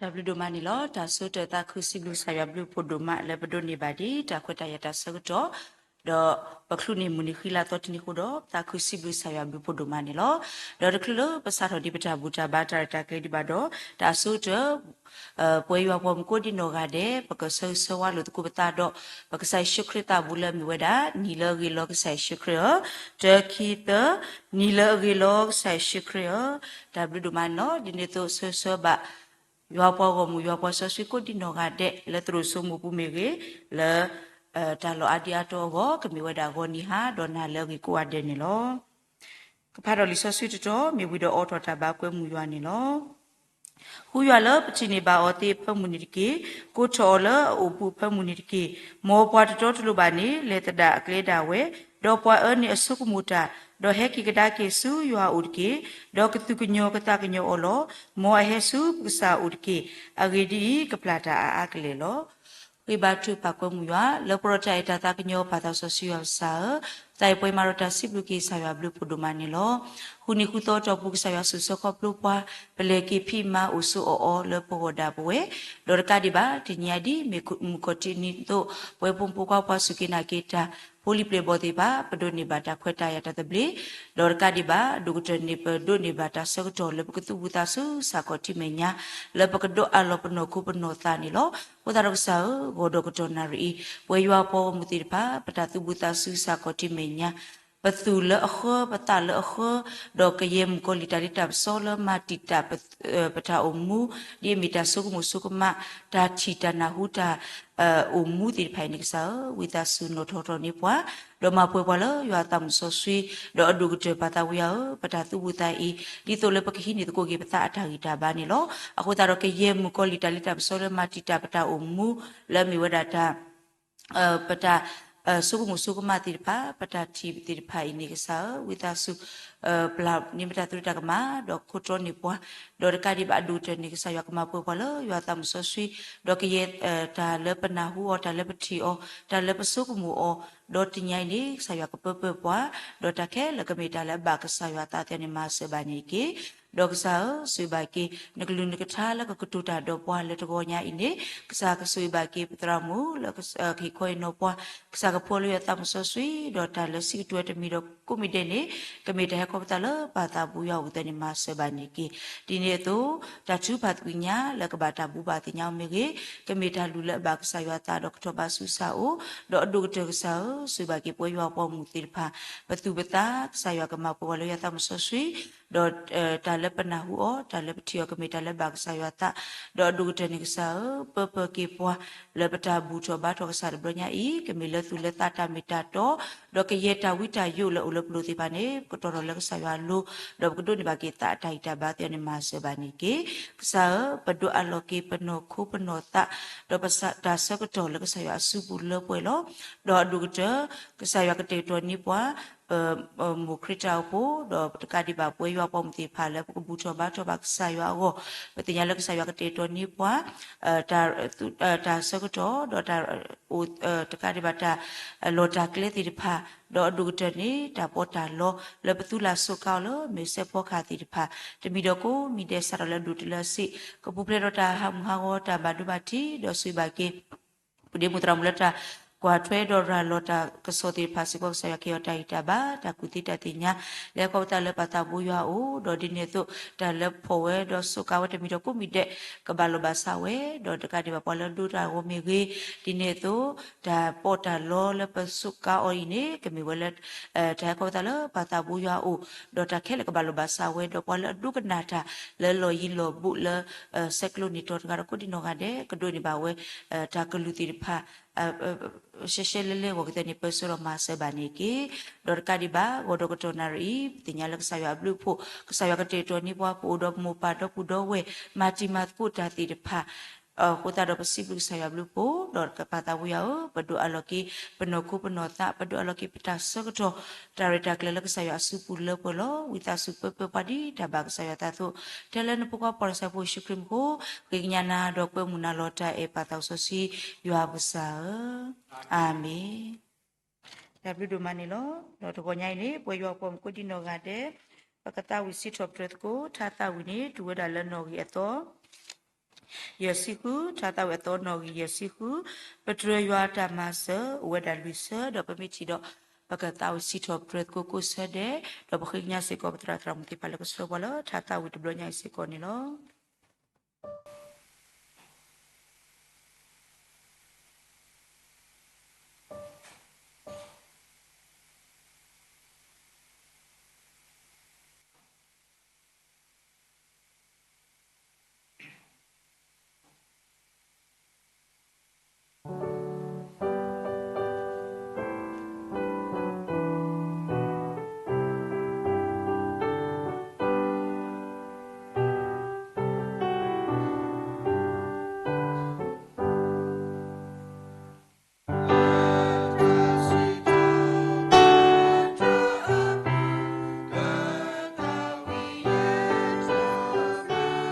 တၢ်ဘျုးဒိၣ်မးန့ၣ်လီၤ. တၢ်ဆိကတၢၢ်သးခုစံးဘျုးကစၢ်ယွၤဘျုးဖှိၣ်ဒိၣ်မးလၢပဒိးန့ၢ်ဘၣ်ဒ်တၢ်ခွဲးတၢ်ယာ်တၢ်ဆၢကတီၢ်, ဒီးပချုးန့ၢ်မုၢ်နံၤဃံလၤသီတနံၤအဃိဒီး သးခုစံးဘျုးကစၢ်ယွၤဘျုးဖှိၣ်ဒိၣ်မးန့ၣ်လီၤ. ဒီးတချုးလၢပစးထီၣ်ဒံးပတၢ်ဘူၣ်တၢ်ဘါတၢ်ရဲၣ်တၢ်ကျဲၤဒံးဘၣ်ဒီး တၢ်အဆိကတၢၢ် ပဝဲယွၤပှၤမုၣ်ကိးဒံနီၢ်ဂၤဒဲး ပကဆၢဂ့ၤဆၢဝါလိာ်သကိးပသးဒီး ပကစၢ်ယ့ၣ်ၡူးခရံာ်သးဘူးလၢအမ့ၢ်ဝဲဒၣ် နံၤလၢအဂ့ၤလီၤကစၢ်ယ့ၣ်ၡူးခရံာ်ဧၢ, တၢ ခံ သၢ, နံၤလၢအဂ့ၤလီၤကစၢ်ယ့ၣ်ၡူးခရံာ်ဧၢ, တၢ်ဘျုးဒိၣ်မးန့ၣ်လီၤ. ဒ်န့ၣ်အသိးဆၢဂ့ၤဆၢဝါဘၣ် ယွၤပှၤဂီၢ်မုၢ် ယွၤပှၤစီဆှံကိးဒံနီၢ်ဂၤဒဲး လၢသရိာ်စိမိၢ်ပူၤမ့ၢ်ဂ့ၤ, လၢ တၢ်လီၢ်အါဒံအါတီၤအဂီၢ် ကမ့ၢ်ဝဲဒၣ်ဂီၤနံၤဟါ ဒီးနၤလၢအဂ့ၤကိးဂၤဒဲးန့ၣ်လီၤ. ကဖးထီၣ်လံာ်စီဆှံတတီၤ မ့ၢ်ဝံၤဒီးအိးထီၣ်တၢ်ဘါကွဲမုာ်ယွၤန့ၣ်လီၤ. ဃုယွၤလၢပထံၣ်န့ၢ်ဘၣ်အီၤသ့အဖၢမုၢ်န့ၣ်တက့ၢ်. ကိးထီၣ်အီၤလၢအအိၣ်ဘူးအဖၢမုၢ်န့ၣ်တက့ၢ်. မ်ပှၤတတီတလိၤဘၣ်န့ၣ် လဲၤသဒၣ်အကျဲဒၣ်ဝဲ, ဒီးပှၤအၢန့ၣ်အဆိကမိၣ်တၢ်, ဒီးဟဲက့ၤကဒါက့ၤဆူယွၤအအိၣ်တက့ၢ်. ဒီးကသူၣ်ကညီၤကသးကညီၤအီၤလီၤ. မ်အဟဲဆူပကစၢ်အအိၣ်တက့ၢ်. အဂ့ၢ်ဒ်အံၤ, ကပျၢ်တၢ်အါအါကလဲာ်လီၤ. ဃ့ဘါထုကဖၣ်ကွဲမုာ်ယွၤ လၢပှဲၤဒီးတၢ်အဲၣ်တၢ်သးကညီၤ ပၢ်သးစီဆှံယွၤကစၢ်ဧၢ, သးအံၤပှဲၤမးဒီးတၢ်စံးဘျုးက့ၤကစၢ်ယွၤဘျုးဖှိၣ်ဒိၣ်မးန့ၣ်လီၤ. ဃုနံၤဃုသီအတီၢ်ပူၤ ကစၢ်ယွၤဆိၣ်ဆၢခီဖျိပှၤ ပလဲၤက့ၤဖံးမၤအိၣ်ဆိးအီၣ်အီလၢပဂီၢ်ဒၣ်ပဝဲ, ဒီးတကးဒံးဘၣ် တနံၤအံၤဒ်မုၢ်ခီၣ်ထံးနံၤအသိး ပဝဲဖိမုၣ်ဖိခွါ ပှၤစူၢ်က့ၤနာ်က့ၤတၢ် ဖိလံၤပျဲၢ်ဘီၣ်သ့ၣ်တဖၣ် ပဒိးန့ၢ်ဘၣ်တၢ်ခွဲးတၢ်ယာ်တၢ်သဘျ့, ဒီးတကးဒံးဘၣ် အဒိၣ်ကတၢၢ်န့ၣ် ပဒိးန့ၢ်ဘၣ်တၢ်ဆၢကတီၢ်လၢပကသူၣ်ဘူးသးဆူစ့ၢ်ကီးထံမဲာ်ညါ, လၢပကဒိးအးလီၤပနီၢ်ခိပနီၢ်သးန့ၣ်လီၤ. အဃိသတးဒီးကစၢ်ဧၢ, ဂီၤဒီးကတီၢ်နၣ်ရံၣ်အံၤ ပဝဲယွၤပှၤဂီၢ်မုၢ်သ့ၣ်တဖၣ် ပတၢ်သူၣ်ဘူးသးဆူစ့ၢ်ကီးထံမဲာ်ညါ ပသူၣ်လၢအဃၢ, ပသးလၢအဃၢ, ဒီးကယဲၢ်မုၣ်ကီၤလံၢ်တၢ်လ့တၢ်ပစီလၢမၤတံာ်တာ် ပတၢ်အိၣ်မူ, ဒ်အမ့ၢ်တၢ်ဆိကမိၣ်ဆိကမး, တၢ်ထံၣ်တၢ်နၢ်ဟူတၢ် အိၣ်မူသ့ၣ်တဖၣ်အံၤန့ၣ် ကစၢ်ဧၢ, ဝံသးစူၤနီၣ်ထီၣ်ထီၣ်န့ၢ်ပှၤ, ဒီးမၤပှဲၤပှၤလၢယွၤအသးမုၣ်စီဆှံ, ဒီးအဒိၣ်ကတၢၢ်ပၢ်သးဝံယွၤဧၢ, ပတၢ်သူၣ်ဘူးသးအံၤ ဒ်သိးလၢပကဟံးန့ၢ်သကိးက့ၤပသးအတၢ်ဂံၢ်တၢ်ဘါန့ၣ်လီၤ. အဃိသတးဒီးကယဲၢ်မုၣ်ကီၤလံၢ်တၢ်လ့တၢ်ပစီလၢမၤတံာ်တာ်ပတၢ်အိၣ်မူ လၢအမ့ၢ်ဝဲဒၣ်တၢ် ပတၢ် ဆိကမိၣ်ဆိကမးသ့ၣ်တဖၣ်, ပတၢ်ထံၣ်သ့ၣ်တဖၣ်အံၤန့ၣ် ကစၢ်ဧၢ, ဝံသးစူၤ ပျၢ်န့ၢ်ပတၢ်သရူးတၢ်ကမၣ်, ဒီးခိၣ်တီန့ၢ်ပှၤ, ဒီးတကးဒံးဘၣ်အဒိၣ်ကတၢၢ်န့ၣ် ကစၢ်ယွၤကမၤပှဲၤပှၤလၢယွၤအသးမုၣ်စီဆှံ, ဒီးကယဲၢ် တၢ်လၢပနၢ်ဟူအီၤ, တၢ်လၢပထံၣ်အီၤ, တၢ်လၢပဆိကမိၣ်အီၤ, ဒီးတနံၤအံၤန့ၣ် ကစၢ်ယွၤကပၢပၢပှၤ, ဒီးတၢ်ခဲလၢာ်ကမ့ၢ်တၢ်လၢအဘၣ်ကစၢ်ယွၤအသးသ့ၣ်န့ၣ် မၤစၢၤဘၣ်န့ၣ်တက့ၢ်. ဒီးကစၢ်ဧၢ, ဆိၣ်ဂ့ၤဘၣ်က့ၤ နကလုၢ်နကထါလၢကကတိၤတၢ်ဒီးပှၤလၢတဂီၤညါအံၤန့ၣ်, ကစၢ်ကဆိၣ်ဂ့ၤဘၣ်က့ၤပသရၣ်မုၣ်လၢကဟ့ၣ်ခီဟ့ၣ်နီၤပှၤ, ကစၢ်ကဖှီလၢယွၤအသးမုၣ်စီဆှံ, ဒီးတၢ်လၢစံးကတိၤဝဲတမံၤဒီးကိးမံၤဒဲးန့ၣ်, ကမ့ၢ်တၢ်ဟဲခီဖျိသးလၢပၢ်သးဘိယွၤအအိၣ်သ့ၣ်န့ၣ် မၤစၢၤဘၣ်န့ၣ်တက့ၢ်. ဒ်န့ၣ်အသိး, တၢ်ထုကဖၣ်သကွံာ်ညါလၢကဘၣ်တၢ်ဘူဘၣ်သ့ၣ်ညါအီၤမ့ၢ်ဂ့ၤ, ကမ့ၢ်တၢ်လုၢ်လၢအဘၣ်ကစၢ်ယွၤအသးဒီးကထီၣ်ဘးဆူကစၢ်အအိၣ်, ဒီးအဒိၣ်ကတၢၢ်ကစၢ်ဧၢ, ဆိၣ်ဂ့ၤဘၣ်က့ၤပဝဲယွၤအပှၤဂီၢ်မုၢ်သ့ၣ်တဖၣ်, ပသူၣ်ပသး, ကစၢ်ယွၤကမၤပှဲၤပှၤလၢယွၤအသးမုၣ်စီဆှံ, ဒီး တၢ်လၢပနၢ်ဟူအီၤ, တၢ်လၢပထံၣ်အီၤ ကမ့ၢ်တၢ်လၢအဘၣ်ကစၢ်ယွၤအသး, ဒီးအဒိၣ်ကတၢၢ်န့ၣ်ကစၢ်ဧၢ, ပၢပၢက့ၤပှၤ လၢပတၢ်ဘူၣ်ထီၣ်ဘါထီၣ်ကစၢ်တဘျီညါအံၤ, ကမ့ၢ်လၢသူၣ်လၢသးတၢ်မ့ၢ်တၢ်တီ, ဒီးကယဲၢ်တၢ်ဝံတၢ်ယိးလၢအအိၣ်လၢပလိၤသ့ၣ်တဖၣ်န့ၣ် ပကတီၤထီၣ်လၢကစၢ်ယွၤအလိၤ, ဒီးပကဒိးန့ၢ်ဘၣ်က့ၤသးအတၢ်ဂံၢ်တၢ်ဘါသ့ၣ်န့ၣ် မၤစၢၤဘၣ်န့ၣ်တက့ၢ်. ကစၢ်ဧၢ, ပဒိးအးလီၤက့ၤပနီၢ်ခိပနီၢ်သး, ဒီးပတၢ်ဆၢကတီၢ်လၢကစၢ်ယွၤအစုပူၤလၢပှဲၤလီၤ. ဒီးအဒိၣ်ကတၢၢ် ကစၢ်ယွၤကတဲာ်ကတီၤန့ၢ်ပှၤ ပ မိၢ်ခရံာ်တၢ်အိၣ်ဖှိၣ်, ဒီးတကးဒံးဘၣ်ပဝဲယွၤပှၤဂီၢ်မုၢ်သ့ၣ်တဖၣ်လၢပကဘူၣ်ထီၣ်ဘါထီၣ်ဘၣ်ကစၢ်ယွၤအဂီၢ်, ပသ့ၣ်ညါလၢကစၢ်ယွၤကတဲာ်ကတီၤန့ၢ်ပှၤ တၢ်ဆၢကတီၢ်, ဒီးတၢ် တကးဒံးဘၣ်တၢ်လီၢ်တၢ်ကျဲသ့ၣ်တဖၣ်, ဒီးအဒိၣ်ကတၢၢ်န့ၣ် တၢ်ပီးတၢ်လီလၢပသူလၢ်စူးကါအီၤလၢမ့ၢ်စဲးဖီကဟၣ်သ့ၣ်တဖၣ်, တမံၤဒီးကိးမံၤဒဲး စးထီၣ်လၢအဒိၣ်တုၤလၢအဆံး, ကပူၤဖျဲးဒီးတၢ်ဟးမုၢ်ဟးဂီၤ တၢ်ဘၣ်ဒိဘၣ်ထံး, ဒီးဆိၣ်ဂ့ၤဘၣ်က့ၤ ပဒ့မုၣ်သရၣ်မုၣ်လၢတၢ်ကွၢ်ထွဲဒီးရၤလီၤတၢ်ကစီၣ်သ့ၣ်တဖၣ်စ့ၢ်ကီး ကစၢ်ယွၤကဟ့ၣ်အီၤတၢ်ဂံၢ်တၢ်ဘါ, တၢ်ကူၣ်သ့တၢ်သ့ၣ်ညါ လၢဟဲခီဖျိသးလၢပၢ်သးဘိယွၤအအိၣ်, ဒီးဒ်န့ၣ်အသိး တၢ်လၢဖီၣ်ဝဲဒီးစူးကါဝဲတမံၤဒီးကိးမံၤဒဲး ကဘၣ်လီၢ်ဘၣ်စးဝဲ, ဒီးတကးဒံးဘၣ်ပှၤလၢအဒိတၢ်ဂီၤမ့ၢ်ဂ့ၤ, ဒ်န့ၣ်အသိး တၢ်ပီးတၢ်လီလၢပစူးကါအီၤအံၤန့ၣ် ကမ့ၢ်ဝဲလၢ တၢ်ဟဲခီဖျိသးလၢပၢ်သးဘိယွၤအအိၣ်, ဒီးတၢ်ခဲလၢာ်ကဘၣ်လီၢ်ဘၣ်စးဝဲ, ဒီးပှၤလၢအဒိကနၣ်တၢ်လၢလီၢ်ယံၤလီၢ်ဘူးလၢ ဆဲးကျိးနံၣ်တီၤတဂၤဒီးကိးဒံနီၢ်ဂၤဒဲး ကဒိးန့ၢ်ဘၣ်ဝဲ တၢ်ကလုၢ်သ့ၣ်တဖၣ် ရှဲရှဲလဲလဲဂီၢ်ကသ့န့ၣ် ပၢဆှၢဒီးမၤစၢၤဘၣ်န့ၣ်တက့ၢ်. ဒီးတကးဒံးဘၣ် ဂီၤဒီးကတီၢ်နၣ်ရံၣ်အံၤ ပသ့ၣ်ညါလၢကစၢ်ယွၤအဘျုးအဖှိၣ် ကစၢ်ယွၤကတဲာ်ကတီၤန့ၢ်ပှၤ ပအိၣ်ဒီးပမိၢ်ပၢ်ဒီပုၢ်ဒီဝဲၢ် မၤတံၤမၤသကိးတၢ်သ့ၣ်တဖၣ် အဃိသတးဒီးပစံးဘျုးကစၢ်ယွၤအဘျုးအဖှိၣ် ဒီးပၢ်သးဘိယွၤဧၢ, ပဒိးအးလီၤက့ၤ ပနီၢ်ခိပနီၢ်သး ပဒိးအးလီၤက့ၤပတၢ်ဆၢကတီၢ် တၢ်ရဲၣ်တၢ်ကျဲၤလၢကစၢ်ယွၤအစုပူၤလၢပှဲၤလီၤ. ဝံသးစူၤပၢပၢပှၤဒ်တၢ်ဘၣ်ကစၢ်ယွၤအသးအသိး ထဲလၢနဖိခွါပှၤစီဆှံဖိယ့ၣ်ၡူးခရံာ်မူခိၣ် ဃ့ကညးနၤဒီးကွဲမုာ်နၤလီၤ တၢ်အဲၣ်ပၢ်သးစီဆှံယွၤပကစၢ်ဧၢ, အၤမ့ၣ်. တၢ်ဘျုးဒိၣ်မးန့ၣ်လီၤ. ဒီးတဂီၤညါအံၤန့ၣ် ပဝဲယွၤပှၤမုၣ်ကိးဒံနီၢ်ဂၤဒဲး ပကသးဝံၣ်စံးထီၣ်ပတြၢၤသကိး ထါသးဝံၣ်န့ၣ် တုၤဝဲဒၣ်လၢနီၣ်ဂံၢ်အသီ ယဲၢ်ဆံဃု, ထါသးဝံၣ်အသီနီၣ်ဂံၢ်ယဲၢ်ဆံဃု, ပတြၢၤယွၤအတၢ်မၤစၢၤ အိၣ်ဝဲဒၣ်လွံၢ်ဆၢ, ဒီးပမ့ၢ်ထံၣ်ဒီး ပကသးဝံၣ်စံးထီၣ်ပတြၢၤသကိးကိးဆၢဒဲး, ဒီးပဃ့ကညးစ့ၢ်ကီးပသရၣ်သရၣ်မုၣ်သ့ၣ်တဖၣ်လၢကဆှၢပှၤလၢထါသးဝံၣ်တဘျီညါအံၤစ့ၢ်ကီးန့ၣ်လီၤ. တၢ်ဘျုးဒိၣ်မးန့ၣ်လီ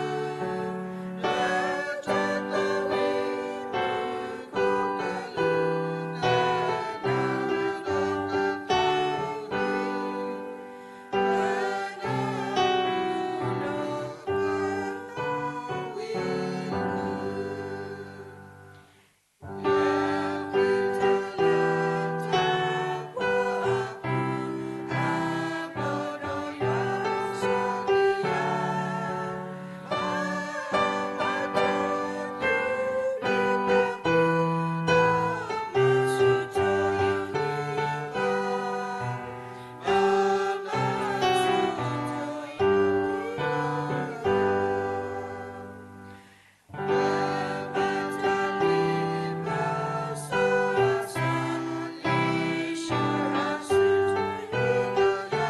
ၤ. ပစံးဘျုးဘၣ်က့ၤယ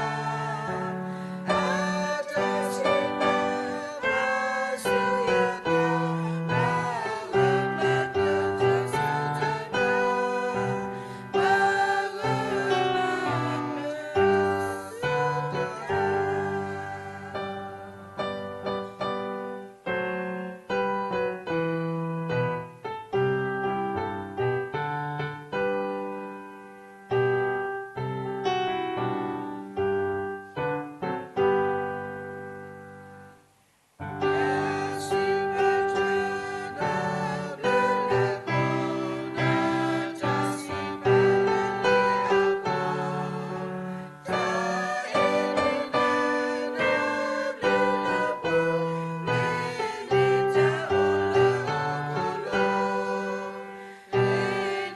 ွၤ ပှၤမူခိၣ်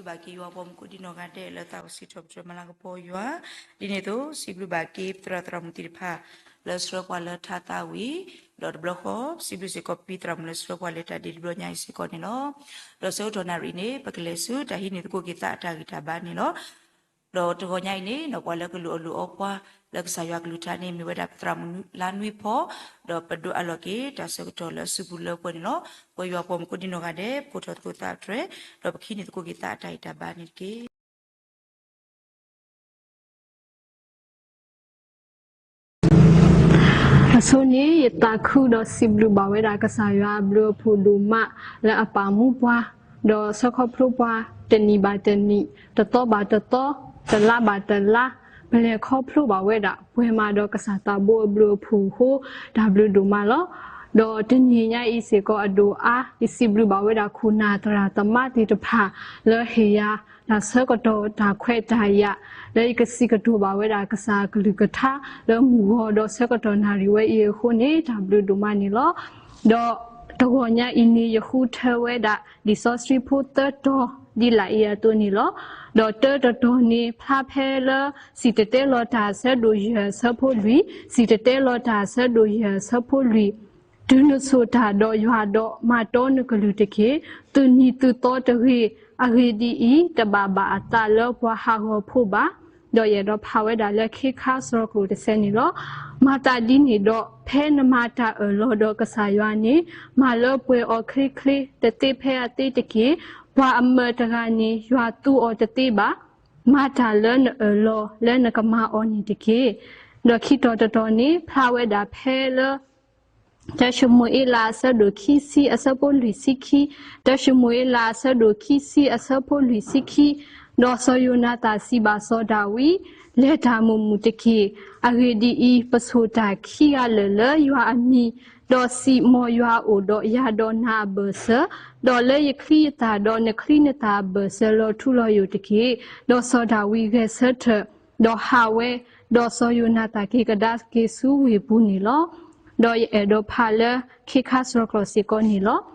ဒံနီၢ်ဂၤဒဲး လၢသးအိၣ်စံးထီၣ်ပတြၢၤမၤလၤကပီၤယွၤ, ဒ်န့ၣ်အသိး စံးဘျုးဘၣ်က့ၤပသရၣ်သရၣ်မုၣ်သ့ၣ်တဖၣ် လၢဆှၢပှၤလၢထါသးဝံၣ်, ဒီးတဘျီဃီ ပစံးဘျုးစ့ၢ်ကီးပသရၣ်မုၣ်လၢဆှၢပှၤလၢတၢ်ဒ့တဘျီညါအံၤစ့ၢ်ကီးန့ၣ်လီၤ. ဒီးဆၢကတီၢ်နၣ်ရံၣ်န့ၣ် ပကလဲၤဆူတၢ်ဟံးန့ၢ်သကိးက့ၤသးအတၢ်ဂံၢ်တၢ်ဘါန့ၣ်လီၤ. ဒီးတဂီၤညါအံၤန့ၣ် ပှၤလၢကလူၤအီၣ်လူၤအီပှၤ လၢကစၢ်ယွၤကလုၢ်ကထါန့ၣ် မ့ၢ်ဝဲဒၣ်ပသရၣ်မုၣ်လါနွံဖီ, ဒီးပဒိးအးလီၤက့ၤတၢ်ဆၢကတီၢ်လၢအစုပူၤလၢပှဲၤန့ၣ်လီၤ. ပဝဲယွၤပှၤမူခိၣ်ဒံနီၢ်ဂၤဒဲး ပကိးထီၣ်သကိးသးတြဲၤ, ဒီးပကဟံးန့ၢ်သကိးက့ၤသးအတၢ်ဂံၢ်တၢ်ဘါန့ၣ်တက့ၢ်. အဆိန့ၣ် ယသးခုဒီးစံးဘျုးဘၣ်ဝဲဒၣ်ကစၢ်ယွၤအဘျုးအဖှိၣ်ဒိၣ်မးလၢအပာ်မူပှၤ, ဒီးဆၢခီဖျိပှၤ တနံၣ်ဘၣ်တနံၣ်, တသီဘၣ်တသီ, တလါဘၣ်တလါ, ပလဲၤခီဖျိဘၣ်ဝဲဒၣ် ပှဲၤမးဒီးကစၢ်သးဘိအဘျုးအဖှိၣ်အဃိ တၢ်ဘျုးဒိၣ်မးလီၤ. ဒီးတနံၤညါအံၤစ့ၢ်ကီးအဒိၣ်အါ ယစံးဘျုးဘၣ်ဝဲဒၣ်ခိၣ်နၢ်သရၣ်သမါသ့ၣ်တဖၣ် လၢဟ့ၣ်ယၤတၢ်ဆၢကတီၢ်တၢ်ခွဲးတၢ်ယာ် လၢယကစံးကတိၤဘၣ်ဝဲဒၣ်ကစၢ်အကလုၢ်ကထါ လၢမုၢ်ဂီၤဒီးဆၢကတီၢ်နၣ်ရံၣ်ဝဲအံၤအဃိန့ၣ် တၢ်ဘျုးဒိၣ်မးန့ၣ်လီၤ. ဒီးတဂီၤညါအံၤန့ၣ် ယဃုထၢဝဲဒၣ် လံာ်စီဆှံဖိသၢတီၤ ဒ်လာ်အံၤအသိးန့ၣ်လီၤ. ဒီးတၢတတီၤန့ၣ် ဖျါဖဲလၢ စံၣ်တဲၤတဲလီၤတၢ်အဆၢဒိၣ်ယဲၢ်အဆၢဖိလွံၢ်, စံၣ်တဲၤတဲလီၤတၢ်အဆၢဒိၣ်ယဲၢ်အဆၢဖိလွံၢ်, တုၤနဆိၣ်တၢ်ဒီးယွၤဒီး မၤတီနကလုၢ်တက့ၢ်. သုးနံၤသုးသီတဂ့ၤ, အဂ့ၢ်ဒ်အံၤ, တဘၣ်ဘၣ်အသးလၢပှၤဟးဂီၤဖိဘၣ်. ဒီးယအဲၣ်ဒိးဖးဝဲဒၣ်လၢခ့ခါစှီၤကျိာ်တစဲးန့ၣ်လီၤ. မၤသးဒ်န့ၣ်ဒီး ဖဲနမၤတၢ်အၢၣ်လီၤဒီးကစၢ်ယွၤန့ၣ် မၤလၢပှဲၤအီၤချ့ချ့ တသ့ဖဲအသ့တက့ၢ်. ပှၤအမၢာ်တဂၤန့ၣ် ယွၤသူအီၤတသ့ဘၣ်. မၤတၢ်လၢနအၢၣ်လီၤလၢနကမၤအီၤန့ၣ်တက့ၢ်. ဒီးခံတီၤတတီၤန့ၣ် ဖျါဝဲဒၣ်ဖဲလၢ တၢၡမူၤအ့လးအဆၢဒိၣ်ခံဆံအဆၢဖိလွံၢ်ဆံခံ, တၢၡမူၤအ့လးအဆၢဒိၣ်ခံဆံအဆၢဖိလွံၢ်ဆံခံ, ဒီးစီၤယိၤနၤသၣ်စံးဘၣ်စီၤဒၤဝံး, လဲၤတၢ်မုာ်မုာ်တက့ၢ်. အဂ့ၢ်ဒ်အံၤ, ပဆိၣ်တၢ်ခံဂၤလၢာ်လၢယွၤအမံၤ, ဒီးစံၣ်မီၢ်ယွၤအိၣ်ဒီးယၤဒီးနၤအဘၢၣ်စၢၤ, ဒီးလၢယချံယသၣ်ဒီးနချံနသၣ်အဘၢၣ်စၢၤလီၤထူလီၤယိာ်တက့ၢ်. ဒီးစီၤဒၤဝံးဂဲၤဆၢထၢၣ်, ဒီးဟးဝဲ, ဒီးစီၤယိၤနၤသၣ်က့ၤကဒါက့ၤဆူဝ့ၢ်ပူၤန့ၣ်လီၤ. ဒီးယအဲၣ်ဒိးဖးလၢခ့ခါဆှီကျိာ်စ့ၢ်ကီးန့ၣ်လီၤ.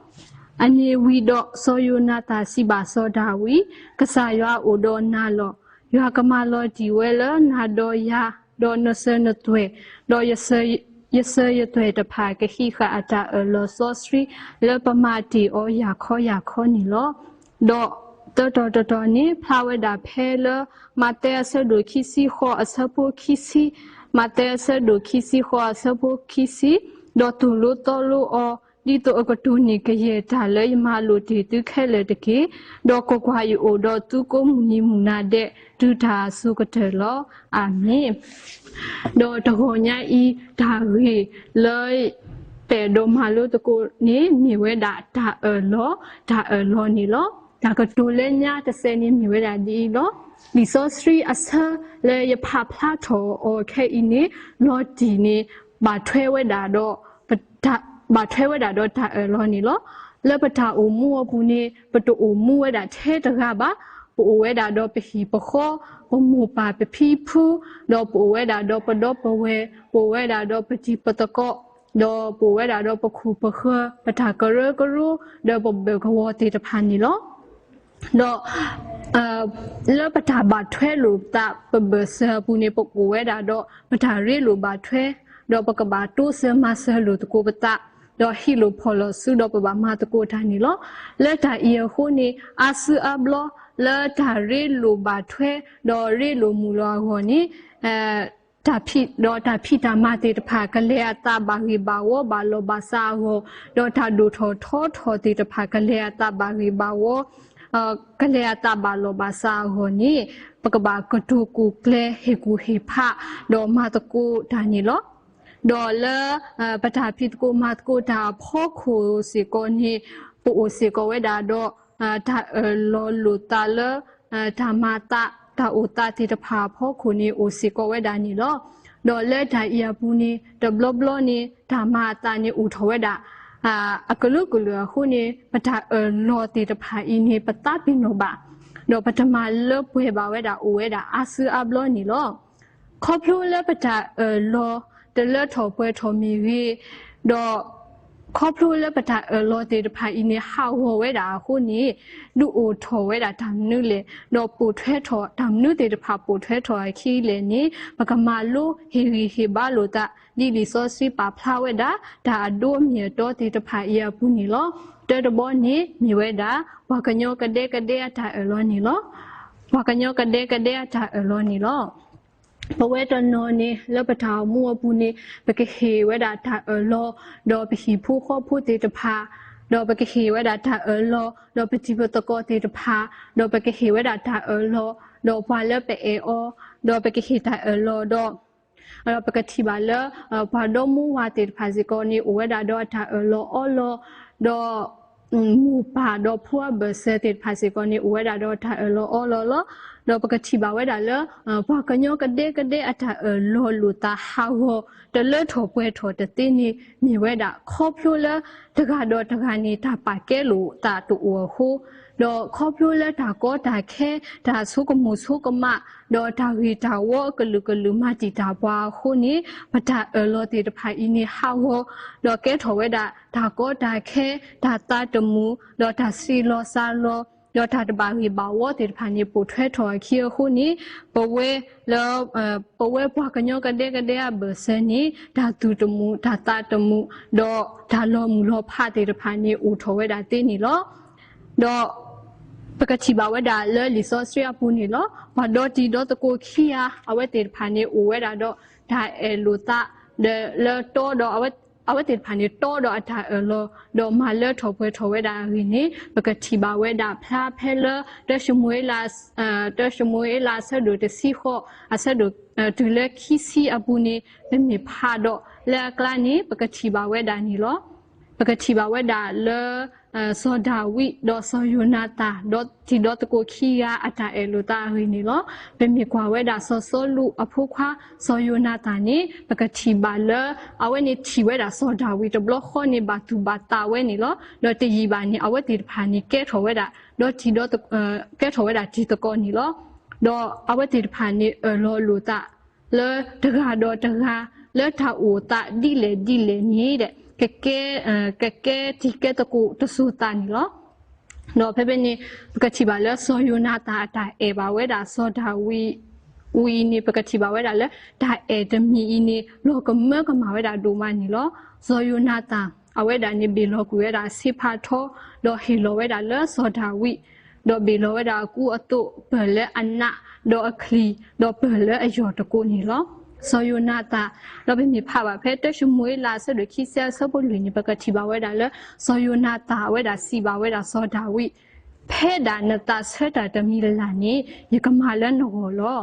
အန့ၣ်ဝံၤဒီးစီၤယိၤနၤသၣ်စံးဘၣ်စီၤဒၤဝံး, ကစၢ်ယွၤအိၣ်ဒီးနၤလီၤ. ယွၤကမၤလီၤတံၢ်ဝဲလၢနၤဒီးယၤ, ဒီးနစၢၤနသွဲၣ်, ဒီးယစၢၤယသွဲၣ်တဖၣ် ကဟံးဃာ်အတၢ်အၢၣ်လီၤစီဆှံလၢပမၤတ့ၢ်အီၤယၤခီယၤခီန့ၣ်လီၤ. ဒီးသၢတီၤတတီၤန့ၣ် ဖျါဝဲဒၣ်ဖဲလၢ မးသဲအဆၢဒိၣ်ခံဆံဃိးအဆၢဖိခံဆံ, မးသဲအဆၢဒိၣ်ခံဆံဃိးအဆၢဖိခံဆံ, ဒီးသိၣ်လိသီလိအီၤ, ဒ်သိးအကတိၢ်န့ၢ်ကယဲၢ်တၢ်လၢယမၤလိာ်တ့ၢ်သုခဲလၢာ်တက့ၢ်. ဒီးကွၢ်ကွၢ်, ယအိၣ်ဒီးသုကိးမုၢ်နံၤမုၢ်နၤဒဲး တုၤတၢ်အစိၤကတၢၢ်လီၤ. အၤမ့ၣ်. ဒီးတဂီၤညါအံၤ တၢ်ဂ့ၢ်လၢ ပအဲၣ်ဒိးမၤလိသကိးန့ၣ် မ့ၢ်ဝဲဒၣ်တၢ်အၢၣ်လီၤ, တၢ်အၢၣ်လီၤန့ၣ်လီၤ. တၢ်ကတိၤလၢညါတစဲးန့ၣ်မ့ၢ်ဝဲဒၣ်ဒ်အံၤလီၤ. လံာ်စီဆှံအဆၢလၢယဖးဖျါထီၣ်အီၤခဲအံၤန့ၣ် လီၤတံၢ်န့ၣ် ဘၣ်ထွဲဝဲဒၣ်ဒီး ဘၣ်ထွဲဝဲဒၣ်ဒီးတၢ်အၢၣ်လီၤန့ၣ်လီၤ. လၢပတၢ်အိၣ်မူအပူၤန့ၣ် ပတအိၣ်မူဝဲဒၣ်ထဲတဂၤဘၣ်. ပအိၣ်ဝဲဒၣ်ဒီးပဟံၣ်ပဃီ, ပမိၢ်ပၢ်ပဖံဖု, ဒီးပအိၣ်ဝဲဒၣ်ဒီးပဒီပုၢ်ဝဲၢ်, ပအိၣ်ဝဲဒၣ်ဒီးပတံၤပသကိး, ဒီးပအိၣ်ဝဲဒၣ်ဒီးပခိၣ်ပဃၢၤ, ပတၢ်ကရၢကရိ, ဒီးပဘၢၣ်ကဝီၤသ့ၣ်တဖၣ်န့ၣ်လီၤ. ဒီး လၢပတၢ်ဘၣ်ထွဲလိာ်ပသးပဘၢၣ်စၢၤအပူၤန့ၣ် ပအိၣ်ဝဲဒၣ်ဒီးပတၢ်ရ့လိာ်ဘၣ်ထွဲ, ဒီးပကဘၣ်တိစၢၤမၤစၢၤလိာ်သကိးပသး, ဒီးဟံးလိာ်ဖီၣ်လိာ်စုဒီးပဘၣ်မၤသကိးတၢ်န့ၣ်လီၤ. လၢတၢ်အံၤအဃိန့ၣ် အါစုအါဘျီလၢတၢ်ရ့လိာ်ဘၣ်ထွဲ, ဒီးရ့လိာ်မုာ်လိာ်အဂီၢ်န့ၣ် တၢ်ဖံး, ဒီးတၢ်ဖံးတၢ်မၤသ့ၣ်တဖၣ် ကလဲၤအသးဘၣ်ဂ့ၤဘၣ်ဝီဘၣ်လီၢ်ဘၣ်စးအဂီၢ်, ဒီးတၢ်ဒိၣ်ထီၣ်ထီထီၣ်သ့ၣ်တဖၣ် ကလဲၤအသးဘၣ်ဂ့ၤဘၣ်ဝီ, ကလဲၤအသးဘၣ်လီၢ်ဘၣ်စးအဂီၢ်န့ၣ် ပကဘၣ်ကတိၤကူၣ်ကျဲၤဟ့ၣ်ကူၣ်ဟ့ၣ်ဖး ဒီးမၤသကိးတၢ်န့ၣ်လီၤ. ဒီးလၢ ပတၢ်ဖံးသကိးမၤသကိးတၢ်အဖီခိၣ်စ့ၢ်ကီးန့ၣ် ပအိၣ်စ့ၢ်ကီးဝဲဒၣ်ဒီး တၢ်အၢၣ်လီၤလိာ်သးလၢ တၢ်မၤသး တၢ်အိၣ်သးသ့ၣ်တဖၣ်အဖီခိၣ်န့ၣ် အိၣ်စ့ၢ်ကီးဝဲဒၣ်န့ၣ်လီၤ. ဒီးလၢတၢ်အံၤအပူၤန့ၣ် တဘျီဘျီန့ၣ် တၢ်မၤအသးန့ၣ်အိၣ်ထီၣ်ဝဲဒၣ် အကလုာ်ကလုာ်အဃိန့ၣ် ပတၢ်အၢၣ်လီၤသ့ၣ်တဖၣ်အံၤန့ၣ် ပသးပ့ၤနီၣ်ဘၣ်, ဒီးပတမၤလၢပှဲၤဘၣ်ဝဲဒၣ် အိၣ်ဝဲဒၣ်အါစုအါဘျီန့ၣ်လီၤ. ခီဖျိလၢပတၢ်အၢၣ်လီၤ တလၢထီၣ်ပှဲၤထီၣ်မ့ၢ်ဂ့ၤ, ဒီး ခီဖျိလၢပတၢ်အၢၣ်လီၤသ့ၣ်တဖၣ်အံၤန့ၣ် ဟးဂီၤဝဲဒၣ်အဃိန့ၣ် ဒုးအိၣ်ထီၣ်ဝဲဒၣ်တၢ်မနုၤလဲၣ်, ဒီးပိာ်ထွဲထီၣ်တၢ်မနုၤသ့ၣ်တဖၣ် ပိာ်ထွဲထီၣ်အခံလဲၣ်န့ၣ် ပကမၤလိဟ့ၣ်ဂံၢ်ဟ့ၣ်ဘါလိာ်သး ဒ်လံာ်စီဆှံပာ်ဖျါဝဲဒၣ် တၢ်အဒိအမ့ၢ်အတီသ့ၣ်တဖၣ်အံၤအပူၤန့ၣ်လီၤ. တၢတဘီန့ၣ် မ့ၢ်ဝဲဒၣ် ပှၤကညီကဒဲကဒဲအတၢ်အၢၣ်လီၤန့ၣ်လီၤ. ပှၤကညီကဒဲကဒဲအတၢ်အၢၣ်လီၤန့ၣ်လီၤ. ပဝဲတနီၤန့ၣ် လၢပတၢ်အိၣ်မူအပူၤန့ၣ် ပကဟ့ၣ်ဝဲဒၣ်တၢ်အၢၣ်လီၤ ဒီးပဟံၣ်ဖိဃီဖိသ့ၣ်တဖၣ်, ဒီးပကဟ့ၣ်ဝဲဒၣ်တၢ်အၢၣ်လီၤ ဒီးပတံၤပသကိးသ့ၣ်တဖၣ်, ဒီးပကဟ့ၣ်ဝဲဒၣ်တၢ်အၢၣ်လီၤ ဒီးပှၤလၢပအဲၣ်အီၤ, ဒီးပကဟ့ၣ်တၢ်အၢၣ်လီၤဒီး ဒီးပကထံၣ်ဘၣ်လၢ ပှၤဒီမါဝၤသ့ၣ်တဖၣ်စ့ၢ်ကီးန့ၣ် အိၣ်ဝဲဒၣ်ဒီးအတၢ်အၢၣ်လီၤအီလီၤ, ဒီး မိၢ်ပၢ်ဒီးဖိအဘၢၣ်စၢၤသ့ၣ်တဖၣ်စ့ၢ်ကီးန့ၣ် အိၣ်ဝဲဒၣ်ဒီးတၢ်အၢၣ်လီၤအီလီၤလီၤ. ဒီးပကထံၣ်ဘၣ်ဝဲဒၣ်လၢ ပှၤကညီကဒဲကဒဲအတၢ်အၢၣ်လီၤလိာ်သးဟးဂီၤ တလၢထီၣ်ပှဲၤထီၣ်တသ့န့ၣ် မ့ၢ်ဝဲဒၣ် ခီဖျိလၢတဂၤဒီးတဂၤန့ၣ် တၢ်ပာ်ကဲလိာ်သးတအိၣ်အဃိ, ဒီးခီဖျိလၢတၢ်ကီတၢ်ခဲ တၢ်ဆိကမိၣ်ဆိကမး ဒီးတၢ်ဂ့ၤတၢ်ဝီအကလုာ်ကလုာ်မၤတံာ်တာ်ပှၤအဃိန့ၣ် ပတၢ်အၢၣ်လီၤသ့ၣ်တဖၣ်အံၤန့ၣ်ဟးဂီၤ, ဒီးကဲထီၣ်ဝဲဒၣ် တၢ်ကီတၢ်ခဲ, တၢ်သးတမုာ်, ဒီးတၢ်ဆံးလီၤစှၤလီၤ, ဒီးတၢ်တဘၣ်ဂ့ၤဘၣ်ဝီသ့ၣ်တဖၣ်န့ၣ် ပိာ်ထွဲထီၣ်အခံအဃိန့ၣ် ပဝဲလၢ ပဝဲပှၤကညီကဒဲကဒဲအဘၢၣ်စၢၤန့ၣ် တၢ်သူၣ်တမုာ် တၢ်သးတမုာ် ဒီးတၢ်လီၤမုၢ်လီၤဖးသ့ၣ်တဖၣ်န့ၣ် အိၣ်ထီၣ်ဝဲဒၣ်သ့န့ၣ်လီၤ. ဒီး ပကထံၣ်ဘၣ်ဝဲဒၣ်လၢလံာ်စီဆှံအပူၤန့ၣ်လီၤ. ပှၤဒီတံၤဒီသကိးခံဂၤ အဝဲသ့ၣ်တဖၣ်န့ၣ် အိၣ်ဝဲဒၣ်ဒီးတၢ်အဲၣ်လိာ်သး ဒီးလၢတီဒီး အဝဲသ့ၣ်တဖၣ်န့ၣ် တီဒီးအတၢ်အၢၣ်လီၤ ဒီးမၤလၢထီၣ်ပှဲၤထီၣ်ဝဲဒၣ်အဂ့ၢ်န့ၣ် ပကထံၣ်ဘၣ်ဝဲဒၣ်ဖျါဖဲလၢ တၢ တၢၡမူၤအ့လးအဆၢဒိၣ်တဆံဃိး အဆၢဒိၣ်တုၤလၢခံဆံအပူၤန့ၣ် ပမ့ၢ်ဖးဒီးလၢအကျါန့ၣ် ပကထံၣ်ဘၣ်ဝဲဒၣ်န့ၣ်လီၤ. ပကထံၣ်ဘၣ်ဝဲဒၣ်လၢ စီၤဒၤဝံးဒီးစီၤယိၤနၤသၣ် ဒီတံၤဒီသကိးခံဂၤအတၢ်အဲၣ်လိာ်သးအဂ့ၢ်န့ၣ်လီၤ. ပမ့ၢ်ကွၢ်ဝဲဒၣ်စီၤစီလူးအဖိခွါစီၤယိၤနၤသၣ်န့ၣ် ပကထံၣ်ဘၣ်လၢ အဝဲန့ၣ်ထံၣ်ဝဲဒၣ်စီၤဒၤဝံးတဘျီဃီန့ၣ် ဘၣ်သူၣ်ဘၣ်သးဝဲန့ၣ်လီၤ. ဒီးတယံာ်ဘၣ်န့ၣ် အဝဲသ့ၣ်တဖၣ်န့ၣ် ကဲထီၣ်ဝဲဒၣ် ဒီတံၤဒီ ကဲထီၣ်ဝဲဒၣ်တံၤသကိးန့ၣ်လီၤ. ဒီးအဝဲသ့ၣ်တဖၣ်န့ၣ် အၢၣ်လီၤလိာ်သး လၢတဂၤဒီးတဂၤ လၢတၢ်အိၣ်သးဒ်လဲၣ်ဒ်လဲၣ်န့ၣ်ဒီး ကကဲ ကကဲတံၤကဲသကိးတစိၤသးန့ၣ်လီၤ. ဒီးဖဲဖဲန့ၣ် ပကထံၣ်ဘၣ်လၢစီၤယိၤနၤသၣ်အတၢ်အဲၣ်ဘၣ်ဝဲဒၣ်စီၤဒၤဝံး ဝံၤအံၤန့ၣ် ပကထံၣ်ဘၣ်ဝဲဒၣ်လၢ တၢ်အဲၣ်တမံၤအံၤန့ၣ် လီၤကမၢကမၣ်ဝဲဒၣ်ဒိၣ်မးန့ၣ်လီၤ. စီၤယိၤနၤသၣ် အဝဲဒၣ်န့ၣ် ဘ့ၣ်လီၤကွံာ်ဝဲဒၣ်အဆ့ဖးထီ ဒီးဟ့ၣ်လီၤဝဲဒၣ်လၢစီၤဒၤဝံး ဒီးဘ့ၣ်လီၤဝဲဒၣ်အကူအသိး ပၢၢ်လၢအနး ဒီးအချံ ဒီးပၢၢ်လၢအယီၢ်တကိးန့ၣ်လီၤ. စီၤယိၤနၤသၣ် ဒီးပမ့ၢ်ဖးဘၣ်ဖဲတၢၡမူၤအ့လးအဆၢဒိၣ်ခံဆံအဆၢဖိလွံၢ်န့ၣ် ပကထံၣ်ဘၣ်ဝဲဒၣ်လၢ စီၤယိၤနၤသၣ်အဝဲဒၣ်စံးဘၣ်ဝဲဒၣ်စီၤဒၤဝံး ဖဲဒၣ်နသးဆၢတၢ်တမံၤလၢ်လၢ်န့ၣ် ယကမၤလၢနဂီၢ်လီၤ.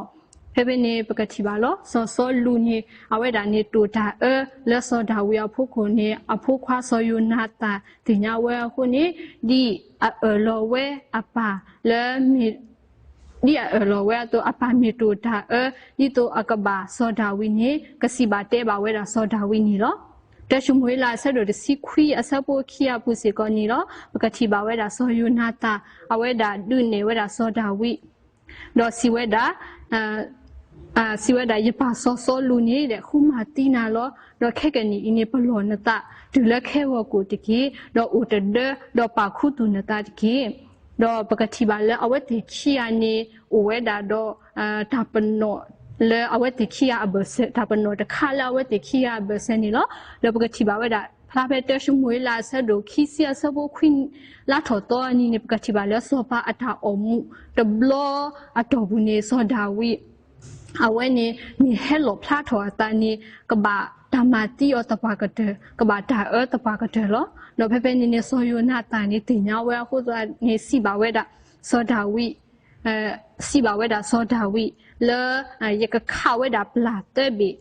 ဖဲဖဲန့ၣ် ပကထံၣ်ဘၣ်လီၤ စီၤစီလူးန့ၣ် အဝဲဒၣ်န့ၣ်တိာ်တၢ်အၢလၢစီၤဒၤဝံးအဖီခိၣ်န့ၣ် အဖိခွါစီၤယိၤနၤသၣ်သ့ၣ်ညါဝဲအဃိန့ၣ် ဒ်အအၢၣ်လီၤဝဲအပၢ်လၢ ဒ်အအၢၣ်လီၤဝဲအသိး အပၢ်မ့ၢ်တိာ်တၢ်အၢ ဒ်သိးအကဘၣ်စီၤဒၤဝံးန့ၣ် ကစံးဘၣ်တဲဘၣ်ဝဲဒၣ်စီၤဒၤဝံးန့ၣ်လီၤ. တၢၡမူၤအ့လးအဆၢဒိၣ်တဆံခွံအဆၢဖိခံအပူၤစ့ၢ်ကီးန့ၣ်လီၤ. ပကထံၣ်ဘၣ်ဝဲဒၣ်စီၤယိၤနၤသၣ် အဝဲဒၣ်ဒုးနဲၣ်ဝဲဒၣ်စီၤဒၤဝံး ဒီးစံးဝဲဒၣ် စံးဝဲဒၣ် ယပၢ်စီၤစီလူးန့ၣ် ဃုမၤသံနၤလီၤ. ဒီးခဲကနံၣ်အံၤန့ၣ် ပလီၢ်နသးတုၤလၢခဲဂီၤကိာ်တက့ၢ်. ဒီးအိၣ်တဒၢ ဒီးပာ်ခူသူၣ်နသးတက့ၢ်. ဒီးပကထံၣ်ဘၣ်လၢအဝဲသ့ၣ်ခံဂၤန့ၣ် အိၣ်ဝဲဒၣ်ဒီး တၢ်ပနီၣ်လၢအဝဲသ့ၣ်ခံဂၤအဘၢၣ်စၢၤ တၢ်ပနီၣ်တခါလၢအဝဲသ့ၣ်ခံဂၤအဘၢၣ်စၢၤန့ၣ်လီၤ. ဒီးပကထံၣ်ဘၣ်ဝဲဒၣ် ဖျါဖဲတၢၡမူၤအ့လးအဆၢဒိၣ်ခံဆံအဆၢဖိခွံ လါထီၣ်သီအနံၤန့ၣ် ပကထံၣ်ဘၣ်လၢစီၤပၤအတၢ်အိၣ်မူတဘျီအတီၢ်ပူၤန့ၣ် စီၤဒၤဝံး အဝဲန့ၣ် မ့ၢ်ဟဲလီၣ်ဖျါထီၣ်အသးန့ၣ် ကဘၣ်တၢ်မၤသံအီၤသပှၢ်ကတၢၢ် ကဘၣ်တၢ်အၢသပှၢ်ကတၢၢ်လီၤ. ဒီးဖဲဖဲန့ၣ်န့ၣ် စီၤယိၤနၤသၣ်န့ၣ် သ့ၣ်ညါဝဲအဃိသတးန့ၣ် စံးဘၣ်ဝဲဒၣ် စီၤဒၤဝံး စံးဘၣ်ဝဲဒၣ်စီၤဒၤဝံး လၢ ယကခးဝဲဒၣ်ပျၢ်သၢဘ့ၣ်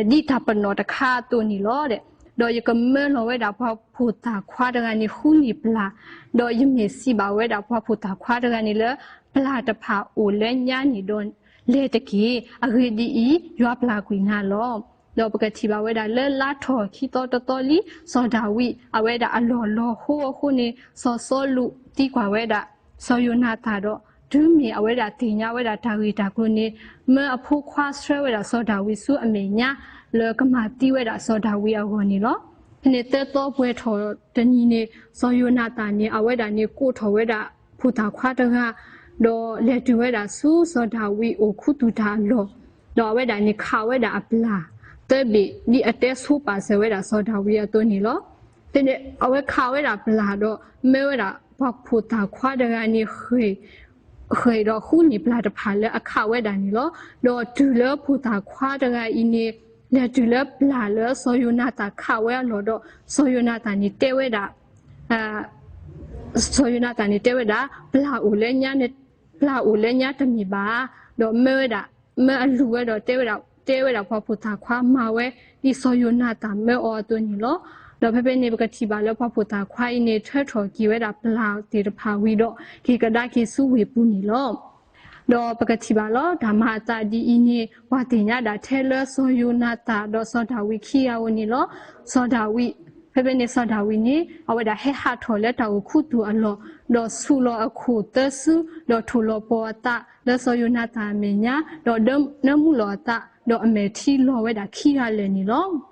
ဒ်တၢ်ပနီၣ်တခါအသိးန့ၣ်လီၤ. ဒီးယကမၢလီၤဝဲဒၣ်ပှၤဖိသၣ်ခွါတဂၤန့ၣ် ဃုန့ၢ်ပျၢ်, ဒီးယမ့ၢ်စံးဘၣ်ဝဲဒၣ်ပှၤဖိသၣ်ခွါတဂၤန့ၣ်လၢ ပျၢ်တဖၣ်အိၣ်လၢညါန့ၣ်ဒီးလဲၤတက့ၢ်. အဂ့ၢ်ဒ်အံၤ, ယွၤပျၢ်ကွံာ်နၤလီၤ. ဒီးပကထံၣ်ဘၣ်ဝဲဒၣ်လၢလါထီၣ်ခံသီတသီလံ စီၤဒၤဝံး အဝဲဒၣ်အလီၢ်လီၤဟိအဃိန့ၣ် စီၤစီလူးသံကွၢ်ဝဲဒၣ် စီၤယိၤနၤသၣ်ဒီး တုၤမ့ၢ်အဝဲဒၣ်သ့ၣ်ညါဝဲဒၣ်တၢ်ဂ့ၢ်တၢ်ကျိၤန့ၣ် မၢအဖိခွါဆှၢဝဲဒၣ်စီၤဒၤဝံးဆူအမဲာ်ညါ လၢကမၤသံဝဲဒၣ်စီၤဒၤဝံးအဂီၢ်န့ၣ်လီၤ. ဖဲန့ၣ်သၢသီပှဲၤထီၣ်တနံၤန့ၣ် စီၤယိၤနၤသၣ်န့ၣ် အဝဲဒၣ်န့ၣ်ကိးထီၣ်ဝဲဒၣ်ဖိသၣ်ခွါတဂၤ ဒီးလဲၤတုၤဝဲဒၣ်ဆူစီၤဒၤဝံးအိၣ်ခူသူၣ်တၢ်အလီၢ်, ဒီးအဝဲဒၣ်န့ၣ်ခးဝဲဒၣ်အပျၢ်သၢဘ့ၣ် ဒ်အတဲဆိပာ်စၢၤဝဲဒၣ်စီၤဒၤဝံးအသိးန့ၣ်လီၤ. ဖဲန့ၣ် အဝဲခးဝဲဒၣ်ပျၢ်ဒီး မၢဝဲဒၣ်ပှၤဖိသၣ်ခွါတဂၤန့ၣ် ဃ့ၢ်ဒီးဃုန့ၢ်ပျၢ်တဖၣ်လၢအခးဝဲဒၣ်န့ၣ်လီၤ. ဒီးတုၤလၢဖိသၣ်ခွါတဂၤအံၤန့ၣ် လဲၤတုၤလၢပျၢ်လၢစီၤယိၤနၤသၣ်ခးဝဲအလီၢ်ဒီး စီၤယိၤနၤသၣ်န့ၣ်တဲဝဲဒၣ် စီၤယိၤနၤသၣ်န့ၣ်တဲဝဲဒၣ် ပျၢ်အိၣ်လၢညါ ပျၢ်အိၣ်လၢညါတမ့ၢ်ဘၣ်, ဒီးမၢဝဲဒၣ် မၢအလူၤဝဲဒီးတဲဝဲဒၣ် တဲဝဲဒၣ်ပှၤဖိသၣ်ခွါမၤဝဲ ဒ်စီၤယိၤနၤသၣ်မၢအီၤအသိးန့ၣ်လီၤ. ဒီးဖဲဖဲန့ၣ် ပကထံၣ်ဘၣ်လၢပှၤဖိသၣ်ခွါအံၤန့ၣ် ထၢထီၣ်က့ၤဝဲဒၣ်ပျၢ်သ့ၣ်တဖၣ်ဝံၤဒီး က့ၤကဒါက့ၤဆူဝ့ၢ်ပူၤန့ၣ်လီၤ. ဒီးပကထံၣ်ဘၣ်လီၤ တၢ်မၤအသးဒ်အံၤန့ၣ် ပှၤသ့ၣ်ညါဒၣ်ထဲလၢစီၤယိၤနၤသၣ်ဒီးစီၤဒၤဝံးခံဂၤဧိၤန့ၣ်လီၤ. စီၤဒၤဝံး ဖဲဖဲန့ၣ်စီၤဒၤဝံးန့ၣ် အဝဲဒၣ်ဟဲဟးထီၣ်လၢတၢ်အိၣ်ခူသူၣ်အလီၢ်, ဒီးဆူးလီၤအခိၣ်သၢဆူ, ဒီးထိၣ်လီၤပီၤအသးလၢစီၤယိၤနၤသၣ်အမဲာ်ညါ, ဒီးနၢမူလီၤအသး, ဒီးအမဲာ်ထံလီၤဝဲဒၣ်ခံဂၤလၢာ်န့ၣ်လီၤ. ဝံၤ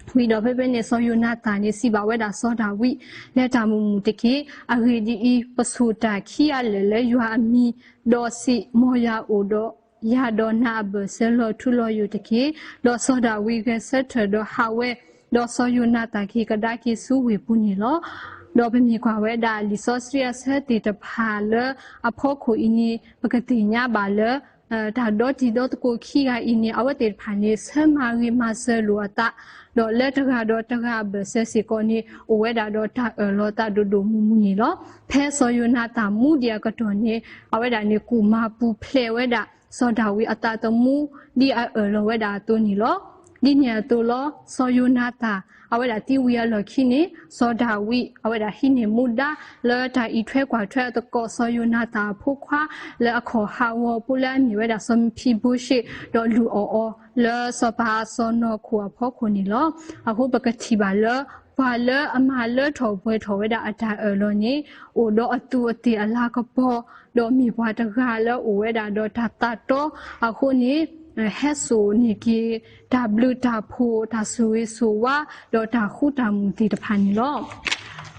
ဒီးဖဲဖဲန့ၣ် စီၤယိၤနၤသၣ်န့ၣ် စံးဘၣ်ဝဲဒၣ်စီၤဒၤဝံး, လဲၤတၢ်မုာ်မုာ်တက့ၢ်. အဂ့ၢ်ဒ်အံၤ, ပဆိၣ်တၢ်ခံဂၤလၢာ်လၢယွၤအမံၤ, ဒီးစံး, မ်ယွၤအိၣ်ဒီးယၤဒီးနၤအဘၢၣ်စၢၤလီၤထူလီၤယိာ်တက့ၢ်. ဒီးစီၤဒၤဝံးဂဲၤဆၢထၢၣ်ဒီးဟးဝဲ, ဒီးစီၤယိၤနၤသၣ်က့ၤကဒါက့ၤဆူဝ့ၢ်ပူၤန့ၣ်လီၤ. ဒီးပမ့ၢ်ကွၢ်ဝဲဒၣ်လံာ်စီဆှံအဆၢသ့ၣ်တဖၣ်လၢအဖီခိၣ်အံၤန့ၣ် ပကသ့ၣ်ညါဘၣ်လၢ တၢ်ဒီတံၤဒီသကိးခံဂၤအံၤန့ၣ် အဝဲသ့ၣ်တဖၣ်န့ၣ် ဆၢမၤဂ့ၤမၤစၢၤလိာ်အသး, ဒီးလၢတဂၤဒီးတဂၤအဘၢၣ်စၢၤစ့ၢ်ကီးန့ၣ် အိၣ်ဝဲဒၣ်ဒီးတၢ်အၢၣ်လီၤသးဒိၣ်ဒိၣ်မုၢ်မုၢ်န့ၣ်လီၤ. ဖဲစီၤယိၤနၤသၣ်မူဒံးအကတီၢ်န့ၣ် အဝဲဒၣ်န့ၣ်ကူၣ်မၤပူၤဖျဲးဝဲဒၣ် စီၤဒၤဝံးအသးသမူ ဒ်အအၢၣ်လီၤဝဲဒၣ်အသိးန့ၣ်လီၤ. ဒ်န့ၣ်အသိးလီၤ. စီၤယိၤနၤသၣ် အဝဲဒၣ်သံဝံၤအလီၢ်ခံန့ၣ် စီၤဒၤဝံး အဝဲဒၣ်ဟံးန့ၢ်မူဒါ လၢတၢ်အံးထွဲကွၢ်ထွဲအသကိး စီၤယိၤနၤသၣ်အဖိခွါ လၢအခီၣ်ဟးဂီၤဖိလၢအမ့ၢ်ဝဲဒၣ်စီၤမံၤဖံဘိရှ့ ဒီးလုၢ်အီၣ်အီၤ လၢစီၤပၤအစီၢ်နီၤခိၣ်အဖီခိၣ်န့ၣ်လီၤ. အဃိပကထံၣ်ဘၣ်လၢ ပှၤလၢအမၤလၢထီၣ်ပှဲၤထီၣ်ဝဲဒၣ်အတၢ်အၢၣ်လီၤန့ၣ် အိၣ်ဒီးအသူးအသ့ၣ်အလၤကပီၤ ဒီးမ့ၢ်ပှၤတဂၤလၢအအိၣ်ဝဲဒၣ်ဒီးတၢ်သးတီအဃိန့ၣ် ဟဲစိာ်န့ၢ်က့ၤ တၢ်ဘျုးတၢ်ဖှိၣ် တၢ်ဆိၣ်ဂ့ၤဆိၣ်ဝါ ဒီးတၢ်ဃူတၢ်မုာ်သ့ၣ်တဖၣ်န့ၣ်လီၤ.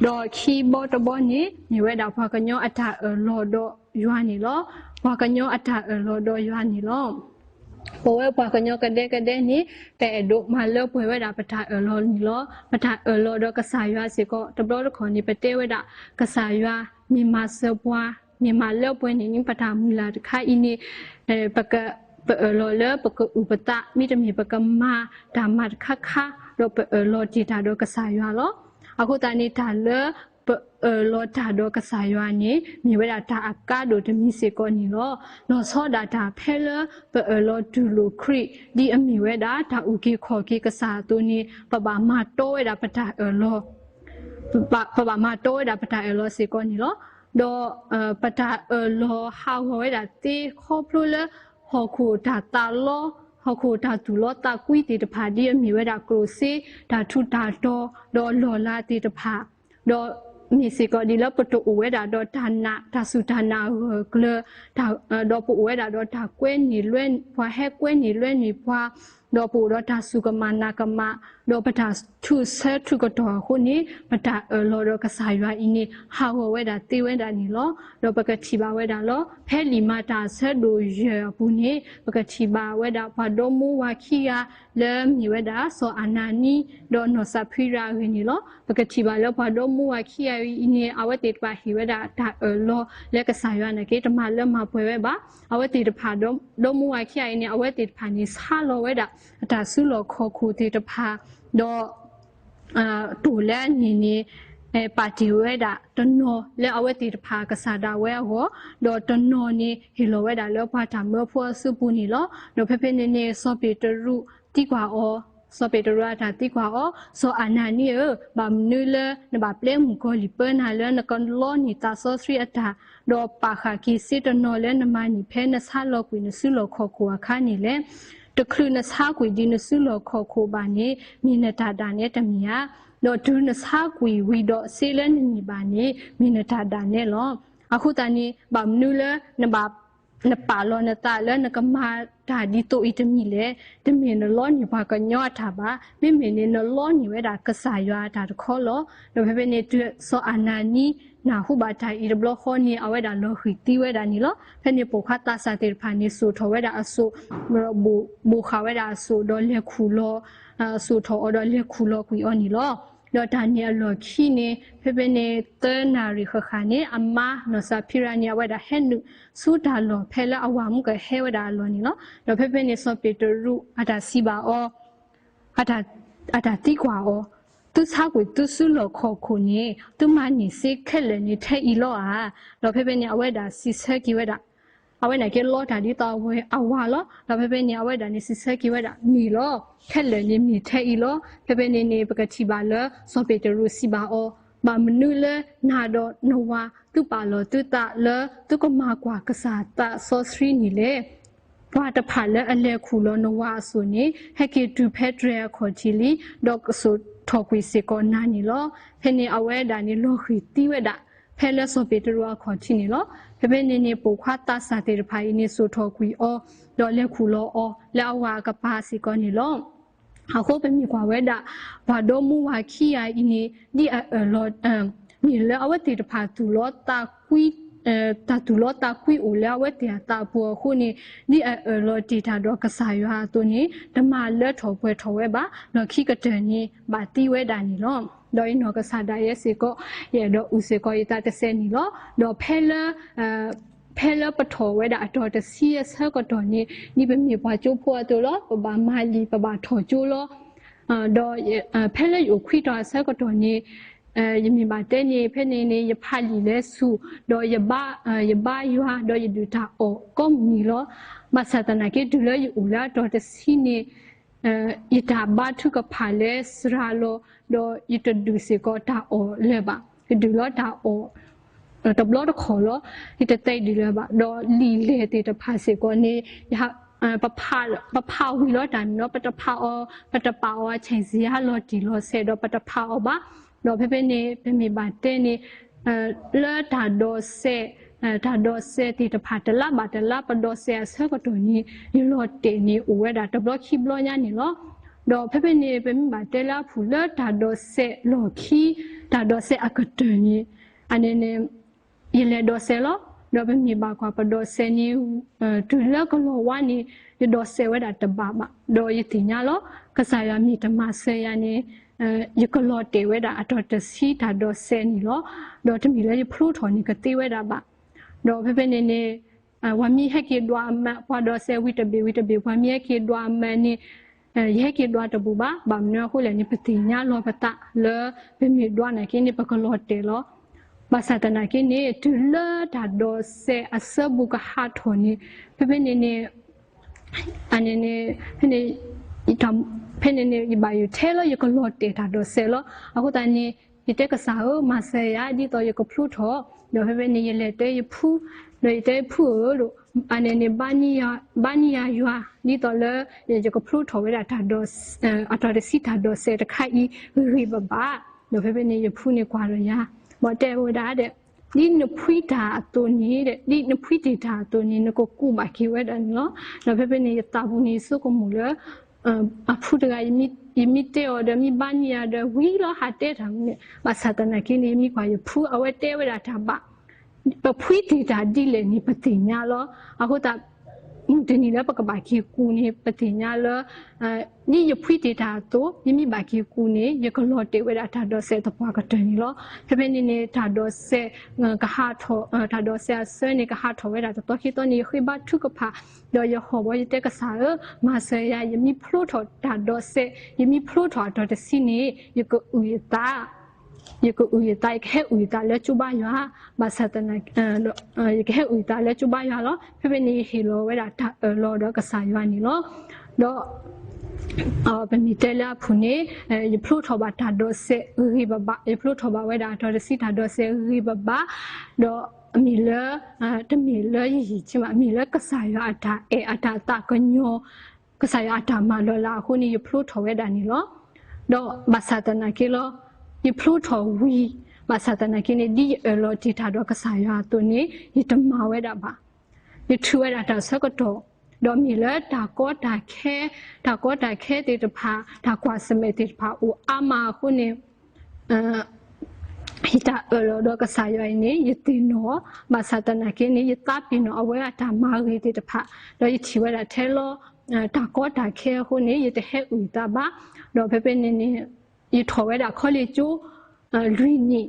ဒီးခံဘီတဘီန့ၣ် မ့ၢ်ဝဲဒၣ်ပှၤကညီအတၢ်အၢၣ်လီၤဒီးယွၤန့ၣ်လီၤ. ပှၤကညီအတၢ်အၢၣ်လီၤဒီးယွၤန့ၣ်လီၤ. ပဝဲပှၤကညီကဒဲကဒဲန့ၣ် ပအဲၣ်ဒိးမၤလၢပှဲၤဝဲဒၣ်ပတၢ်အၢၣ်လီၤန့ၣ်လီၤ. ပတၢ်အၢၣ်လီၤဒီးကစၢ်ယွၤစ့ၢ်ကီး တဘျီတခီၣ်န့ၣ် ပတဲဝဲဒၣ် ကစၢ်ယွၤ မ့ၢ်မၤစၢၤပှၤ မ့ၢ်မၤလၢပှဲၤန့ၣ် ပတၢ်မုၢ်လၢ်တခါအံၤန့ၣ် ပက ပအၢၣ်လီၤလၢပကအုၣ်ပသး မ့တမ့ၢ်ပကမၤတၢ်မၤတခါခါ ဒီးပအၢၣ်လီၤတ့ၢ်တၢ်ဒီးကစၢ်ယွၤလီၤ. အဃိသတးန့ၣ် တၢ်လၢပအၢၣ်လီၤတၢ်ဒီးကစၢ်ယွၤန့ၣ် မ့ၢ်ဝဲဒၣ်တၢ်အကါဒိၣ်တမံၤစ့ၢ်ကီးန့ၣ်လီၤ. လီၤဆီဒၣ်တၢ်ဖဲလၢပအၢၣ်လီၤတူၢ်လိာ်ခရံာ် ဒ်အမ့ၢ်ဝဲဒၣ်တၢ်အုၣ်က့ၤခီၣ်က့ၤကစၢ်အသိးန့ၣ် ပဘၣ်မၤတီဝဲဒၣ်ပတၢ်အၢၣ်လီၤ ပဘၣ်မၤတီဝဲဒၣ်ပတၢ်အၢၣ်လီၤစ့ၢ်ကီးန့ၣ်လီၤ. ဒီးပတၢ်အၢၣ်လီၤဟးဂီၤဝဲဒၣ်သ့ခီဖျိလၢ ဟီၣ်ခိၣ်တၢ်သးလီ ဟီၣ်ခိၣ်တၢ်သူၣ်လီသးကွံသ့ၣ်တဖၣ် ဒ်အမ့ၢ်ဝဲဒၣ်ကျိၣ်စ့ တၢ်ထူးတၢ်တီၤ ဒီးလီၢ်လၤသ့ၣ်တဖၣ် ဒီးမ့ၢ်စ့ၢ်ကီးဒ်လၢပတအိၣ်ဝဲဒၣ်ဒီးတၢ်နာ် တၢ်စူၢ်တၢ်နာ်အဂၢၢ်အကျၢၤ ဒီးပအိၣ်ဝဲဒၣ်ဒီးတၢ်ကွဲန့ၢ်လွဲ ပှၤဟဲကွဲန့ၢ်လွဲန့ၢ်ပှၤ ဒီးပအိၣ်ဒီးတၢ်စူၢ်ကမၣ်နာ်ကမၣ် ဒီးပတၢ်ထူးဆၢထူးကတီၢ်အဃိန့ၣ် ပတၢ်အၢၣ်လီၤဒီးကစၢ်ယွၤအံၤန့ၣ် ဟးဂီၤဝဲဒၣ်သ့ဝဲဒၣ်န့ၣ်လီၤ. ဒီးပကထံၣ်ဘၣ်ဝဲဒၣ်လီၤ. ဖဲလံာ်မၤတၢ်အဆၢဒိၣ်ယဲၢ်အပူၤန့ၣ် ပကထံၣ်ဘၣ်ဝဲဒၣ်ပှၤဒီမါဝၤခံဂၤ လၢမ့ၢ်ဝဲဒၣ် စီၤအနၤနံ ဒီးနီၢ်စးဖံရၤအဂ့ၢ်န့ၣ်လီၤ. ပကထံၣ်ဘၣ်လၢပှၤဒီမါဝၤခံဂၤအံၤန့ၣ် အဝဲသ့ၣ်တဖၣ်ဟ့ၣ်ဝဲဒၣ်တၢ်အၢၣ်လီၤလၢကစၢ်ယွၤနာ်က့ တမၤလၢမၤပှဲၤဝဲဘၣ်. အဝဲသ့ၣ်တဖၣ် ဒီမါဝၤခံဂၤအံၤန့ၣ် အဝဲသ့ၣ်တဖၣ်န့ၣ် ဆါလီၤဝဲဒၣ် အတၢ်စုလီၢ်ခီၣ်ခိၣ်သ့ၣ်တဖၣ် ဒီး တိၢ်လၢအန့ၣ်န့ၣ် ပာ်တ့ၢ်ဝဲဒၣ်တနီၤလၢအဝဲသ့ၣ်တဖၣ်ကစၢ်ဒၣ်ဝဲအဂီၢ်, ဒီးတနီၤန့ၣ်ဟ့ၣ်လီၤဝဲဒၣ်လၢပှၤတၢ်မၢဖိအစုပူၤန့ၣ်လီၤ. ဒီးဖဲဖဲန့ၣ်န့ၣ် စီၤပ့းတရူးသံကွၢ်အီၤ, စီၤပ့းတရူးအတၢ်သံကွၢ်အီၤ, စီၤအနၤနံဧၢ, ဘၣ်မနုၤလၢနဘၣ်ပျဲမုၣ်ကီၤလံၢ်ပၢနၤလၢနကလီန့ၢ်သးစီဆှံအတၢ်, ဒီးပာ်ဃာ်က့ၤစ့တနီၤလၢနမၤန့ၢ်ဖဲနဆါလီၤကွံာ်နစုလီၢ်ခီၣ်ခိၣ်အခါန့ၣ်လဲၣ်. တချုးနဆါကွံာ်ဒံးနစုလီၢ်ခီၣ်ခိၣ်ဘၣ်န့ၣ် မ့ၢ်နတၢ်ဒၣ်နဲတမံၤဧါ. ဒီးတုၤနဆါကွံာ်ဝံၤဒီးစ့လၢနန့ၢ်ဘၣ်န့ၣ် မ့ၢ်နတၢ်ဒၣ်နဲလီၤ. အဃိသတးန့ၣ် ဘၣ်မနုၤလၢနဘၣ် နပာ်လီၤနသးလၢနကမၤတၢ်ဒ်သိးအံၤတမံၤလဲၣ်. တမ့ၢ်နလီန့ၢ်ပှၤကညီအတၢ်ဘၣ်. မ့မ့ၢ်န့ၣ် နလီန့ၢ်ဝဲဒၣ်ကစၢ်ယွၤအတၢ်တခီလီၤ. ဒီးဖဲဖဲန့ၣ် တုၤစီၤအနၤနံ နၢ်ဟူဘၣ်တၢ်အံၤတဘျီဃီန့ၣ် အဝဲဒၣ်လီၤဃံၤသံဝဲဒၣ်န့ၣ်လီၤ. ဖဲန့ၣ်ပိာ်ခွါသးစၢ်သ့ၣ်တဖၣ်န့ၣ် စိာ်ထီၣ်ဝဲဒၣ်အစိၣ်, ဒီးဘိၣ်ဃာ်ဝဲဒၣ်အစိၣ်, ဒီးလဲၤခူၣ်လီၤ, စိာ်ထီၣ်အီၤဒီးလဲၤခူၣ်လီၤကွံာ်အီၤန့ၣ်လီၤ. ဒီးတၢ်န့ၣ်အလီၢ်ခံန့ၣ် ဖဲဖဲန့ၣ် သၢနၣ်ရံၣ်ဃၣ်ဃၣ်န့ၣ် အမါနီၢ်စၤဖံရၤန့ၣ် အဝဲဒၣ်ဟဲနုာ်ဆူတၢ်လီၢ်ဖဲလၢအဝၤမူကဟဲဝဲဒၣ်အလီၢ်န့ၣ်လီၤ. ဒီးဖဲဖဲန့ၣ် စီၤပ့းတရူးအတၢ်စံးဘၣ်အီၤ, အတၢ်သံကွၢ်အီၤ, သုဆါကွံာ်သုစုလီၢ်ခီၣ်ခိၣ်န့ၣ် သုမၤန့ၢ်စ့ခဲလၢာ်န့ၣ်ထဲအံၤလီၤဧါ. ဒီးဖဲဖဲန့ၣ် အဝဲဒၣ်စံးဆၢက့ၤဝဲဒၣ် အဝဲန့ၣ်က့လီတၢ်ဒ်သိးအဝၤလီၤ. ဒီးဖဲဖဲန့ၣ် အဝဲဒၣ်န့ၣ်စံးဆၢက့ၤဝဲဒၣ် မ့ၢ်လီၤ, ခဲလၢာ်န့ၣ်မ့ၢ်ထဲအံၤလီၤ. ဖဲဖဲန့ၣ်န့ၣ် ပကထံၣ်ဘၣ်လၢ စီၤပ့းတရူးစံးဘၣ်အီၤ, ဘၣ်မနုၤလၢနၤဒီးနဝၤ သုပာ်လီၤသုသးလၢသုကမၤကွၢ်ကစၢ်သးစီဆှံန့ၣ်လဲၣ်. ပှၤတဖၣ်လၢအလဲၤခူၣ်လီၤနဝၤအစိၣ်န့ၣ် ဟဲက့ၤတုၤဖဲတြဲၤအခီၣ်ထံးလံ, ဒီးကစိာ်ထီၣ်ကွံာ်စ့ၢ်ကီးနၤန့ၣ်လီၤ. ဖဲန့ၣ်အဝဲဒၣ်န့ၣ်လီၤဃံၤသံဝဲဒၣ် ဖဲလၢစီၤပ့းတရူးအခီၣ်ထံးန့ၣ်လီၤ. ဖဲဖဲန့ၣ်န့ၣ် ပိာ်ခွါသးစၢ်သ့ၣ်တဖၣ်အံၤန့ၣ် စိာ်ထီၣ်ကွံာ်အီၤ, ဒီးလဲၤခူၣ်လီၤအီၤ လၢအဝၤအကပၤစ့ၢ်ကီးန့ၣ်လီၤ. အဃိပမ့ၢ်ကွၢ်ဝဲဒၣ် ပှၤဒီမါဝၤခံဂၤအံၤန့ၣ် ဒ်အအၢၣ်လီၤ မ့ၢ်လၢအဝဲသ့ၣ်တဖၣ်သူၣ်လီသးကွံ တၢ်သူၣ်လီသးကွံအိၣ်လၢအဝဲသ့ၣ်အသးပူၤအဃိန့ၣ် ဒ်အအၢၣ်လီၤတ့ၢ်တၢ်ဒီးကစၢ်ယွၤအသိးန့ၣ် တမၤလၢထီၣ်ပှဲၤထီၣ်ဝဲဘၣ်, ဒီးခံကတၢၢ်န့ၣ် ဘၣ်သံဝဲဒၣ်န့ၣ်လီၤ. ဒီးယနီၢ်ကစၢ်ဒၣ်ယဲစ့ၢ်ကီး ယအဲၣ်ဒိးအုၣ်စ့ၢ်ကီးယသးတစဲးန့ၣ်လီၤ. ဒီးဖဲလၢ ဖဲလၢပထီၣ်ဝဲဒၣ်အတီၤတဆံအဆၢကတီၢ်န့ၣ် ဒ်ပမ့ၢ်ပှၤကၠိဖိအသိးလီၤ. ပဘၣ်မၤလံာ် ပဘၣ်ထီၣ်ကၠိလီၤ. ဒီးဖဲလၢယအိၣ်ခွံတီၤအဆၢကတီၢ်န့ၣ် ယမ့ၢ်ဘၣ်တဲန့ၣ် ဖဲန့ၣ်န့ၣ် ယဖးလံာ်လဲၤဆူၣ်, ဒီးယဘါယွၤ, ဒီးယဒုးတၢ်အီၣ်ကိးမုၢ်နံၤလီၤ. ဘၣ်ဆၣ်သနာ်က့ တုၤလၢယအိၣ်လၢအတီၤတဆံန့ၣ် ယတၢ်ဘါထုကဖၣ်လၢစှၤလီၤ, ဒီးယတဒုးစ့ၢ်ကီးတၢ်အီၣ်လၢၤဘၣ်. ယဒုးလီၤတၢ်အီၣ် တဘျီတခီၣ်လီၤ. ယတသဲဒ်လဲၣ်ဘၣ်. ဒီးလံာ်လဲၢ်သ့ၣ်တဖၣ်စ့ၢ်ကီးန့ၣ် ပဖးဝံၤလီၤတၢ်န့ၣ်လီၤ. ပတဖးအီၤ, ပတပာ်အီၤအဆဲးစံယါလီၤတံၢ်လီၤဆဲး ဒီးပတဖးအီၤဘၣ်. ဒီးဖဲဖဲန့ၣ် ပမ့ၢ်ဘၣ်တဲန့ၣ် လၢတၢ်ဒိးစဲး, တၢ်ဒိးစဲးသ့ၣ်တဖၣ် တလါဘၣ်တလါ ပဒိးစဲးအဆၢကတီၢ်န့ၣ် ယလီၤတဲာ်န့ၣ် အိၣ်ဝဲဒၣ်တဘျီခံဘျီညါန့ၣ်လီၤ. ဒီးဖဲဖဲန့ၣ် ပမ့ၢ်ဘၣ်တဲလၢအဖုၣ်လၢတၢ်ဒိးစဲးလီၢ်ခံ, တၢ်ဒိးစဲးအကတၢၢ်န့ၣ် အန့ၣ်န့ၣ် ယလဲၤဒိးစဲးလီၤ. ဒီးပမ့ၢ်ဘၣ်ကွၢ်ပဒိးစဲးန့ၣ် တုၤလၢကလီၤဝါန့ၣ် ယဒိးစဲးဝဲဒၣ်တဘၣ်ဘၣ်. ဒီးယသ့ၣ်ညါလီၤ ကစၢ်ယွၤမ့ၢ်တမၤစၢၤယၤန့ၣ် ယကလီၤတဲာ်ဝဲဒၣ်အတီၤတဆံတၢ်ဒိးစဲးန့ၣ်လီၤ. ဒီးတမ့ၢ်လၢယဖျိထီၣ်န့ၣ်ကသ့ဝဲဒၣ်ဘၣ်. ဒီးဖဲဖဲန့ၣ်န့ၣ် ပှၤမ့ၢ်ဟဲက့ၤဒွးအမး ပှၤဒိးစဲးဝံၤတဘ့ၣ်ဝံၤတဘ့ၣ် ပှၤမ့ၢ်ဟဲက့ၤဒွးအမးန့ၣ် ယဟဲက့ၤဒွးတဘူၣ်ဘၣ်. ဘၣ်မနုၤအဃိလဲၣ်န့ၣ် ပသ့ၣ်ညါလီၤပသးလၢ ပမ့ၢ်ဒွးနာ်က့န့ၣ် ပကလီၤတဲာ်လီၤ. ဘၣ်ဆၣ်သနာ်က့န့ၣ် တုၤလၢတၢ်ဒိးစဲးအဆၢပူၤကဟးထီၣ်န့ၣ် ဖဲဖဲန့ၣ်န့ၣ် အန့ၣ်န့ၣ် ဖဲန့ၣ် ဖဲန့ၣ်န့ၣ် ယဘၣ်ယိၣ်ထဲလၢယကလီၤတဲာ်တၢ်ဒိးစဲးလီၤ. အဃိသတးန့ၣ် ယတဲကစၢ်ဧၢ မၤစၢၤယၤ ဒ်သိးယကဖျိထီၣ်, ဒီးဖဲဖဲန့ၣ် ယလဲၤတဲယဖု, ဒီးယတဲဖုဧၢ, အန့ၣ်န့ၣ် ဘါနံၣ်ယၤယွၤ ဒ်သိးလၢ ယကဖျိထီၣ်ဝဲဒၣ် အတီၤတဆံတၢ်ဒိးစဲးတခါအံၤ ဂ့ၤဂ့ၤဘၣ်ဘၣ်, ဒီးဖဲဖဲန့ၣ် ယဖုန့ၣ်ကွၢ်ဒီးယၤ, ဘၣ်တဲဝဲဒၣ်ဒီး ဒ်နဖှံတၢ်အသိးန့ၣ်ဒီး ဒ်နဖှံတ့ၢ်တၢ်အသိးန့ၣ် နကကူးဘၣ်က့ၤဝဲဒၣ်န့ၣ်လီၤ. ဒီးဖဲဖဲန့ၣ် ယသးပူၤန့ၣ်ဆိကမိၣ်လၢ အဖုတဂၤ ယမ့ၢ်တဲအီၤဒီး မ့ၢ်ဘါနံၣ်ယၤဒီး ဝံၤလီၤဟးတဲတၢ်န့ၣ်, ဘၣ်ဆၣ်သနာ်က့န့ၣ် ယမ့ၢ်ကွၢ်ယဖု အဝဲတဲဝဲဒၣ်တၢ်ဘၣ်, ပဖှံတ့ၢ်တၢ်ဒ်လဲၣ်န့ၣ် ပသ့ၣ်ညါလီၤ. အဃိသတး မုၢ်တနံၤလၢပကဘၣ်က့ၤကူးန့ၣ် ပသ့ၣ်ညါလၢ ဒ်ယဖှံတ့ၢ်တၢ်အသိး ယမ့ၢ်ဘၣ်က့ၤကူးန့ၣ် ယကလီၤတဲာ်ဝဲဒၣ်တၢ်ဒိးစဲးသပှၢ်ကတၢၢ်န့ၣ်လီၤ. ဖဲဖဲန့ၣ်န့ၣ် တၢ်ဒိးစဲး ကဟးထီၣ် တၢ်ဒိးစဲးအဆၢန့ၣ် ကဟးထီၣ်ဝဲဒၣ်တသီခံသီန့ၣ် ယဃ့ဘါထုကဖၣ်, ဒီးယဟီၣ်ဘီ ယတဲကစၢ်ဧၢ, မၤစၢၤယၤ ယမ့ၢ်ဖျိထီၣ်တၢ်ဒိးစဲး ယမ့ၢ်ဖျိထီၣ်အတီၤတဆံန့ၣ် ယကအုၣ်ယသး ယကအုၣ်ယသး ယကဟဲအုၣ်ယသးလၢကၠိဘါယွၤ, ဘၣ်ဆၣ်သနာ် ယကဟဲအုၣ်ယသးလၢကၠိဘါယွၤလီၤ. ဖဲဖဲန့ၣ် ယဟ့ၣ်လီၤဝဲဒၣ်တၢ်အၢၣ်လီၤဒီးကစၢ်ယွၤန့ၣ်လီၤ. ဒီး ပမ့ၢ်တဲလၢအဖုၣ်န့ၣ် ယဖျိထီၣ်ဘၣ်တၢ်ဒိးစဲးဂ့ၤဂ့ၤဘၣ်ဘၣ်, ယဖျိထီၣ်ဘၣ်ဝဲဒၣ်အတီၤတဆံတၢ်ဒိးစဲးဂ့ၤဂ့ၤဘၣ်ဘၣ်, ဒီးမ့ၢ်လၢ တမ့ၢ်လၢယယံာ်ဆံးဘၣ်, မ့ၢ်လၢကစၢ်ယွၤအတၢ်အဲၣ်အတၢ်သးကညီၤ ကစၢ်ယွၤအတၢ်မၤလီၤလးအဃိန့ၣ် ယဖျိထီၣ်ဝဲဒၣ်န့ၣ်လီၤ. ဒီးဘၣ်ဆၣ်သနာ်က့လီၤ, ယဖျိထီၣ်ဝံၤ, ဘၣ်ဆၣ်သနာ်က့န့ၣ် ဒ်ယအၢၣ်လီၤတ့ၢ်တၢ်ဒီးကစၢ်ယွၤအသိးန့ၣ် ယတမၤဝဲဒၣ်ဘၣ်. ယထုးဝဲဒၣ်တၢ်ဆၢကတီၢ်, ဒီးမ့ၢ်လၢတၢ်ကီတၢ်ခဲ, တၢ်ကီတၢ်ခဲသ့ၣ်တဖၣ်, တၢ်ကွၢ်ဆၢၣ်မဲာ်သ့ၣ်တဖၣ်အိၣ်အါမးအဃိန့ၣ် ယတၢ်အၢၣ်လီၤဒီးကစၢ်ယွၤအံၤန့ၣ် ယသ့ၣ်နီၣ်, ဘၣ်ဆၣ်သနာ်က့န့ၣ် ယသးပ့ၤနီၣ်အဝဲအတၢ်မၤဂ့ၤသ့ၣ်တဖၣ်, ဒီးယထံၣ်ဝဲဒၣ်ထဲလီၤ တၢ်ကီတၢ်ခဲအဃိန့ၣ် ယတဟဲအုၣ်ယသးဘၣ်. ဒီးဖဲဖဲန့ၣ်န့ၣ် ယထီၣ်ဝဲဒၣ်ခီလ့ၣ်ကၠိ လွံၢ်နံၣ်,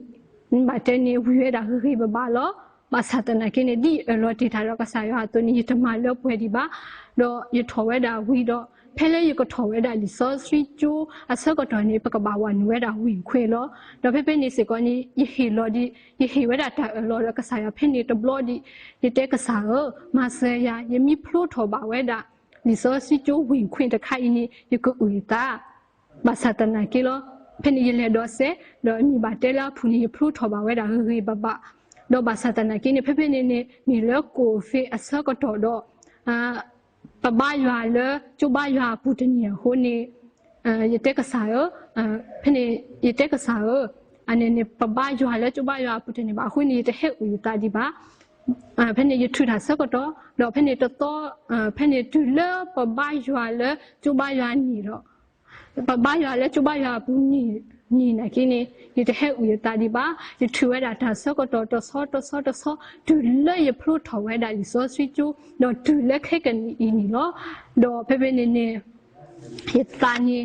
ဘၣ်တဲန့ၣ် ဝံၤဝဲဒၣ်ဂ့ၤဂ့ၤဘၣ်ဘၣ်လီၤ. ဘၣ်ဆၣ်သနာ်က့န့ၣ် ဒ်ယအၢၣ်လီၤတ့ၢ်တၢ်ဒီးကစၢ်ယွၤအသိးန့ၣ် ယတမၤလၢပှဲၤဒံးဘၣ်. ဒီးယထီၣ်ဝဲဒၣ်ဝံၤဒီး ဖဲလၢယကထီၣ်ဝဲဒၣ်လံာ်စီဆှံကၠိအဆၢကတီၢ်န့ၣ် ပကဘၣ်ဝဲနုာ်ဝဲဒၣ်ဝ့ၢ်ခွ့လီၤ. ဒီးဖဲဖဲန့ၣ်စ့ၢ်ကီးန့ၣ် ယဟ့ၣ်လီၤဒံး, ယဟ့ၣ်ဝဲဒၣ်တၢ်အၢၣ်လီၤဒီးကစၢ်ယွၤဖဲန့ၣ်တဘျီဒံး, ယတဲကစၢ်ဧၢ, မၤစၢၤယၤ, ယမ့ၢ်ဖျိထီၣ်ဘၣ်ဝဲဒၣ် လံာ်စီဆှံကၠိဝ့ၢ်ခွ့တခါအံၤန့ၣ် ယကအုၣ်ယသး ဘၣ်ဆၣ်သနာ်က့လီၤ. ဖဲန့ၣ်ယလဲၤဒိးစဲး, ဒီးမ့ၢ်ဘၣ်တဲလၢအဖုၣ်န့ၣ် ယဖျိထီၣ်ဘၣ်ဝဲဒၣ်ဂ့ၤဂ့ၤဘၣ်ဘၣ်, ဒီးဘၣ်ဆၣ်သနာ်က့န့ၣ် ဖဲဖဲန့ၣ်န့ၣ် မ့ၢ်လၢကိၣ်ဖ့အဆၢကတီၢ်ဒီး ပဘါယွၤလၢကၠိဘါယွၤအပူၤတန့ၢ်အဃိန့ၣ် ယတဲကစၢ်ဧၢ, ဖဲန့ၣ် ယတဲကစၢ်ဧၢ, အန့ၣ်န့ၣ် ပဘါယွၤလၢကၠိဘါယွၤအပူၤတန့ၢ်ဘၣ်အဃိန့ၣ် ယတဟဲအုၣ်ယသးဒံးဘၣ်. ဖဲန့ၣ်ယထုးတၢ်ဆၢကတီၢ်, ဒီးဖဲန့ၣ်တသီ, ဖဲန့ၣ်တုၤလၢပဘါယွၤလၢကၠိဘါယွၤန့ၣ်ဒီး ပဘါယွၤလၢကၠိဘါယွၤအပူၤန့ၣ်နာ်က့န့ၣ် ယတဟဲအုၣ်ယသးဒံးဘၣ်. ယထုးဝဲဒၣ်တၢ်ဆၢကတီၢ်တဆီတဆီတဆီ တုၤလၢယဖျိထီၣ်ဝဲဒၣ်လံာ်စီဆှံကၠိ ဒီးတုၤလၢခဲကနံၣ်အံၤန့ၣ်လီၤ. ဒီးဖဲဖဲန့ၣ်န့ၣ် ယသးန့ၣ်,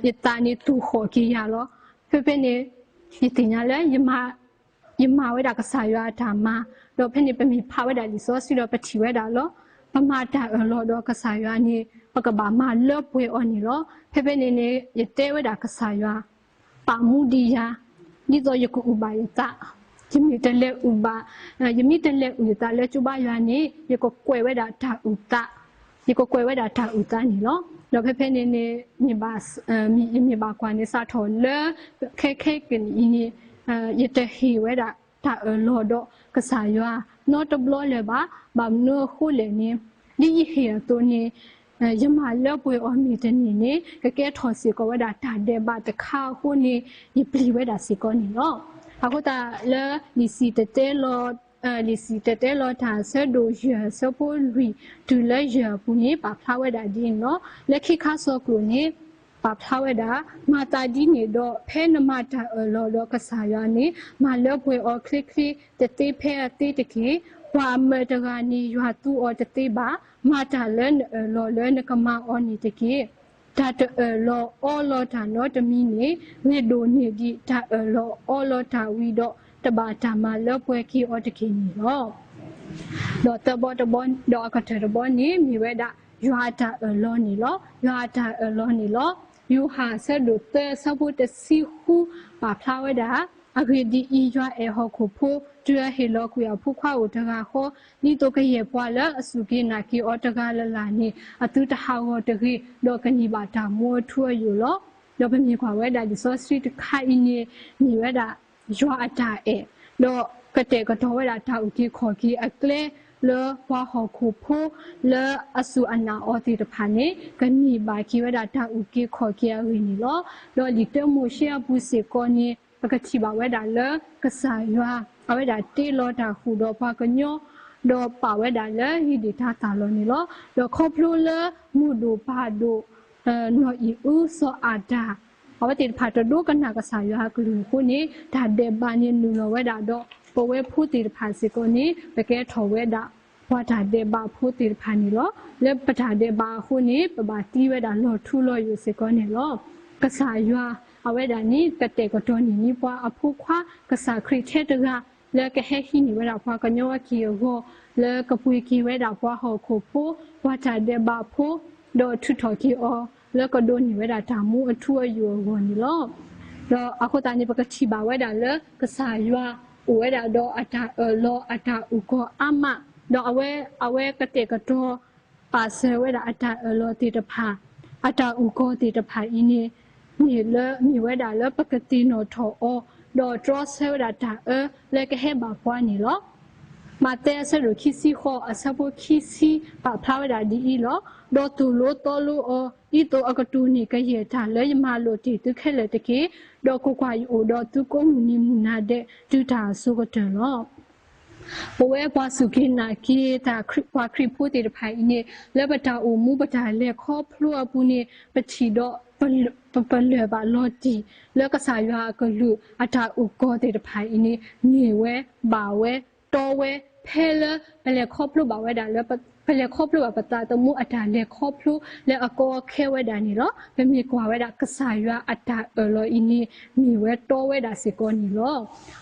ယသးန့ၣ်သူၣ်ဃီၣ်က့ၤယၤလီၤ. ဖဲဖဲန့ၣ် ယသ့ၣ်ညါလၢ ယမၤဝဲဒၣ်ကစၢ်ယွၤအတၢ်မၤ, ဒီးဖဲန့ၣ် ပမ့ၢ်ဖးဝဲဒၣ်လံာ်စီဆှံဒီးပထံၣ်ဝဲဒၣ်လီၤ. ပမၤတၢ်အၢၣ်လီၤဒီးကစၢ်ယွၤန့ၣ် ပကဘၣ်မၤလၢပှဲၤအီၤန့ၣ်လီၤ. ဖဲဖဲန့ၣ်န့ၣ် ယတဲဝဲဒၣ်ကစၢ်ယွၤ ပာ်မူဒံးယၤ, ဒ်သိးယကအုၣ်ဘၣ်ယသး, ယမ့ၢ်တလဲၤအုၣ်ဘၣ်, ယမ့ၢ်တလဲၤအုၣ်ယသးလၢကၠိဘါယွၤန့ၣ် ယကကွဲးဝဲဒၣ်တၢ်အုၣ်သး, ယကကွဲးဝဲဒၣ်တၢ်အုၣ်သးန့ၣ်လီၤ. ဒီးဖဲဖဲန့ၣ်န့ၣ် မ့ၢ်ဘၣ် မ့ၢ်ဘၣ်ကွၢ်န့ၣ် စးထီၣ်လၢ ခဲခဲကနံၣ်အံၤန့ၣ် ယတဟ့ၣ်ဝဲဒၣ်တၢ်အၢၣ်လီၤဒီးကစၢ်ယွၤ နီတဘျီလၢၤဘၣ်. ဘၣ်မနုၤအဃိလဲၣ်န့ၣ် ဒ်ယဟ့ၣ်အသိးန့ၣ် ယမၤလၢပှဲၤအီၤမ့ၢ်တန့ၢ်န့ၣ် ကကဲထီၣ်စ့ၢ်ကီးဝဲဒၣ်တၢ်ဒဲးဘးတခါအဃိန့ၣ် ယပျံၤဝဲဒၣ်စ့ၢ်ကီးန့ၣ်လီၤ. အဃိသတးလၢ လံာ်စံၣ်တဲၤတဲလီၤ လံာ်စံၣ်တဲၤတဲလီၤတၢ်အဆၢဒိၣ်ယဲၢ် အဆၢဖိလွံၢ်တုၤလၢယဲၢ်အပူၤန့ၣ် ပာ်ဖျါဝဲဒၣ်ဒ်အံၤန့ၣ်လီၤ. လၢခံခါဆၢကတီၢ်န့ၣ် ပာ်ဖျါဝဲဒၣ် မၤသးဒ်န့ၣ်ဒီး ဖဲနမၤတၢ်အၢၣ်လီၤဒီးကစၢ်ယွၤန့ၣ် မၤလၢပှဲၤအီၤချ့ချ့ တသ့ဖဲအသ့တက့ၢ်. ပှၤအမၢာ်တဂၤန့ၣ် ယွၤသူအီၤတသ့ဘၣ်. မၤတၢ်လၢနအၢၣ်လီၤလၢနကမၤအီၤန့ၣ်တက့ၢ်. တၢ်တအၢၣ်လီၤအီလီၤတၢ်နီတမံၤန့ၣ် ဂ့ၤဒိၣ်န့ၢ်ဒံးတၢ်အၢၣ်လီၤအီလီၤတၢ်ဝံၤဒီး တဘၣ်တၢ်မၤလၢပှဲၤက့ၤအီၤတက့ၢ်န့ၣ်လီၤ. ဒီးသၢဘီတဘီ ဒီးအကတၢၢ်တဘီန့ၣ် မ့ၢ်ဝဲဒၣ် ယွၤအတၢ်အၢၣ်လီၤန့ၣ်လီၤ. ယွၤအတၢ်အၢၣ်လီၤန့ၣ်လီၤ. ယိၤဟၣ်အဆၢဒိၣ်သၢ အဆၢဖိတဆံဃု ပာ်ဖျါဝဲဒၣ်, အဂ့ၢ်ဒ်အံၤ, ယွၤအဲၣ်ဟီၣ်ခိၣ်ဖိ, တုၤအဟ့ၣ်လီၤကွံာ်အဖိခွါအိၣ်တဂၤဃီ, ဒ်သိးကယဲၢ်ပှၤလၢအစူၢ်က့ၤနာ်က့ၤအီၤတဂၤလၢ်လၢ်န့ၣ် အသုတဟးဂီၤတဂ့ၤ, ဒီးကန့ၢ်ဘၣ်တၢ်မူအထူအယိာ်လီၤ. ဒီးပမ့ၢ်ကွၢ်ဝဲဒၣ်လံာ်စီဆှံတခါအံၤန့ၣ် မ့ၢ်ဝဲဒၣ် ယွၤအတၢ်အဲၣ်, ဒီးကတဲာ်ကတီၤဝဲဒၣ်တၢ်အုၣ်က့ၤခီၣ်က့ၤအကျဲ လၢပှၤဟီၣ်ခိၣ်ဖိလၢအစူၢ်အနာ်အီၤသ့ၣ်တဖၣ်န့ၣ် ကန့ၢ်ဘၣ်က့ၤဝဲဒၣ်တၢ်အုၣ်က့ၤခီၣ်က့ၤအဂ့ၢ်န့ၣ်လီၤ. ဒီးလံာ်တၢမိၤၡ့အပူၤစ့ၢ်ကီးန့ၣ် ပကထံၣ်ဘၣ်ဝဲဒၣ်လၢ ကစၢ်ယွၤ အဝဲဒၣ်တ့လီၤတၢ်ဃုာ်ဒီးပှၤကညီ ဒီးပာ်ဝဲဒၣ်လၢဟံၣ်ဒ့ၣ်တၢ်သၣ်လီၢ်န့ၣ်လီၤ. ဒီးခီဖျိလၢမုၢ်ဒိၣ်ပၢ်ဒိၣ် နီၢ်အံၣ်အု စီၤအၤဒၣ် အဝဲသ့ၣ်တဖၣ်တဒိကနၣ်ကစၢ်ယွၤအကလုၢ်အဃိန့ၣ် တၢ်ဒဲးဘးန့ၣ်နုာ်လီၤဝဲဒၣ်ဒီး ပဝဲဖိသ့ၣ်တဖၣ်စ့ၢ်ကီးန့ၣ် ပကဲထီၣ်ဝဲဒၣ် ပှၤတၢ်ဒဲးဘးဖိသ့ၣ်တဖၣ်န့ၣ်လီၤ. လၢပတၢ်ဒဲးဘးအဃိန့ၣ် ပဘၣ်သံဝဲဒၣ်လီၤထူလီၤယိာ်စ့ၢ်ကီးန့ၣ်လီၤ. ကစၢ်ယွၤ အဝဲဒၣ်န့ၣ် ကတဲာ်ကတီၤန့ၢ်န့ၢ်ပှၤအဖိခွါ ကစၢ်ခရံာ်ထဲတဂၤ လၢကဟဲဟံးန့ၢ်ဝဲဒၣ်ပှၤကညီအက့ၢ်အဂီၤ လၢကပှ့ၤက့ၤဝဲဒၣ်ပှၤဟီၣ်ခိၣ်ဖိ ပှၤတၢ်ဒဲးဘးဖိ ဒီးထုးထီၣ်က့ၤအီၤ လၢကဒိးန့ၢ်ဝဲဒၣ်တၢ်မူအထူအယိာ်အဂီၢ်န့ၣ်လီၤ. ဒီးအဃိသတးန့ၣ် ပကထံၣ်ဘၣ်ဝဲဒၣ်လၢ ကစၢ်ယွၤအိၣ်ဝဲဒၣ်ဒီးအတၢ်အၢၣ်လီၤအတၢ်အုၣ်ကီၤအါမး, ဒီးအဝဲ အဝဲကတဲာ်ကတီၤ ပာ်စၢၤဝဲဒၣ်အတၢ်အၢၣ်လီၤသ့ၣ်တဖၣ်, အတၢ်အုၣ်ကီၤသ့ၣ်တဖၣ်အံၤန့ၣ် မ့ၢ်လၢ မ့ၢ်ဝဲဒၣ်လၢပကသ့ၣ်နီၣ်ထီၣ်အီၤ ဒီးတြီဆၢဝဲဒၣ်တၢ်အၢလၢကဟဲဘၣ်ပှၤန့ၣ်လီၤ. မးသဲအဆၢဒိၣ်ခံဆံဃိး အဆၢဖိခံဆံ ပာ်ဖျါဝဲဒၣ်ဒ်အံၤလီၤ. ဒီးသိၣ်လိသီလိအီၤ ဒ်သိးအကတိၤန့ၢ်ကယဲၢ်တၢ်လၢယမၤလိာ်တ့ၢ်သုခဲလၢာ်တက့ၢ်. ဒီးကွၢ်ကွၢ်, ယအိၣ်ဒီးသုကိးမုၢ်နံၤမုၢ်နၤဒဲး တုၤတၢ်အစိၤကတၢၢ်လီၤ. ပဝဲပှၤစူၢ်က့ၤနာ်က့ၤတၢ် ပှၤခရံာ်ဖိသ့ၣ်တဖၣ်အံၤန့ၣ် လၢပတၢ်အိၣ်မူပတၢ်လဲၤခီဖျိအပူၤန့ၣ် ပထံၣ်ဒီး ပ ပလၢၢ်ဘၣ်လီၤတံၢ် လၢကစၢ်ယွၤအကလုၢ် အတၢ်အုၣ်ကီၤသ့ၣ်တဖၣ်အံၤန့ၣ် မ့ၢ်ဝဲ, ဘၣ်ဝဲ, တီဝဲ, ဖဲလၢပလဲၤခီဖျိဘၣ်ဝဲဒၣ်လၢ ပလဲၤခီဖျိဘၣ်ပသးသမူအတၢ်လဲၤခီဖျိလၢအကီအခဲဝဲဒၣ်န့ၣ်လီၤ. ပမ့ၢ်ကွၢ်ဝဲဒၣ်ကစၢ်ယွၤအတၢ်အၢၣ်လီၤအံၤန့ၣ် မ့ၢ်ဝဲတီဝဲဒၣ်စ့ၢ်ကီးန့ၣ်လီၤ.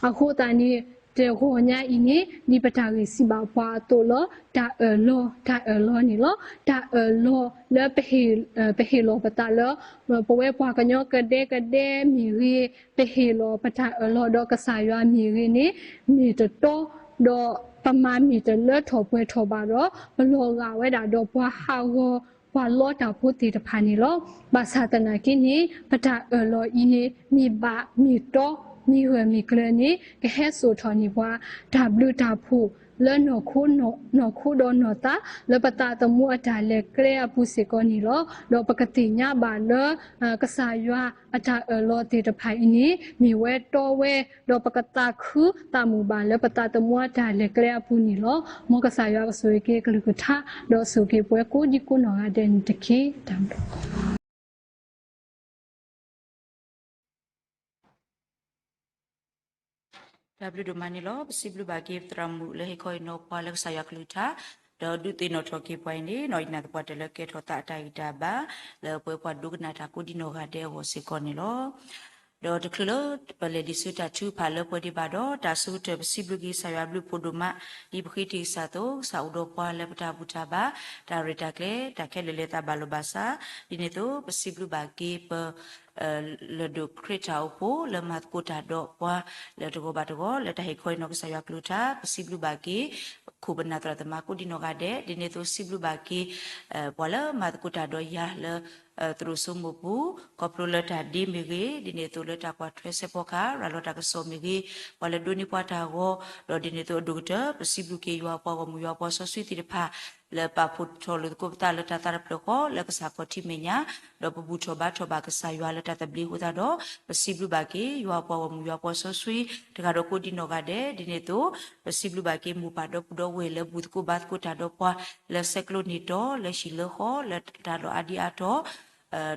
အဃိသတးန့ၣ် တဂီၤညါအံၤန့ၣ် ဒ်ပတၢ်ဂ့ၢ်စံးဘၣ်ပှၤအသိးလီၤ, တၢ်အၢၣ်လီၤ, တၢ်အၢၣ်လီၤန့ၣ်လီၤ. တၢ်အၢၣ်လီၤလၢ ပဟ့ၣ်လီၤပသးလၢ ပဝဲပှၤကညီကဒဲကဒဲမ့ၢ်ဂ့ၤ, ပဟ့ၣ်လီၤပတၢ်အၢၣ်လီၤဒီးကစၢ်ယွၤမ့ၢ်ဂ့ၤန့ၣ် မ့ၢ်တတီ, ဒီးပမၤမ့ၢ်တလၢထီၣ်ပှဲၤထီၣ်ဘၣ်ဒီး ပလီၤဂာ်ဝဲဒၣ်ဒီးပှၤဟးဂီၤ ပှၤလီတၢ်ဖိသ့ၣ်တဖၣ်န့ၣ်လီၤ. ဘၣ်ဆၣ်သနာ်က့န့ၣ် ပတၢ်အၢၣ်လီၤအံၤန့ၣ် မ့ၢ်ဘၣ်မ့ၢ်တီ မ့ၢ်ဂၢၢ်မ့ၢ်ကျၢၤန့ၣ် ကဟဲစိာ်ထီၣ်န့ၢ်ပှၤ တၢ်ဘျုးတၢ်ဖှိၣ်လၢ နီၢ်ခိဒီးနီၢ်သး လၢပသးသမူအတၢ်လဲၤကျဲအပူၤစ့ၢ်ကီးန့ၣ်လီၤ. ဒီးပကသ့ၣ်ညါဘၣ်လၢ ကစၢ်ယွၤအတၢ်အၢၣ်လီၤသ့ၣ်တဖၣ်အံၤန့ၣ် မ့ၢ်ဝဲတီဝဲ, ဒီးပကသးခုသးမုာ်ဘၣ်လၢပသးသမူအတၢ်လဲၤကျဲအပူၤန့ၣ်လီၤ. မ်ကစၢ်ယွၤကဆိၣ်ဂ့ၤက့ၤအကလုၢ်ကထါ ဒီးဆိၣ်ဂ့ၤပှၤကိးဒံကိးနီၢ်ဂၤဒဲးန့ၣ်တက့ၢ်. တၢ်ဘျုး တၢ်ဘျုးဒိၣ်မးန့ၣ်လီၤ. ပစံးဘျုးဘၣ်က့ၤပသရၣ်မုၣ်လၢဟ့ၣ်ခီဟ့ၣ်နီၤပှၤလၢကစၢ်ယွၤကလုၢ်ကထါ, ဒီးဒုးသ့ၣ်နီၣ်ထီၣ်က့ၤပှၤအံၤန့ၣ် နီၢ်အံၤနာ်သပှၢ်တၢၢ်လၢကဲထီၣ်သးအတၢ်ဂံၢ်တၢ်ဘါ လၢပဝဲပှၤဒိကနၣ်တၢ်ကိးဒံနီၢ်ဂၤဒဲးအဂီၢ်စ့ၢ်ကီးန့ၣ်လီၤ. ဒီးတချုးလၢပလဲၤလံာ်ဆၢတၢ်ထုကဖၣ်လၢပှဲၤဒံးဘၣ်ဒီး တၢ်ဆၢကတီၢ်ပစံးဘျုးက့ၤကစၢ်ယွၤဘျုးဖှိၣ်ဒိၣ်မး, ဒ်ပဃ့တ့ၢ်ကစၢ်အသိး ကစၢ်အိၣ်ဒီးပှၤလၢပတၢ်ဘူၣ်တၢ်ဘါ, တၢ်ရဲၣ်တၢ်ကျဲၤ, တၢ်ခဲလၢာ်လဲၤသးဘၣ်လိာ်ဘၣ်စး, ဒ်န့ၣ်အသိး ပစံးဘျုးဘၣ်က့ၤပ လၢဒိၣ်ခရံာ်တၢ်အိၣ်ဖှိၣ် လၢမၤသကိးတၢ်ဒီးပှၤ လၢတဂီၤဘၣ်တဂီၤ လၢတၢ်ဟ့ၣ်ခီအံၤနီၢ်ကစၢ်ယွၤကလုၢ်ကထါ ပစံးဘျုးဘၣ်က့ၤ ခိၣ်ပနၢ်သရၣ်သမါကိးဒံနီၢ်ဂၤဒဲး ဒ်န့ၣ်အသိးစံးဘျုးဘၣ်က့ၤ ပှၤလၢမၤသကိးတၢ်ဒီးယၤလၢ သရိာ်စိမိၢ်ပူၤ ခီဖျိလၢတၢ်ဒ့မ့ၢ်ဂ့ၤ ဒ်န့ၣ်အသိးလၢတၢ်ကွၢ်ထွဲစဲးဖီကဟၣ် ရၤလီၤတၢ်ကစီၣ်မ့ၢ်ဂ့ၤ ပှၤလၢဒိးန့ၢ်ပှၤတၢ်ဂီၤ ဒီးဒ်န့ၣ်အသိးအဒိၣ်ကတၢၢ် ပစံးဘျုးက့ၤယွၤပှၤဂီၢ်မုၢ်ယွၤပှၤစီဆှံသ့ၣ်တဖၣ် လၢပာ်ဖှိၣ်ထီၣ်လိာ်သကိးပသးလၢတၢ်သးတဖျၢၣ်ဃီ လၢကစၢ်ခီၣ်ထံးမဲာ်ညါ ဒီးပဘူၣ်ထီၣ်ဘါထီၣ်ဘၣ်ကစၢ်ယွၤလၢတၢ်သဘျ့အဃိသတးဒီး ပစံးဘျုးဘၣ်က့ၤ ယွၤပှၤဂီၢ်မုၢ်ယွၤပှၤစီဆှံ တဂၤဒီးကိးဒံနီၢ်ဂၤဒဲး ဒ်န့ၣ်အသိး ပစံးဘျုးဘၣ်က့ၤမိၢ်ပၢ်ဒီပုၢ်ဒီဝဲၢ်လၢဘူၣ်သကိးဘါသကိးတၢ်ဒီးပှၤ လၢဆဲးကျိးန့ၢ်တီၢ် လၢဟံၣ်လၢဃီ လၢတၢ်လီၢ်အါဒံအါတီၢ်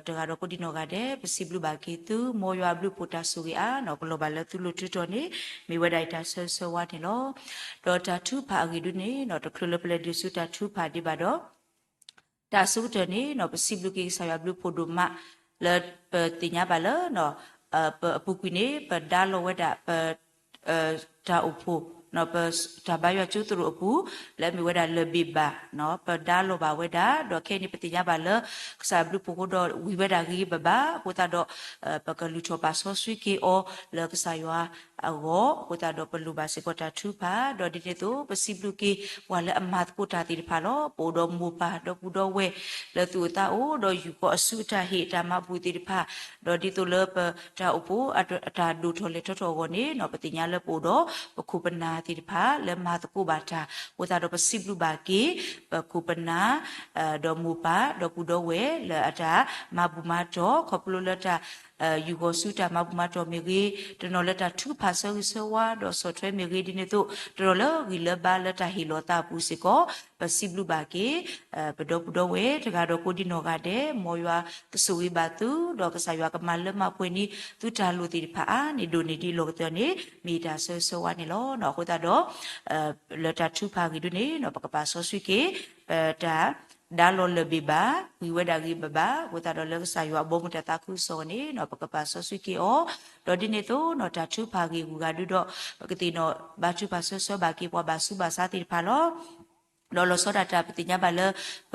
တဂၤဒီးကိးဒံနီၢ်ဂၤဒဲး ပစံးဘျုးဘၣ်က့ၤသု မ်ယွၤအဘျုးအဖှိၣ်တၢ်ဆိၣ်ဂ့ၤအါ နီၢ်ကလီၤဘၣ်လၢသုလိၤထုးထီၣ်န့ၣ် မ့ၢ်ဝဲဒၣ်အံၤတၢ်ဆၢဂ့ၤဆၢဝါန့ၣ်လီၤ. ဒီးတၢ်ထုကဖၣ်အဂ့ၢ်ဒုန့ၣ် တချုးလၢပလဲၤဒုးဆူတၢ်ထုကဖၣ်ဒံးဘၣ်ဒီး တၢ်အဆိကတၢၢ်န့ၣ် ပစံးဘျုးက့ၤကစၢ်ယွၤဘျုးဖှိၣ်ဒိၣ်မး လၢပသ့ၣ်ညါဘၣ်လၢ ပအပူၤကွံာ်န့ၣ် ပဒါလီၤဝဲဒၣ်ပ တၢ်အိၣ်ဖှိၣ် တၢ်ဘါယွၤကၠိသရိာ်အပူၤ လၢအမ့ၢ်ဝဲဒၣ်လၢၢ်ဘ့ၣ်ဘၣ် ပဒါလီၤဘၣ်ဝဲဒၣ် ဒီးခဲအံၤန့ၣ် ပသ့ၣ်ညါဘၣ်လၢ ကစၢ်ဘျုးဖှိၣ်အဃိဒီးဝံၤဝဲဒၣ်ဂ့ၤဂ့ၤဘၣ်ဘၣ် အဃိသတးဒီး ပကလုၢ်ထီၣ်ပာ်စီဆှံက့ၤအီၤလၢကစၢ်ယွၤအဂီၢ် အဃိသတးဒီးပလိၣ်ဘၣ်စ့ၢ်ကီးတၢ်ထုကဖၣ် ဒီးဒ်န့ၣ်အသိး ပစံးဘျုးက့ၤပှၤလၢအမၤသကိးတၢ်သ့ၣ်တဖၣ်လီၤ. ပအိၣ်ဒီးမိၢ်ပၢ်ဒီပုၢ်ဒီဝဲၢ် လၢသူၣ်အိၣ်သးအိၣ် ဒီးယူၢ်ဃီအစုအတၢ်ဟ့ၣ်တၢ်မၤဘူၣ်သ့ၣ်တဖၣ် ဒီးဒ်သိးလၢပတၢ်အိၣ်ဖှိၣ်အတၢ်ဒိၣ်ထီၣ်လဲၢ်ထီၣ်ထီၣ်အဂီၢ်န့ၣ် ပသ့ၣ်ညါလၢပအိၣ်ဒီးပခိၣ်ပနၢ်သ့ၣ်တဖၣ်လၢမၤသကိးဘၣ်တၢ် အဃိသတးဒီးပစံးဘျုးဘၣ်က့ၤ ပခိၣ်ပနၢ် ဒီးမိၢ်ပၢ်ဒီပုၢ်ဒီဝဲၢ်လၢအတၢ်မၤဘူၣ်မၤတီၢ် ခီဖျိလၢတၢ် ယူၢ်ဃီၤဆူတၢ်မၤဘူၣ်မၤတီၢ်မ့ၢ်ဂ့ၤ တနီၤလၢတၢ်ထုကဖၣ်ဆၢဂ့ၤဆၢဝါ ဒီးဆီၣ်ထွဲမ့ၢ်ဂ့ၤ ဒ်န့ၣ်အသိး တနီၤလၢဂံၢ်လၢဘါလၢတၢ်ဟ့ၣ်လီၤသးအပူၤစ့ၢ်ကီး ပစံးဘျုးဘၣ်က့ၤ ပဒီပုၢ်ဒီဝဲၢ်တဂၤဒီးကိးဒံနီၢ်ဂၤဒဲး မ်ယွၤကဆိၣ်ဂ့ၤဘၣ်သု ဒီးကစၢ်ယွၤကမၤလၢမၤပှဲၤန့ၢ်သုတၢ်လိၣ်သ့ၣ်တဖၣ်အါန့ၢ်ဒိၣ်န့ၢ်ဒံးလီၢ်ကသၢၣ်န့ၣ် မ့ၢ်တၢ်ဆၢဂ့ၤဆၢဝါန့ၣ်လီၤ. အဃိသတးဒီး လၢတၢ်ထုကဖၣ်အဂ့ၢ်ဒုန့ၣ် ပကပာ်စီဆှံက့ၤ ပတၢ်ဒါလီၤလၢၢ်ဘ့ၣ်ဘၣ် ဝံၤဝဲဒၣ်ဂ့ၤဘၣ်ဘၣ် အဃိသတးဒီးလၢကစၢ်ယွၤအဘီအမုၢ်တၢ်သးခုကစီၣ်န့ၣ် ပကပာ်စီဆှံက့ၤအီၤ ဒီးဒ်န့ၣ်အသိး တၢ်ထုကဖၣ်အဂ့ၢ်အဂုၤအဂၤဒုဒီး ပကသ့ၣ်နီၣ်ဘါထုကဖၣ်ဆၢဂ့ၤဆၢဝါဘၣ်က့ၤပှၤဘၣ်ဆူးဘၣ်ဆါသ့ၣ်တဖၣ်လီၤ. ဒီးလီၤဆီဒၣ်တၢ်ပသ့ၣ်ညါဘၣ်လၢ ပ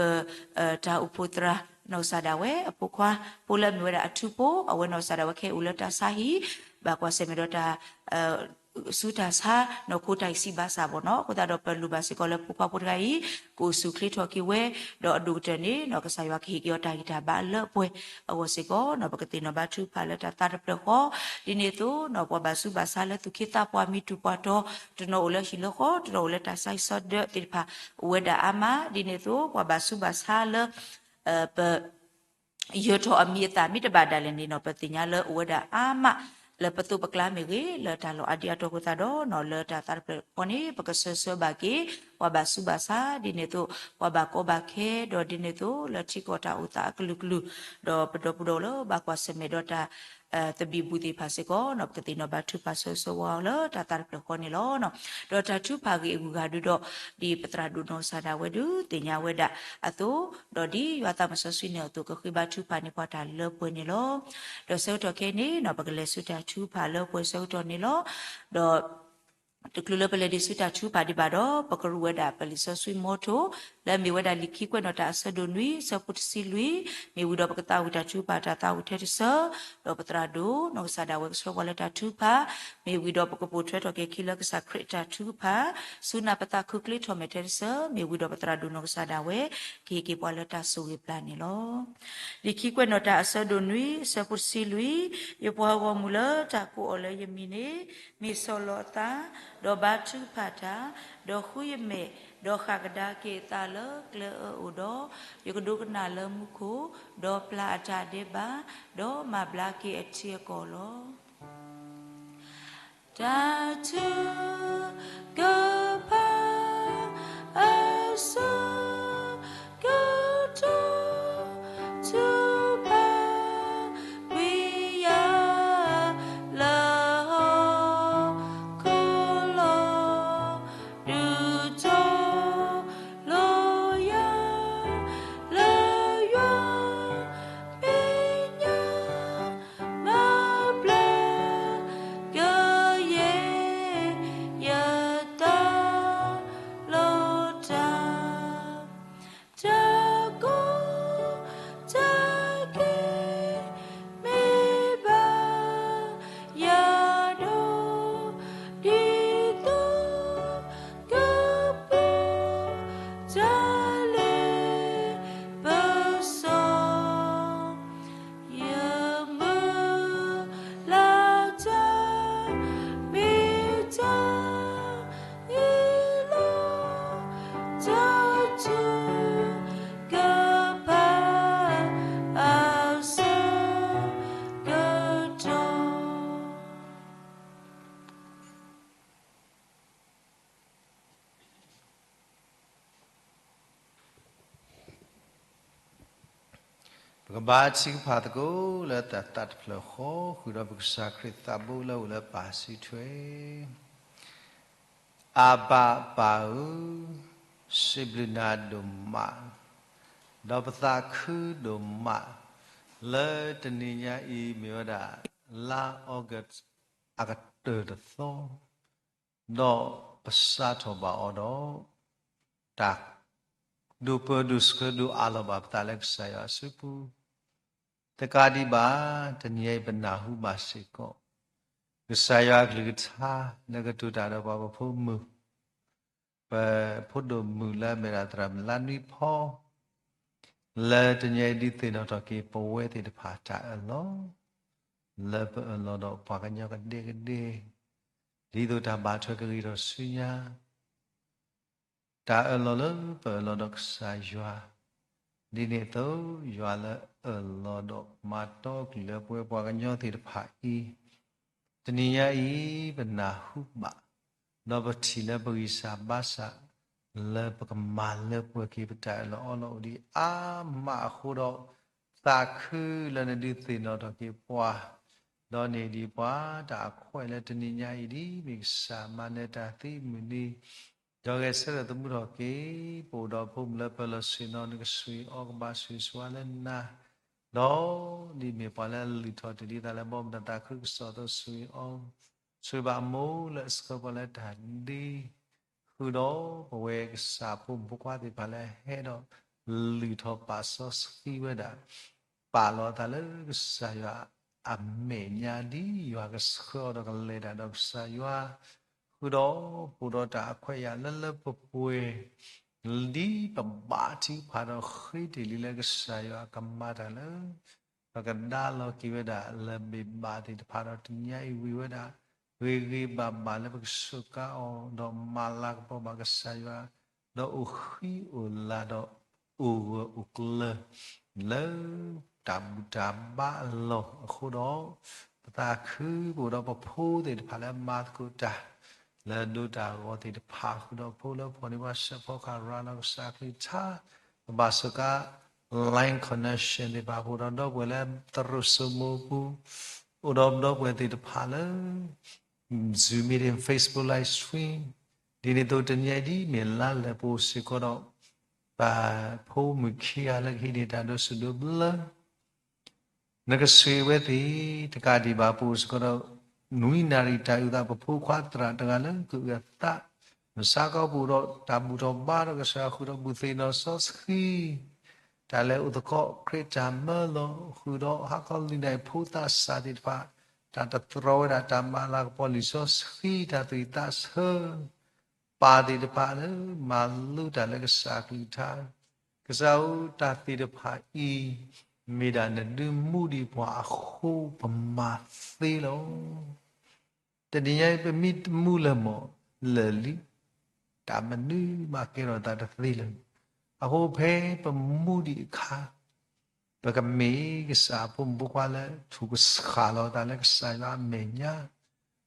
တၢ်အိၣ်ဖှိၣ်သရၣ် နီၢ်ကစၢ်ဒၣ်ဝဲ အဖိခွါ ဖိလၢအမ့ၢ်ဝဲဒၣ်အထူဖိ အဝဲနီၢ်ကစၢ်ဒၣ်ဝဲခဲအံၤအိၣ်လၢတၢ်ဆါဟံၣ် ဘၣ်ကွၢ်ဆၢၣ်မဲာ်ဒီးတၢ် ဆူတၢ်ဆါ နီၢ်ခိတၢ်ဂံၢ်စၢ်ဘါစၢ်ဘၣ်နီၤ အဃိသတးဒီးပလိၣ်ဘၣ်စ့ၢ်ကီးလၢဖိခွါဖိတဂၤအံၤ ကအိၣ်ဆူၣ်ချ့ထီၣ်က့ၤဝဲ ဒီးအဒိၣ်ကတၢၢ်န့ၣ် နီၢ်ကစၢ်ယွၤကဟ့ၣ်က့ၤအီၤတၢ်ဂံၢ်တၢ်ဘါအလၢအပှဲၤအဂီၢ်စ့ၢ်ကီးနီၤ ပကသ့ၣ်နီၣ်ဘါထုကဖၣ်လၢတၢ်သးတဖျၢၣ်ဃီ ဒ်န့ၣ်အသိးနီၤ ပှၤဘၣ်ဆူးဘၣ်ဆါလၢသူၣ်က့သးပှၢ် မံတူၢ်ပှၤတီၤ တနီၤအိၣ်လၢဟံၣ်လၢဃီ တနီၤအိၣ်လၢတၢ်ဆါဟံၣ်ဆီဒၢးသ့ၣ်တဖၣ် အိၣ်ဝဲဒၣ်အါမး ဒ်န့ၣ်အသိး ပှၤဘၣ်ဆူးဘၣ်ဆါလၢ ပ ယၢၤထီၣ်အမံၤအသၣ်မ့ၢ်တဘၣ်ဒၣ်လဲာ်န့ၣ်နီၤ ပသ့ၣ်ညါလၢအိၣ်ဝဲဒၣ်အါမး လၢပသိးပကျါမ့ၢ်ဂ့ၤ လၢတၢ်လီၢ်အါဒံအါတီၢ်အဃိသတးဒီးနီၤ လၢတၢ်သးတဖျၢၣ်ဃီန့ၣ် ပကဆၢဂ့ၤဆၢဝါဘၣ်က့ၤ ပှၤဘၣ်ဆူးဘၣ်ဆါ ဒ်န့ၣ်အသိး ပှၤဘၣ်ကီဘၣ်ခဲ ဒီးဒ်န့ၣ်အသိး လၢထံကီၢ်တၢ်အိၣ်သးအကလုာ်ကလုာ် ဒီးပဒီပုၢ်ဒီဝဲၢ်လၢဘၣ်ကွၢ်ဆၢၣ်မဲာ်ဒီးတၢ် သဘံၣ်ဘုၣ်သ့ၣ်တဖၣ်စ့ၢ်ကီးနီၤ ပကသ့ၣ်နီၣ်ဘါထုကဖၣ်ဆၢဂ့ၤဆၢဝါအီၤလၢတၢ်သးတဖျၢၣ်ဃီန့ၣ်လီၤ. ဒီးတၢ်ထုကဖၣ်ဂ့ၢ်အဂုၤအဂၤဒုဒီး ဒ်ပသရၣ်ဒိၣ်နီၢ်ကစၢ်ဒၣ်ဝဲဒုးသ့ၣ်ညါဝဲဒၣ်အသိး ဒီးဒ်ယွၤသးစီဆှံန့ၣ်အသိး ကဃ့ဘါထုကဖၣ်န့ၢ်ပှၤတၢ်လၢပှဲၤန့ၣ်လီၤ. ဒီးဆၢကတီၢ်ခဲအံၤန့ၣ်နီၤ ပကလဲၤဆူတၢ်ထုကဖၣ်လၢပှဲၤဆၢကတီၢ်န့ၣ်လီၤ. ဒီး တချုးလၢပလဲၤဒံးဆူတၢ်ထုကဖၣ်ဒံးဘၣ်ဒီး ပကရူၢ်ဝဲဒၣ်ပလံာ်စီဆှံမီထိ လၢအမ့ၢ်ဝဲဒၣ်လံာ်ခံကွဲးနီၣ်တၢ်အဆၢဒိၣ်နွံ အဆၢဖိတဆံလွံၢ်, မ့ၢ်ဝံၤဒီးပကသးဝံၣ်တၢ်ထုကဖၣ်တၢ်သးဝံၣ်ထဲတဆၢ, ဒီးပသရၣ်ဒိၣ်နီၢ်ကစၢ်ဒၣ်ဝဲကဆှၢပှၤလၢတၢ်ထုကဖၣ်, မ့ၢ်ဝံၤဒီးပကပိာ်ထွဲထီၣ်က့ၤခံလၢကစၢ်ခရံာ်တၢ်ထုကဖၣ်, ဆူနၢ်ပသးခုချ့ထီၣ်မဲာ်ထဲတဆၢ, မ့ၢ်ဝံၤဒီးပသရၣ်ဒိၣ်နီၢ်ကစၢ်ဒၣ်ဝဲ ကဟ့ၣ်က့ၤပှၤလၢတၢ်ဆိၣ်ဂ့ၤပျၢ်န့ၣ်လီၤ. လံာ်ခံကွဲးနီၣ်တၢ်အဆၢဒိၣ်နွံ အဆၢဖိတဆံလွံၢ်, ယပှၤဂီၢ်မုၢ်လၢတၢ်ကိးအီၤလၢယမံၤန့ၣ်, မ့ၢ်ဆီၣ်လီၤအသး, ဒီးဘါထုကဖၣ်တၢ်, ဒီးဃုယမဲာ်, ဒီးဃၣ်ကဒါက့ၤအသးလၢကျဲအၢအိၣ်ဒီး, ယကဒိကနၣ်လၢမူခိၣ်, ဒီးပျၢ်အတၢ်ဒဲးဘး, ဒီးမၤဘျါက့ၤအထံအကီၢ်လီၤ. တၢ်ထုကဖၣ်အဆၢကတီၢ် ထုကဖၣ်ကွံာ်ယၤလၢဟီၣ်ခိၣ်လီၤ, ဒုးတီၤလိာ်ယၤလၢယွၤမဲာ်ညါ, မၤဘျါကယဲၢ်ယ ပကဘါထုကဖၣ်သကိးလၢတၢ်သးတဖျၢၣ်ဃီ ဃုာ်ဒီးပကစၢ်ခရံာ်သးဘိလၢအအိၣ်လၢပၢ်စုထွဲ. အၤဘၤပၢ်ဧၢ, စံးဘျုးနၤဒိၣ်မး, ဒီးပသးခုဒိၣ်မး, လၢတနံၤညါအံၤမ့ၢ်ဝဲဒၣ် လါ August အကတၢၢ်တသီ, ဒီးပစးထီၣ်ဘၣ်အီၤဒီး တၢ် ဒိၣ်ပၢဒိၣ်ဆှၢဒိၣ်အးလီၤဘၣ်ပသးလၢကစၢ်ယွၤအစုပူၤ, တကးဒံးဘၣ် တနံၤအံၤပနၢ်ဟူဘၣ်စ့ၢ်ကီး ကစၢ်ယွၤအကလုၢ်ကထါ လၢကတိၤတၢ်ဒီးပှၤပဖိမုၣ်, ပဖိဒိၣ်မုၣ်လၢအမ့ၢ်ဒၣ်သရၣ်မုၣ်လါနွံဖီ လၢတနံၤအံၤဒုးသ့ၣ်နီၣ်ထီၣ်က့ၤပဝဲသ့ၣ်တဖၣ်တၢ်အၢၣ်လီၤ လၢပအၢၣ်လီၤဒီးပှၤကညီကဒဲကဒဲ, ဒ်သိးတၢ်ဘၣ်ထွဲကဂ့ၤထီၣ်ဆူညါ တၢ်အၢၣ်လီၤလၢပအၢၣ်လီၤဒီးကစၢ်ယွၤ, ဒ်န့ၣ်အသိး ယွၤလၢအၢၣ်လီၤဒီးမၤတီအကလုၢ်လၢပဝဲပှၤကညီသ့ၣ်တဖၣ်အံၤ, တနံၤညါအံၤ ပနၢ်ဟူဘၣ်, ဒီးပထံၣ်လၢပဂံၢ်စၢ်ဘါစၢ် လၢပကမၤလၢပှဲၤက့ၤပတၢ်အၢၣ်လီၤအီလီၤအိၣ်ဒံးအါမးအဃိဒီး, သးခုလၢနဒုးသ့ၣ်နီၣ်ထီၣ်က့ၤပှၤ, ဒီးန့ၢ်ဒံးပှၤတၢ်အခွဲးလၢတနံၤညါအံၤဒ်မ့ၢ်ကစၢ်မၤနၢၤတၢ်သံမုၢ်နံၤ, ဒီးဂဲၤဆၢထၢၣ်သမူထီၣ်က့ၤ ပအိၣ်ဒီးဖိမုၣ်လၢပၢၤလီၢ်ဆ့ၣ်နီၤ နကဆိၣ်ဂ့ၤအီၤကဘၣ်ဆိၣ်ဂ့ၤဆိၣ်ဝါလၢနၤ, ဒီးဒ်မ့ၢ်ပှၤလၢအလုၢ်ထီၣ်တ့ၢ်ဒံးသးလၢဘီမုၢ်တၢ်သးခုကစီၣ်အသိးဆိၣ်ဂ့ၤအီၤ, ဆိၣ်ဂ့ၤဘၣ်အမိၢ်လၢအဆှၢပှၤလၢတၢ်ဒ့ ဃုာ်ဒီးပဝဲကစၢ်ဖိမုၣ်ဖိခွါသ့ၣ်တဖၣ်လၢဟဲဒီးလုၢ်ထီၣ်ပာ်စီဆှံဝဲဒၣ်, ပာ်လီၤအသးလၢကစၢ်ယွၤအမဲာ်ညါဒ်ယွၤကဆှၢအီၤဒီးကလဲၤတၢ်ဒီးကစၢ်ယွၤ, ဃုာ်ဒီးပအိၣ်ဒီးတၢ်အခွဲးအယာ်လၢလၢပှဲၤပှဲၤ ဒ်ပဘါထုကဖၣ်ဒီးဃ့တ့ၢ်လံလၢကစၢ်ယွၤအကမၤတၢ်လၢ ပကဒါလီၤက့ၤဝဲဒၣ်လၢဘ့ၣ်ဘၣ်သ့ၣ်တဖၣ်ဒီးတနံၤညါအံၤဝံၤဝဲဒၣ်, ဂ့ၤဂ့ၤဘၣ်ဘၣ်လၢပကစူးကါအီၤ ဒီးမၤလၤကပီၤဘၣ်ကစၢ်ယွၤ, ဒီးအိၣ်ဃံအိၣ်လၤဒီးအိၣ်ဂၢၢ်အိၣ်ကျၢၤ လၢတၢ်ဘူၣ်တၢ်ဘါအလီၢ်အဃိဒီး, ပသးခုပအိၣ်ဒီးပဖိသ့ၣ်တဖၣ်လၢမၤသကိးတၢ် လၢဒိတၢ်ဂီၤသ့ၣ်တဖၣ်ဃုာ်ဒီးဖိလၢဖီၣ်န့ၢ်ပှၤစဲးဖီကဟၣ်ရၤလီၤကစၢ်ကလုၢ်ကထါ, ပဘၣ်စူးကါ line connection သ့ၣ်တဖၣ် ပအိၣ်ဒီးဒီပုၢ်ဝဲၢ်လၢသရိာ်စိမိၤပူၤ, အိၣ်ဒီးဒီပုၢ်ဝဲၢ်သ့ၣ်တဖၣ်လၢ Zoom meeting, Facebook live stream, ဒ်န့ၣ်အသိးတနံၤအံၤဒ်မ့ၢ်လါလၢပအိၣ်စ့ၢ်ကီးဒီး ပဖိမုၣ်ခံဂၤလၢကဟံးန့ၢ်တၢ်ဒိးစူၣ်ဒိးဘျၢ နကဆိၣ်ဂ့ၤဝဲသ့ၣ် တကးဒံးဘၣ်ပအိၣ်စ့ၢ်ကီးဒီး နွံနၣ်ရံၣ်တၢ်အုၣ်သး ပဖိခွါသရၣ်တဂၤလၢကအုၣ်အသး, မုၢ်ဆါခီပအိၣ်ဒီးတၢ်ဘူၣ်ထီၣ်ဘါဒီးကစၢ်ယွၤဃုာ်ဒီးဘူၣ်သ့ၣ်နီၣ်စီဆှံ, တၢ်လဲၤအိၣ်သကိးခရံာ်တၢ်မၢလီၤဃုာ်ဒီးဟါခီလံာ်နၢ်ဖိသးစၢ်သ့ၣ်တဖၣ်, တၢ်တတြီဝဲဒၣ်တၢ်မၤလၤကပီၤလံာ်စီဆှံ တၢ်သူၣ်ဝံၣ်သးဆၢ ပၢ်သ့ၣ်တဖၣ်လၢမၤလိတၢ်လၢကစၢ်ကလုၢ်ကထါ, ကစၢ်ဧၢ တၢ်သ့ၣ်တဖၣ်အံၤ မ့ၢ်ဒၣ်နဒုးမူဒံးပှၤအဃိပမၤသ့လီၤ. တနံၤညါအံၤပမ့ၢ်တမူလၢၤမး လၢာ်လံ, တၢ်မနုၤမးကဲထီၣ်သးတသ့လၢၤ, အဃိဖဲပမူဒံးအခါ ပကမ့ၢ်ကစၢ်အဖိမုၣ်ဖိခွါလၢ ထုးကဆှၣ်လီၤသးလၢကစၢ်ယွၤအမဲာ်ညါ,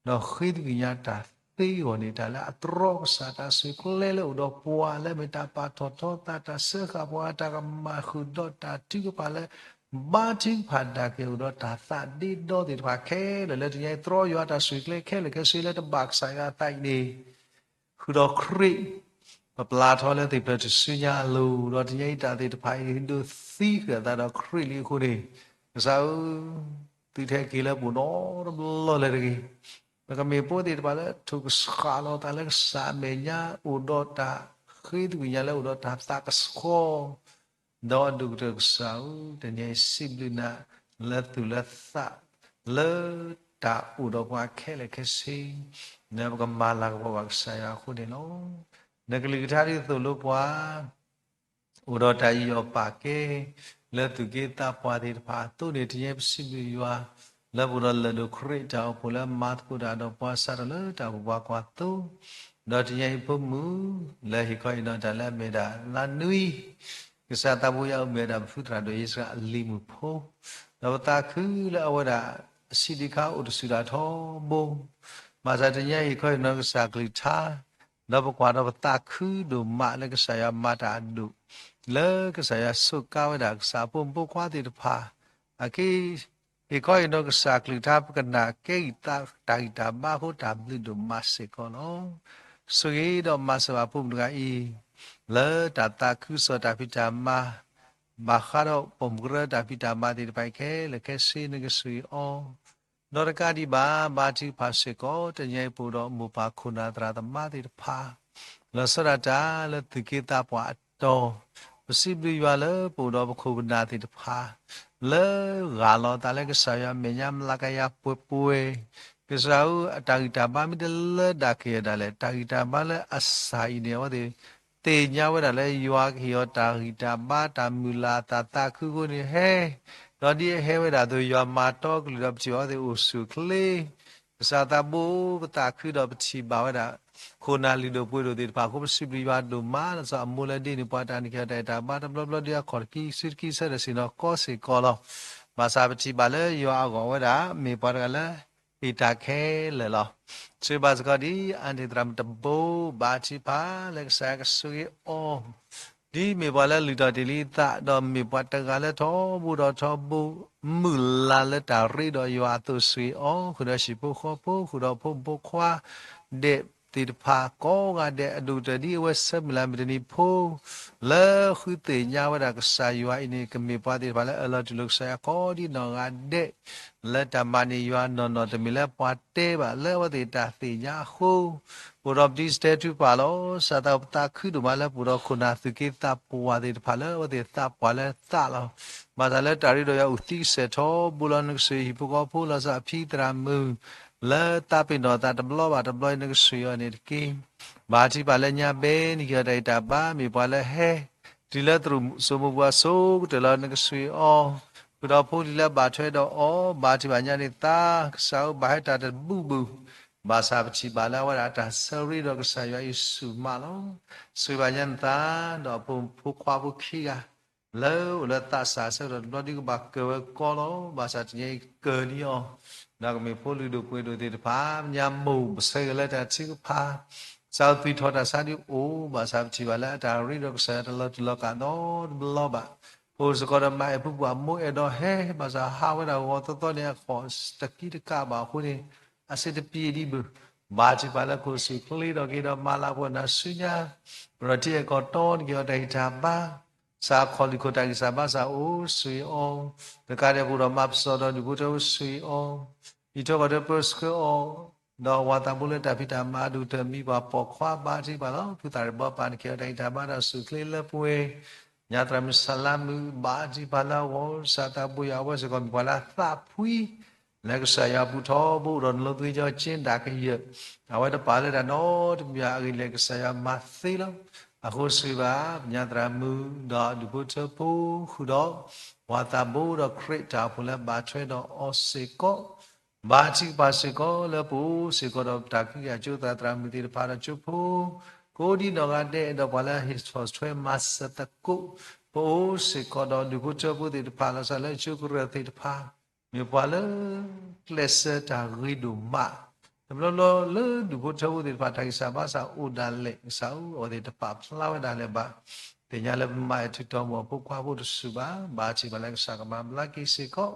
ဒီးဃ့သကွံာ်ညါတၢ်သ့အဂီၢ်န့ၣ် တၢ်လၢအတြီကစၢ်တၢ်ဆိၣ်ကျဲလၢအိၣ်ဒီးပှၤလၢမ့ၢ်တၢ်ပာ်ထီၣ်ထီသး တၢ်စၢဃာ်ပှၤ တၢ်ကမၣ်ဃုာ်ဒီးတၢ်ထုကဖၣ်လၢ ဘါထုကဖၣ်ဒၣ်က့ၤအိၣ်ဒီးတၢ်သးဒ့ဒီသ့ၣ်တဖၣ်ခဲလၢာ် လၢတနံၤအံၤတြီယွၤတၢ်ဆိၣ်ကျဲခဲလၢာ်ခဲဆ့လၢတဘၣ်ကစၢ်ယွၤအသးအံၤန့ၣ် ဃုာ်ဒီးခရံာ် ပပျၢ်ထီၣ်လၢသ့ၣ်ဖျၢၣ်ထူၣ်စုညါအလိၤ ဒီးတနံၤအံၤတၢ်သ့ၣ်တဖၣ်အံၤ ဒိးသံဃာ်အသးဒီးခရံာ်လံအဃိန့ၣ်, ကစၢ်ဧၢ, သုထဲက့ၤလၢပအိၣ်နီတဘျီလၢၤတဂ့ၤ. ပကမ့ၢ်ဖိသ့ၣ်တဖၣ်လၢ ထုးကဆှၣ်လီၤသးလၢကစၢ်အမဲာ်ညါ အိၣ်ဒီးတၢ်ဃ့သကွံာ်ညါလၢအိၣ်ဒီးတၢ်သးကဆှီ ဒီးအဒိၣ်ကတၢၢ်ကစၢ်ဧၢ, တနံၤအံၤစံးဘျုးနၤ လၢသူၣ်လၢသး လၢတၢ်အိၣ်ဒီးပှၤခဲလၢာ်ခဲဆ့ လၢပကမၤလၤကပီၤဘၣ်ကစၢ်ယွၤအဃိန့ၣ်လီၤ. နကလုၢ်ကထါဒ်သိးလိပှၤ အိၣ်ဒီးတၢ်အံၣ်အီၣ်ပာ်ကဲ လၢသူၣ်က့သးပှၢ်သ့ၣ်တဖၣ်အသိးန့ၣ် တနံၤအံၤပစံးဘျုးယွၤ လၢပအိၣ်ဒီးလၢၢ်ဒိၣ်ခရံာ်တၢ်အိၣ်ဖှိၣ်လၢမၤသကိးတၢ်ဒီးပှၤစးထီၣ်လၢတၢ်အိၣ်ဖှိၣ်ပှၤကွၢ်သိ ဒီးတနံၤအံၤဖိမုၣ် လၢဟ့ၣ်ခီဟ့ၣ်နီၤတၢ်လၢအမ့ၢ်ဒၣ်လါနွံ ကစၢ်သးဘိယွၤအိၣ်မ့ၢ်ဝဲဒၣ်ပဖုသရၣ်ဒိၣ်အံၣ်စရ့လးအလံၤမုၣ်ဖိ, ဒီးပသးခုလၢအဝဲဒၣ် အဆံးဒံးခါအိၣ်တဆူၣ်တၢ်ထီဘိ, ဘၣ်ဆၣ်တနံၤအံၤဟ့ၣ်ခီဟ့ၣ်နီၤကစၢ်ကလုၢ်ကထါ, ဒီးပကွၢ်ဒီးပသးခုဒိၣ်မးလၢကစၢ်ယွၤမၤတၢ်အဒိၣ်, လၢကစၢ်ယွၤစူးကါဝဲဒၣ်ကစၢ်အဖိမုၣ်ဖိခွါသ့ၣ်တဖၣ်, အက့ ဟ့ၣ်ခီဟ့ၣ်နီၤကစၢ်ကလုၢ်ကထါ ပကနၣ်ကဲဂံၢ်တၢ်ဂံၢ်တၢ်ဘါအဃိ တၢ်ဘျုးဒိၣ်မးစ့ၢ်ကီးလီၤ. ဆိၣ်ဂ့ၤဒီးမၤစၢၤဘၣ်ဖိမုၣ်တဂၤအံၤ လၢတၢ်သးခုစီၤတၢ်ဖံးတၢ်မၤ, ဘၣ်ဃးဒီးပိာ်မုၣ်ကရၢတၢ်ဖံးတၢ်မၤသ့ၣ်တဖၣ်အံၤခဲလၢာ်ခဲဆ့ နကဆိၣ်ဂ့ၤအီၤ ဒီးတကးဒံးဘၣ် ဘါထုကဖၣ်စ့ၢ်ကီး တနံၤအံၤပအိၣ်ဒီးမိၢ်ပၢ်ခိၣ်နၢ်သရၣ်သမါသ့ၣ်တဖၣ်, လီၤဆီဒၣ်တၢ်လၢသူၣ်က့သးပှၢ်အတီၢ်, ပစံးဘျုးယွၤလၢပအိၣ်ဒီးပခိၣ်ပနၢ်သ့ၣ်တဖၣ်, လၢဂၢ်လီၤအသးလၢကစၢ်ယွၤမဲာ်ညါမျးကယၤပှဲၤပှဲၤ, ကစၢ်ဧၢ အတၢ်ဂံၢ်တၢ်ဘါမ့ၢ်တလၢဒၣ်က့ၤအီၤဒၣ်လဲာ် တၢ်ဂံၢ်တၢ်ဘါလၢအစၢ်အံၤန့ၣ် အဝဲသ့ၣ် သ့ၣ်ညါဝဲဒၣ်လၢယွၤကဟ့ၣ်အီၤတၢ်ဂံၢ်တၢ်ဘါ တၢ်မုၢ်လၢ်အသးသးခုအဃိန့ၣ်ဟဲ, ဒီးဒ်အဟဲဝဲဒၣ်အသိး ယွၤမၤတီကလုၢ်ဒီးပထံၣ်ဘၣ်အဝဲသ့ၣ်အိၣ်ဆူၣ်အိၣ်ချ့, ကစၢ်သးဘိပသးခုဒီးပထံၣ်ဘၣ်ဝဲဒၣ် ခိၣ်နၢ်လုၢ်ဒိၣ်ပှ့ၤဒိၣ်သ့ၣ်တဖၣ်အဃိ ပစံးဘျုးယွၤဒိၣ်မးလီၤ. စီၤအမိၢ်လၢဒ်န့ၣ် ပှၤတၢ်နုၢ်က့ၤအီၤတၢ်အဲၣ်တၢ်ဘါတဘျီဘျီဒ်အခိၣ်တကံ စုတကံဆၢဒီးဆ့ၣ်နီၤကီစ့ၢ်ကီးလီၤ. ဘၣ်ဆၣ်ပထံၣ်ဘၣ်လၢယွၤအဂီၢ်ဝဲဒၣ် မ့ၢ်ပှၤတဂၤလၢ ဟ့ၣ်တၢ်ခဲလၢာ်လီၤ. ဆိၣ်ဂ့ၤဘၣ်စ့ၢ်ကီးဒ်အါန့ၢ်သရၣ်မုၣ်တဘိ ဘါထုကဖၣ်လၢကစၢ်ယွၤကဆိၣ်ဂ့ၤအီၤ ဒ်မ့ၢ်ပှၤလၢလုၢ်ထီၣ်တ့ၢ်လံအသး ဒီးမ့ၢ်ပှၤတဂၤလၢထီဘိဒီးထီဘိ မုၢ်လၢ်လၢတၢ်ရ့ဒီးယွၤအသိး ဆိၣ်ဂ့ၤအီၤ ဃုာ်ဒီးဟံၣ်ဖိဃီဖိ ဃုာ်ဒီးဖိမုၣ်ဖိခွါဒဲးသ့ၣ်တဖၣ် ကိးဂၤဒဲး အဒိၣ်ကတၢၢ်ဒ်အဝဲဆၢမုၢ်လၢ်မုၢ်တနံၤဖိ လၢဃုသ့ၣ်ညါဝဲဒၣ်ကစၢ်ယွၤအံၤန့ၣ် ကမ့ၢ်ပှၤသ့ၣ်တဖၣ်လၢအၢၣ်လီၤတူၢ်လိာ်ကစၢ်ယွၤကိးဒ်နီၢ်ဂၤဒဲး လၢတၢ်မၤန့ၢ်ယွၤနီၢ်နီၢ် တမ့ၢ်လၢပှၤတဲဘၣ် လၢအဝဲသ့ၣ်တၢ်သ့ၣ်ညါအဃိ အိၣ်ဒီးပတံၤစတဲထုကဖၣ်လီၤ. ကစၢ်သးဘိပသးခုဒိၣ်မးလၢပအိၣ်ဒီးခိၣ်နၢ်သူၣ်က့သးပှၢ်သ့ၣ်တဖၣ် လၢအဝဲသ့ၣ်သးပှၢ်လၢသးလီၤ. ဘၣ်ဆၣ်လၢတၢ်ရ့ဒီးယွၤအိၣ်သံကစဲာ်ထီဘိလီၤ. နကဆိၣ်ဂ့ၤဟံၣ်ဖိဃီဖိ လီၤဆီအဖံသရၣ်မုၣ် လၢသးပ့ၤနီၣ်သးတဘျီဘၣ်တဘျီအံၤ နကဆိၣ်ဂ့ၤအီၤန့ၣ်တက့ၢ်. ဘါထုကဖၣ်လၢညါဘဲ နကဟ့ၣ်အီၤတၢ်ဂံၢ်တၢ်ဘါ မ့ၢ်ပှၤလၢဟဲ တုၤလၢသရူးစိမိပူၤအစိၤကတၢၢ်လီၤ နကဆိၣ်ဂ့ၤအီၤ, ဃုာ်ဒီးဖိလံၤလၢဘၣ်ထွဲဒီးအီၤ ဘါထုကဖၣ်ညါန့ၣ်သး ကစၢ်ဧၢ ဘၣ်ဟဲတၢ်တဘူၣ်ဘူၣ်, ဘၣ်ဆၣ်ပထံၣ်ဘၣ်လၢအဝဲဒၣ်တၢ်ဆၢရ့ဒီးကစၢ်ယွၤအံၤဆူၣ်မးလီၤ. ဆိၣ်ဂ့ၤဘၣ်ညါနသး ဒီးအဖိမုၣ်ဖိခွါဖိခံဂၤ လၢအိၣ်လၢသးစၢ်ဆၢကတီၢ်တဘျီဒုကဘၣ်ကၢၢ်ဝဲကီလီၤ. ဘၣ်ဆၣ်တနံၤအံၤကၢၢ်လံအီၤ, ဒီးကမ့ၢ်ဖိလုၢ်ဒိၣ်ပှ့ၤဒိၣ်သ့ၣ်တဖၣ် ပညါမိၢ်ပဆၢဂ့ၤလၢတၢ်ထုကဖၣ် ကစၢ်ဧၢ သွံၣ်ထီၣ်တၢ်ဆါဒုအိၣ်, ဘၣ်ဆၣ်ပထံၣ်ဘၣ်လၢအတၢ်ရ့ဒီးကစၢ်ယွၤတလီၤတူာ်လီၤကာ်နီတဘျီဘၣ်. ပအိၣ်စ့ၢ်ကီးဒီးမါအဲၣ်ဖုပှၢ်မိၢ်အဲၣ်ဒိးဟဲ, ဘၣ်ဆၣ်ဟးဝဲဒၣ်ဂီၤသီသီန့ၣ် အခိၣ်တကံတကးဘၣ်အဃိန့ၣ် အစ့တပံၤဒံးဘၣ်. ဘါထုကဖၣ်လၢခိၣ်ဆူၣ်ချ့ဒီးက့ၤဒီးမၤလၤပှဲၤနၤဆူညါ, ဒီးထံအဲၣ်ကီၢ်တီန့ၣ် ကဟ့ၣ်အီၤတၢ်ဂံၢ်တၢ်ဘါ ကစၢ်ခီၣ်လံၢ်ခိၣ်တၢ်ဂံၢ်စၢ်ဘါစၢ်အိၣ် ဆိၣ်ဂ့ၤအီၤ, တကးဒံးပအိၣ်ဒီးမၤပစီၣ်ဒီးဒူၣ်ဖိထၢဖိ ဆိၣ်ဂ့ၤအီၤ, အံးထွဲကွၢ်ထွဲပၢဆှၢအီၤ, ဒီးဝၤသးဘိလၢတၢ်ဖံးတၢ်မၤအဒိၣ်ကတၢၢ် မံပှၤပိာ်ခွါ ဘါထုကဖၣ်လီၤ. ဖုသၣ်ရံၣ်ဘီပၢ်န့ၣ် ကဟ့ၣ်အီၤတၢ်ဂံၢ်တၢ်ဘါဒီးဆူၣ်ချ့လၢပှဲၤ, ညါသရၣ်မုၣ်စလါမုၣ် ဘါထုကဖၣ်လၢအဂီၢ် ကစၢ်သးဘိယွၤ အဝဲစ့ၢ်ကီးမ့ၢ်ပှၤလၢအသးဖှံ လၢကစၢ်ယွၤအပူၤထီဘိဒီး နလိသ့ၣ်ကၠီကၠ့ဒၣ်ကယၢၢ်, အဝဲတပာ်လၢတၢ်နီတမံၤအဂ့ၢ်လဲၣ် ကစၢ်ယွၤမၤသ့လီၤ. အဃိစံးဘၣ် ပညါသရၣ်မုၣ် ဒီးဒူၣ်ဖိထၢဖိ ဃုာ်ဒီး ပှၤသးဘိဒီးခရံာ်တၢ်အိၣ်ဖှိၣ်လၢဘၣ်ထွဲဒီးအီၤစ့ၢ်ကီး, ဘါထုကဖၣ်စ့ၢ်ကီးလၢပအိၣ်စ့ၢ်ကီးဒီးပတၢ်ကဟုကယာ်ကၠိသရၣ်မုၣ်သ့ၣ်တဖၣ်ဒီးကၠိဖိ ကိးဒံနီၢ်ဂၤဒဲး ဒီးပှၤလၢဟ့ၣ်ဆီၣ်ထွဲမၤစၢၤသကိး ပအိၣ်စ့ၢ်ကီးဒီးဒူၣ်ဖိထၢဖိသ့ၣ်တဖၣ် လီၤဆီလၢကၠိကရၢၢ်သ့ၣ်တဖၣ် မ့ၢ်ပှၤလၢ ကျဲးစၢးတၢ်ဂ့ၤဒိၣ်မး, တဘျီဘျီလၢဒူၣ်ဖိထၢဖိသ့ၣ်တဖၣ် တၢ်ဂံၢ်စၢ်ဘါစၢ်အိၣ်ဒၣ်လဲာ် ကစၢ်ဧၢ အဝဲသ့ၣ်တပာ်ဖျါဝဲဒၣ်လၢၤဘၣ်. သ့ၣ်ညါလၢပမၤအဲၣ်ထူးတီၤမိၢ်အဖိခွါဖိတစူၢ်ဘၣ်, ဘါထုကဖၣ်လၢကစၢ်ကမၤဘျါက့ၤစ့ၢ်ကီး,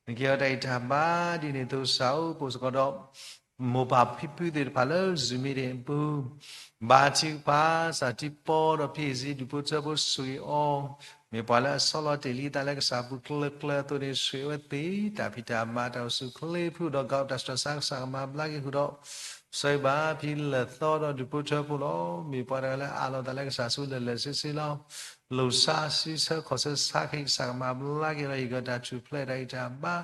နကဟ့ၣ်အီၤတၢ်ဂံၢ်တၢ်ဘါဒ်န့ၣ်အသိး ကစၢ်ဧၢ ပအိၣ်စ့ၢ်ကီးဒီး မိၢ်ပၢ်ဖံဖုသ့ၣ်တဖၣ်လၢ Zoom meeting အပူၤ ဘါထုကဖၣ် စၢ်ထံပီဒီးဖံအ့ၣ်စံဒူၣ်ဖိထၢဖိ ဆိၣ်ဂ့ၤအီၤ, မ့ၢ်ပှၤလၢအဆီလီၤတ့ၢ်လံအသးလၢကစၢ်ပူၤကျၢၤကျၢၤအသိးန့ၣ် ဆိၣ်ဂ့ၤအဝဲသ့ၣ် တၢ်ဖံးတၢ်မၤတၢ်အိၣ်ဆူၣ်အိၣ်ချ့ဖုဒီး ကးတၢ်ဆူးတၢ်ဆါ ကစၢ်ကမၤဘျါက့ၤဃုာ်ဒီး ဆိၣ်ဂ့ၤဘၣ်ဖံလၢာ်သီဒီးဒူၣ်ဖိထၢဖိလီၤ. မ့ၢ်ပှၤတဂၤလၢအးလီၤအသးလၢကစၢ်ဆူလၢာ်လၢာ်ဆ့ဆ့လီၤ. လိၣ်ဆါဆံဆၢခီၣ်ဆၢဆါခ့ ကစၢ်ကမၤဘျါက့ၤဒီး ဟ့ၣ်က့ၤတၢ်ထူၣ်ဖျဲးတၢ်ဂံၢ်တၢ်ဘါ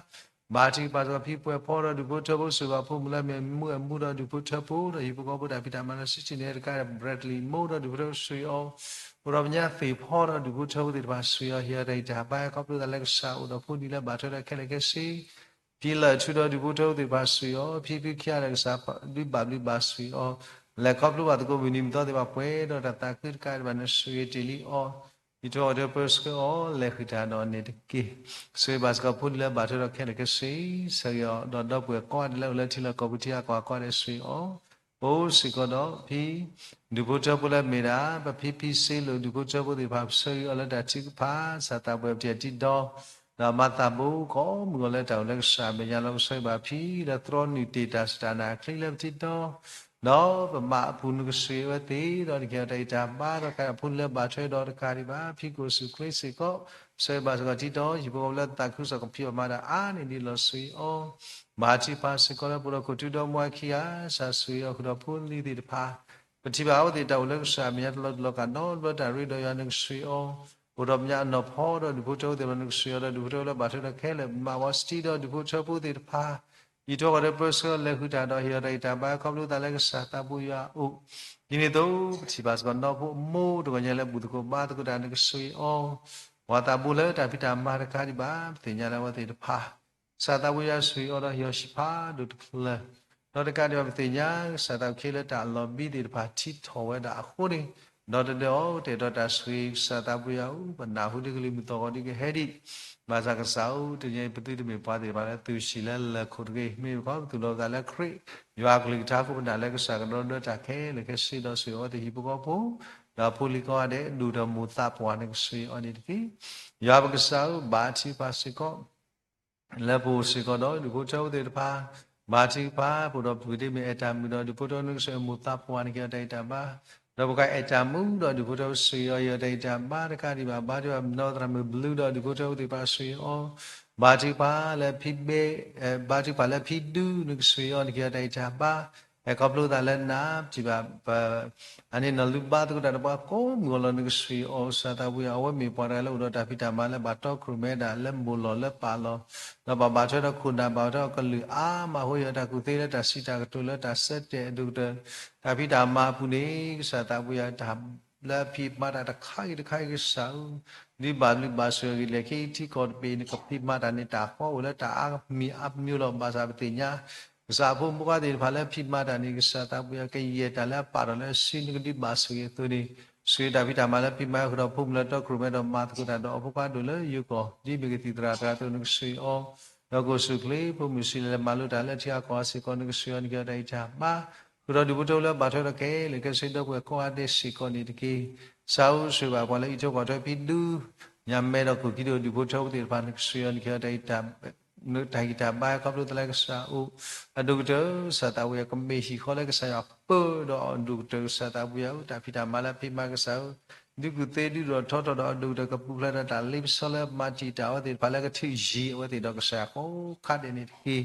ဘါထုကဖၣ်စ့ၢ်ကီးဖံပှဲၤဖီဒီးဒူၣ်ဖိထၢဖိ ဆိၣ်ဂ့ၤဘၣ်ဖိမုၣ်လၢအမ့ၢ်မူအဲၣ်မူဒီးဒူၣ်ဖိထၢဖိဒီးဟံၣ်ဖိဃီဖိ တၢ်ဖံးတၢ်မၤလၢ စံးဆံးန့ၣ် တကးဒီး Bradley မိၢ်ဒီးဒူၣ်ဖိထၢဖိ ဆိၣ်ဂ့ၤအီၤ, အိၣ်ဒီးပညါသ့ၣ်ဖီဒီးဒူၣ်ဖိထၢဖိသ့ၣ်တဖၣ် ဆိၣ်ဂ့ၤအီၤ ဟ့ၣ်အီၤတၢ်ဂံၢ်တၢ်ဘါ ခီဖျိသးလၢကစၢ်အိၣ်ဒီးဖိဒံးလၢဘၣ်ထွဲဒီးခဲလၢာ်ခဲဆ့ ဖံလၢာ်ထူဒီးဒူၣ်ဖိထၢဖိသ့ၣ်တဖၣ် ဆိၣ်ဂ့ၤအီၤ, ဖံဖုခံဂၤဒီးကစၢ်ဒုးဘၣ်ဘျုးဘၣ်ဆိၣ်ဂ့ၤအီၤ, လဲၤခီဖျိဘၣ်သကိးမုၢ်နံၤမုၢ်သီသ့ၣ်တဖၣ် ပှဲၤဒီးတၢ်သးခုတကးဒံးဘၣ် နဆိၣ်ဂ့ၤတ့ၢ်လံအီၤ, ဟံးထွဲအီၤဒီးပၢဆှၢအီၤ လဲၤဃုာ်တၢ်ဒီးန့ၣ်တက့ၢ်. ဆိၣ်ဂ့ၤဘၣ်စ့ၢ်ကီးဖိဒံးလၢဘၣ်ထွဲဒီးခဲလၢာ်ခဲဆ့ ဆၢဂ့ၤအီၤဒီးဒီပုၢ်ဝဲၢ်ကိးဂၤဒဲးလၢအိၣ်လၢထံလီၢ်ကီၢ်ပူၤထံဂၤကီၢ်ဂၤကိးဂၤဒဲး ဆိၣ်ဂ့ၤအီၤ ပအိၣ်စ့ၢ်ကီးဒီးဖံ ဒူၣ်ဖိထၢဖိလၢမ့ၢ်ဒၣ် ပဖံဖံစ့လိာ် ဒူၣ်ဖိထၢဖိသ့ၣ်တဖၣ် ပဆၢဂ့ၤအီၤလၢတၢ်ထုကဖၣ် စၢ်သးပှဲၤပတံၤအတံၤဒီး ဒီးမၤသးဘိကိးမုၢ်ဂီၤလၢတၢ်အိၣ်လၢကစၢ်အမဲာ်ညါလီၤ. ကဆၢဂ့ၤဘၣ်ဖံလၢသြီနုာ်တ့ၢ်တၢ်စူၢ်တၢ်နာ်အချံလၢပထံဒီ ဒီးပမၤအပူၤ နကဆှံအဝဲသ့ၣ်ဒီး နကဟ့ၣ်အီၤတၢ်ဂံၢ်တၢ်ဘါ ဒီးကဖူလၢဘၣ်ထွဲဒီးတကးဒံးဘၣ် ဖံကိၣ်စူၣ်ချ့စ့ၢ်ကီး ဆၢဂ့ၤဘၣ်စ့ၢ်ကီးထံဒီး ဟံၣ်ဖိဃီဖိလၢသးခုကစီၣ်ကဖံးအီၣ်မၤတၢ်အါန့ၢ်ဒ်လီၤ ဆှံအီၤ ဘါထုကဖၣ်စ့ၢ်ကီးလၢပအိၣ်ဒီးခိၣ်ထူဒီမါခံဂၤ စၢ်ဆှံအီၤဃုာ်ဒီးဖိလံၤသ့ၣ်တဖၣ် ပထံၣ်ဘၣ်အဝဲသ့ၣ်တၢ်အိၣ်လၢကစၢ်အမဲာ်ညါတလီၤတလီၤကးနီတဘျီ တၢ်ရ့ဒီးယွၤ နကဆှံအီၤ အိၣ်ဒီးမဲာ်ညါအနီၢ်ဖီဒီးဒူၣ်ဖိထၢဖိသ့ၣ်တဖၣ် နကဆှံအီၤဒီးဒူၣ်ဖိထၢဖိလၢဘၣ်ထွဲဒီးခဲလၢာ် မၤဝဲစတံဒီးဒူၣ်ဖိထၢဖိသ့ၣ်တဖၣ် အံးထွဲကွၢ်ထွဲပၢဆှၢလဲၤဃုာ်တၢ်ဒီးဟ့ၣ်အီၤတၢ်ဂံၢ်တၢ်ဘါ ခီဖျိသးလၢကစၢ်သးပူၤယွၤအအိၣ် ဒ်န့ၣ်အသိး ပထံၣ်ဘၣ်စ့ၢ်ကီးနီၢ်ဖိအမိၢ်တဂီၤညါလၢဘူၣ်သကိးဘါသကိးတၢ် နကဆှံအီၤ ပှၤသးဘိလၢတၢ်ဖံးတၢ်မၤတကးဒံးဘၣ် ပသ့ၣ်ညါလၢအဝဲသ့ၣ်တဖၣ် ကစၢ်သးပူၤယွၤဆှံအီၤဒီးဟ့ၣ်အီၤဟံၣ်ဖးဒိၣ်တဖျၢၣ် ဒီးတကးဒံးဘၣ်ပသ့ၣ်ညါ ကစၢ်သးပူၤခ့လၢတၢ်အလီၤဘံသ့ၣ်တဖၣ်ထံထီၣ်ဝဲဒၣ်အဃိန့ၣ် ဒီးတဒၢအီၤတအဲၣ်ဒိးတၢ်ဆှံ ကစၢ်သးပူၤယွၤဧၢ ပနၢ်ဟူဒ်ကလံၤမုၢ်သီၣ်ဂီၤဒ်ကဟဲဒံး ဘၣ်ဆၣ်ကစၢ်ဧၢ တနံၤအံၤပသုတမ့ၢ်ပှၤသ့ၣ်တဖၣ်လၢသုးဆံးလၢလၢၢ်ခိၣ်တဂ့ၤ မ့ၢ်ပခီပသူၣ်လီၤပသးလၢခရံာ် ယွၤအကလုၢ်ကထါအဃိ ပနာ်လၢကစၢ်ကဒီဒၢတၢ်ခဲလၢာ်ခဲဆ့ဒီးဆှံအီၤဝဲသ့ၣ်ဟံၣ်ဖိဃီဖိ ဒီးဖိလံၤကိးဂၤဒဲး ဒိၣ်ဒီးမိၢ်သးပှၢ် နကဆှံအီၤန့ၣ်တက့ၢ်. ယွၤပကစၢ်ဧၢ ဘါထုကဖၣ်စ့ၢ်ကီး လၢပအိၣ်စ့ၢ်ကီးဒီးဒူၣ်ဖိထၢဖိသ့ၣ်တဖၣ် ဘါထုကဖၣ် ပအိၣ်ဒီးပဂံၢ်ဒ်မ့ၢ်အဲၣ်တၢ်မုာ်ဒီးဒူၣ်ဖိထၢဖိ နကဆှံမိၢ်သးပှၢ်န့ၣ် ကဟ့ၣ်အီၤတၢ်ဂံၢ်တၢ်ဘါ ဒီးပှၤအဲၣ်တၢ်မုာ်ဒီးဒူၣ်ဖိထၢဖိ ဆှံအီၤ ဟ့ၣ်အီၤတၢ်ဂံၢ်တၢ်ဘါတကးဒံးဘၣ် ဘါထုကဖၣ် မနီသရၣ်မုၣ်ဘျုးဒီးဒူၣ်ဖိထၢဖိသ့ၣ်တဖၣ် ဆှံအီၤ ဘါထုကဖၣ်လၢဖံဘဲ ဘါထုကဖၣ်လၢဖံဒူ နကဆှံအီၤ နကဟ့ၣ်အီၤတၢ်ဂံၢ်တၢ်ဘါ ခီဖျိသးလၢနၤ ပထံၣ်ဘၣ် အန့ၣ်နီၢ်လူၤဘါသကိးတၢ်ဒီးပှၤကိးမုၢ်ဂီၤလီၤ နကဆှံအီၤ ကစၢ်သးပူၤယွၤ အဝဲမ့ၢ်ပှၤတဂၤလၢအိၣ်ဒီးတၢ်ဖံးတၢ်မၤလၢဘၣ်တီခိၣ်ရိၣ်မဲဒၣ်လၢမိၢ်လီၢ်လၢပၢ်လီၢ် ဒီးဘၣ်ဘၣ်ထွဲဒီးခိၣ်နၢ်ဘၣ်ထွဲဒီးကလုာ်အါမးအဃိ ဟ့ၣ်အီၤတၢ်ကူၣ်သ့လၢတၢ်စံးတၢ်ကတိၤလၢတၢ်ဆၢတဲာ်အဒိၣ်ကတၢၢ် တၢ်ဖံးတၢ်မၤအပူၤန့ၣ် ကစၢ်သးပူၤယွၤ တၢ်လၢအဖံးမၤတၢ်တခါဂ့ၤတခါဂ့ၤ ကစၢ်ဧၢ ဒ်ဘၣ်ဘျုးဘၣ်ဆိၣ်ဂ့ၤ လဲၤခ့ထံကီၢ်တဘ့ၣ် နကဖံးမၤတၢ်န့ၣ် တၢ်ဃီအိၣ်လၢတၢ်အါမံၤအါမံၤလီၤ ဘၣ်ဆၣ်ပသ့ၣ်ညါ ကစၢ်အဖိမုၣ်ဖိခွါသ့ၣ်တဖၣ်လၢဖံးမၤတၢ်န့ၣ် ကစၢ်သးပူၤယွၤ ကယဲၢ်တၢ်လၢအပာ်ထီၣ်လၢစု နကဒုးဘၣ်ဆိၣ်ဂ့ၤအသိးန့ၣ် ဆိၣ်ဂ့ၤတၢ်ဖံးတၢ်မၤလၢဖံးမၤဃုာ်ဒီးဖိမုၣ်လၢတီခိၣ်ရိၣ်မဲဒီးမၤသကိးတၢ်ဒီးအဖိခွါဒိၣ်လၢယိၤကီၢ် ဒ်မ့ၢ်ကသံၣ်သရၣ်တဂၤအသိး နကဆှံအီၤ ဒီးကအိၣ်ဆူၣ်အိၣ်ချ့ ဖိမုၣ်ဆံးလဲၤမၤလိတၢ်လၢထံဂၤကီၢ်ဂၤစ့ၢ်ကီး နကဆှံအီၤ နကဟ့ၣ်အီၤတၢ်ဂံၢ်တၢ်ဘါ ဃုာ်ဒီးဒူၣ်ဖိထၢဖိလၢဘၣ်ထွဲဒီးခဲလၢာ်ခဲဆ့ဒီပုၢ်ဝဲၢ်ကိးဂၤဒဲးစ့ၢ်ကီးန့ၣ်တက့ၢ်. ကစၢ်ဧၢ ဆိၣ်ဂ့ၤဘၣ်ပှၤလၢအံးထွဲကွၢ်ထွဲဖံဒူ ညၣ်မဲဒီးခိၣ်ခံဒိၣ် ဒူၣ်ဖိထၢဖိသ့ၣ်တဖၣ် နကဆှံအီၤ နကဟ့ၣ်အီၤတၢ်ဂံၢ်တၢ် တၢ်ဂံၢ်တၢ်ဘါ ခီဖျိသးလၢကစၢ်အအိၣ် အဒိၣ်ကတၢၢ် ကစၢ်သးပူၤယွၤ ကမ့ၢ်ဟံၣ်ဃီလၢကစၢ်ယွၤပၢဒီးအဒိၣ်ကတၢၢ် ကစၢ်သးပူၤယွၤဧၢ တၢ်ဖံးတၢ်မၤလၢအဖံးမၤ ကစၢ်ဧၢ ဒုးကူၣ်သ့ဒုးဒီးထီထီၣ်ဒီးအဒိၣ်ကတၢၢ် ကပူၤဖျဲးဒီးတၢ်လ့ပစီလၢမၤတံာ်တာ်အဝဲသ့ၣ်တဖၣ်လၢကထုးယံၤအဝဲသ့ၣ်ဒီးကစၢ်ယွၤကိးခါဒဲးန့ၣ်တက့ၢ်.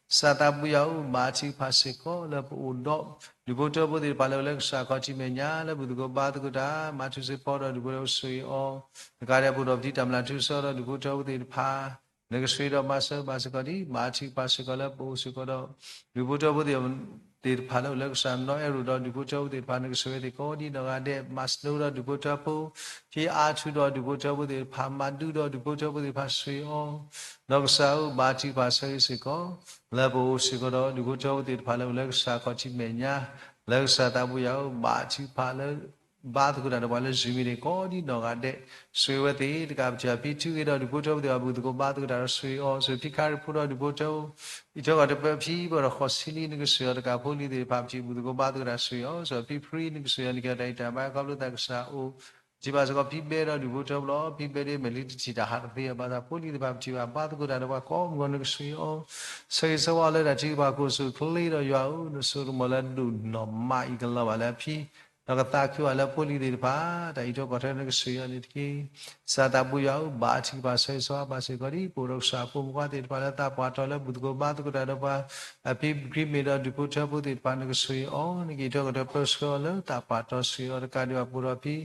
ကစၢ်သးပူၤယွၤဧၢ ဘါထုကဖၣ်စ့ၢ်ကီး လၢပအိၣ်ဒီး ဒူၣ်ဖိထၢဖိသ့ၣ်တဖၣ်လၢအိၣ်လၢကစၢ်ခီၣ်ထံးမဲာ်ညါ လၢဘူၣ်သကိးဘါသကိးတၢ် မၤထူးစ့ၢ်ဖီဒီးဒူၣ်ဖိထၢဖိ ဆှံအီၤ တကးဒံး ပအိၣ်ဒီးပတံၤတၢ်မျၢ်ထူးဆှၢဒီးဒူၣ်ဖိထၢဖိသ့ၣ်တဖၣ် နကဆှံဒီးမၤစၢၤဘၣ်စ့ၢ်ကီးဒ် ဘါထုကဖၣ်စ့ၢ်ကီးလၢပအိၣ်စ့ၢ်ကီးဒီး ဒူၣ်ဖိထၢဖိသ့ၣ်တဖၣ်လၢအိၣ်လၢကစၢ်နီၢ်အဲၣ်ရိၣ်ဒီးဒူၣ်ဖိထၢဖိသ့ၣ်တဖၣ် နကဆိၣ်ဂ့ၤသ့ၣ်ကိးဒ်နီၢ်ဂၤဒဲး မၤစၢၤဒီးဒူၣ်ဖိထၢဖိ ဖံအါထူးဒီးဒူၣ်ဖိထၢဖိသ့ၣ်တဖၣ် မၤဒူဒီးဒူၣ်ဖိထၢဖိသ့ၣ်တဖၣ် ဆှံအီၤ ဒီးကစၢ်ဧၢ ဘါထုကဖၣ်ဆၢဂ့ၤစ့ၢ်ကီး လၢပအိၣ်စ့ၢ်ကီးဒီးဒူၣ်ဖိထၢဖိသ့ၣ်တဖၣ်လၢအိၣ်လၢကစၢ်ခီၣ်ထံးမဲာ်ညါ လၢကစၢ်သးပူၤယွၤဧၢ ဘါထုကဖၣ်လၢ ဘါသကိးတၢ်ဒီးပှၤလၢ Zoom မံၤန့ၣ် ကိးဒ်နီၢ်ဂၤဒဲး ဆိၣ်ဂ့ၤဝဲသ့ၣ်တကး ပထံၣ်ဘၣ်ဖံထုးဂ့ၤဒီးဒူၣ်ဖိထၢဖိသ့ၣ်တဖၣ် ဘူၣ်သကိးဘါသကိးတၢ်ဒီး ဆှံအီၤ ဆိၣ်ဖံခါရံဖိဒီးဒူၣ်ဖိထၢဖိ အံးထွဲကွၢ်ထွဲဖံပှဲၤဒီးဃိးဆံလံ နကဆိၣ်အီၤတကးဖိလံၤသ့ၣ်တဖၣ် ပထံၣ်ဘၣ်ဘူၣ်သကိးဘါသကိးတၢ် ဆှံအီၤ ဆိၣ်ဖံဖရံ နကဆိၣ်အီၤ နကဟ့ၣ်အီၤတၢ်ဂံၢ်တၢ်ဘါ ခီဖျိသးကစၢ်အအိၣ် ပထံၣ်ဘၣ်စ့ၢ်ကီးဖံဘဲဒီးဒူၣ်ဖိထၢဖိလီၤ ဖံဘဲဒ်မဲာ်လံတထံၣ်တၢ်ဟးတသ့အဘၣ်သး ဖိလံၤသ့ၣ်တဖၣ် ပထံၣ်ဘၣ်ဘါသကိးတၢ်ဒီးပှၤကိးမုၢ်ဂီၤ နကဆိၣ်အီၤ ဆၢဂ့ၤဆၢဝါလၢတၢ်ထုကဖၣ် ကအိၣ်ဆူၣ်အိၣ်ချ့ဒီးယွၤဧၢ နစိကမီၤလၢဒိၣ်နီၢ်မးအံၤ ကလီၤဘၣ်လၢအဖံ ဒီးကသးခုဘၣ်လၢဖိလံၤသ့ၣ်တဖၣ် တၢ်အံးထွဲကွၢ်ထွဲ နကဆိၣ်အီၤန့ၣ်တက့ၢ်. ကစၢ်သးပူၤယွၤဧၢ ဘါထုကဖၣ်ဆၢဂ့ၤဆၢဝါဘၣ်စ့ၢ်ကီးဒ် ပအိၣ်ဒီးကစၢ်အဖိမုၣ်ဖိခွါသ့ၣ်တဖၣ်လၢသးပှၢ်တီၤလၢဘူၣ်သကိးဘါသကိးတၢ်ဒီးပှၤ အဖံခရံာ်မ့ၢ်ဒီးဒူၣ်ဖိထၢဖိသ့ၣ်တဖၣ် နကဆိၣ်အီၤ နကအံးထွဲကွၢ်ထွဲပၢဆှၢအီၤလၢသးပှၢ်တီၤ ဆိၣ်အီၤတကးဒံးဘၣ် ပအိၣ်ဒီး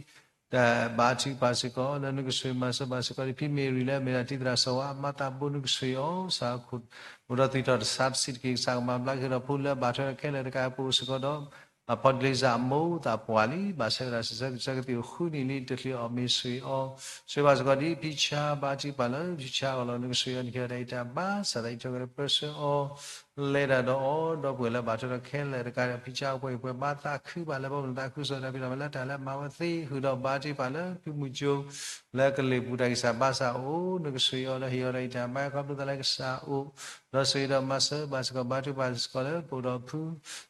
ဖံ ဘါထုကဖၣ်စ့ၢ်ကီး လၢနကဆိၣ်ဂ့ၤမၤစၢၤဘၣ်စ့ၢ်ကီးဒ် ဖံမ့ၢ်ရံလၢအမ့ၢ်ဒၣ်တံၤသရၣ်စီၤဝါ မၤသးဘိ နကဆိၣ်အီၤ စးခိၣ် အိၣ်ဒီးသံၣ်ထီၣ်တစးတဆံးတက့ၢ် ကစၢ်ကမၤဘျါက့ၤဒီးဖိလၢအဘၣ်ထွဲဒီးခဲလၢာ်တကး ပအိၣ်စ့ၢ်ကီးဒီး အဖီတလ့စၢ်အမိၢ်သးပှၢ်လံ ဘၣ်ဆၢဝဲဒၣ်စံးဆၢကတီၢ်ဆၢကသံၣ်အိၣ်ဃုနံၣ်လံ တချုးအီၣ်မ့ၤ ဆိၣ်အီၤ ဆိၣ်ဂ့ၤဘၣ်စ့ၢ်ကီးဒ်ဖံဆါ ဘါထုကဖၣ်လၢဖံဆါအဂီၢ်လီၤ နကဆိၣ်အီၤ နကဟ့ၣ်အီၤတၢ်ဂံၢ်တၢ်ဘါ စးသးအံးထွဲကွၢ်ထွဲပၢဆှၢအီၤ လဲၤတၢ်ဒီးအီၤ ဒီပုၢ်ဝဲၢ်လၢဘၣ်ထွဲဒီးခဲလၢာ်တကးဒံး ဖံဆါအိၣ်ပှဲၤအံၤပှဲၤဘါ သးခုဘၣ်လၢဘီမုၢ် သးခုကစီၣ်တၢ်ဖံးတၢ်မၤလၢတၢ်လၢအမၤဝဲသ့ ဃုာ်ဒီးဘါထုကဖၣ်လၢဖုမုၢ်ကၠိ လၢကလ့ၢ်ပူၤတၢ်ဂံၢ်စၢ်ဘါစၢ်အိၣ် နကဆိၣ်ဂ့ၤအီၤဒီးဟ့ၣ်အီၤတၢ်ဂံၢ်တၢ်ဘါ ခီဖျိသးလၢကစၢ်အိၣ် ဒီးဆိၣ်ဂ့ၤဒီးမၤစၢၤဘၣ်စ့ၢ်ကီး ဘါထုကဖၣ်စ့ၢ်ကီးလၢပအိၣ်ဒီးဖု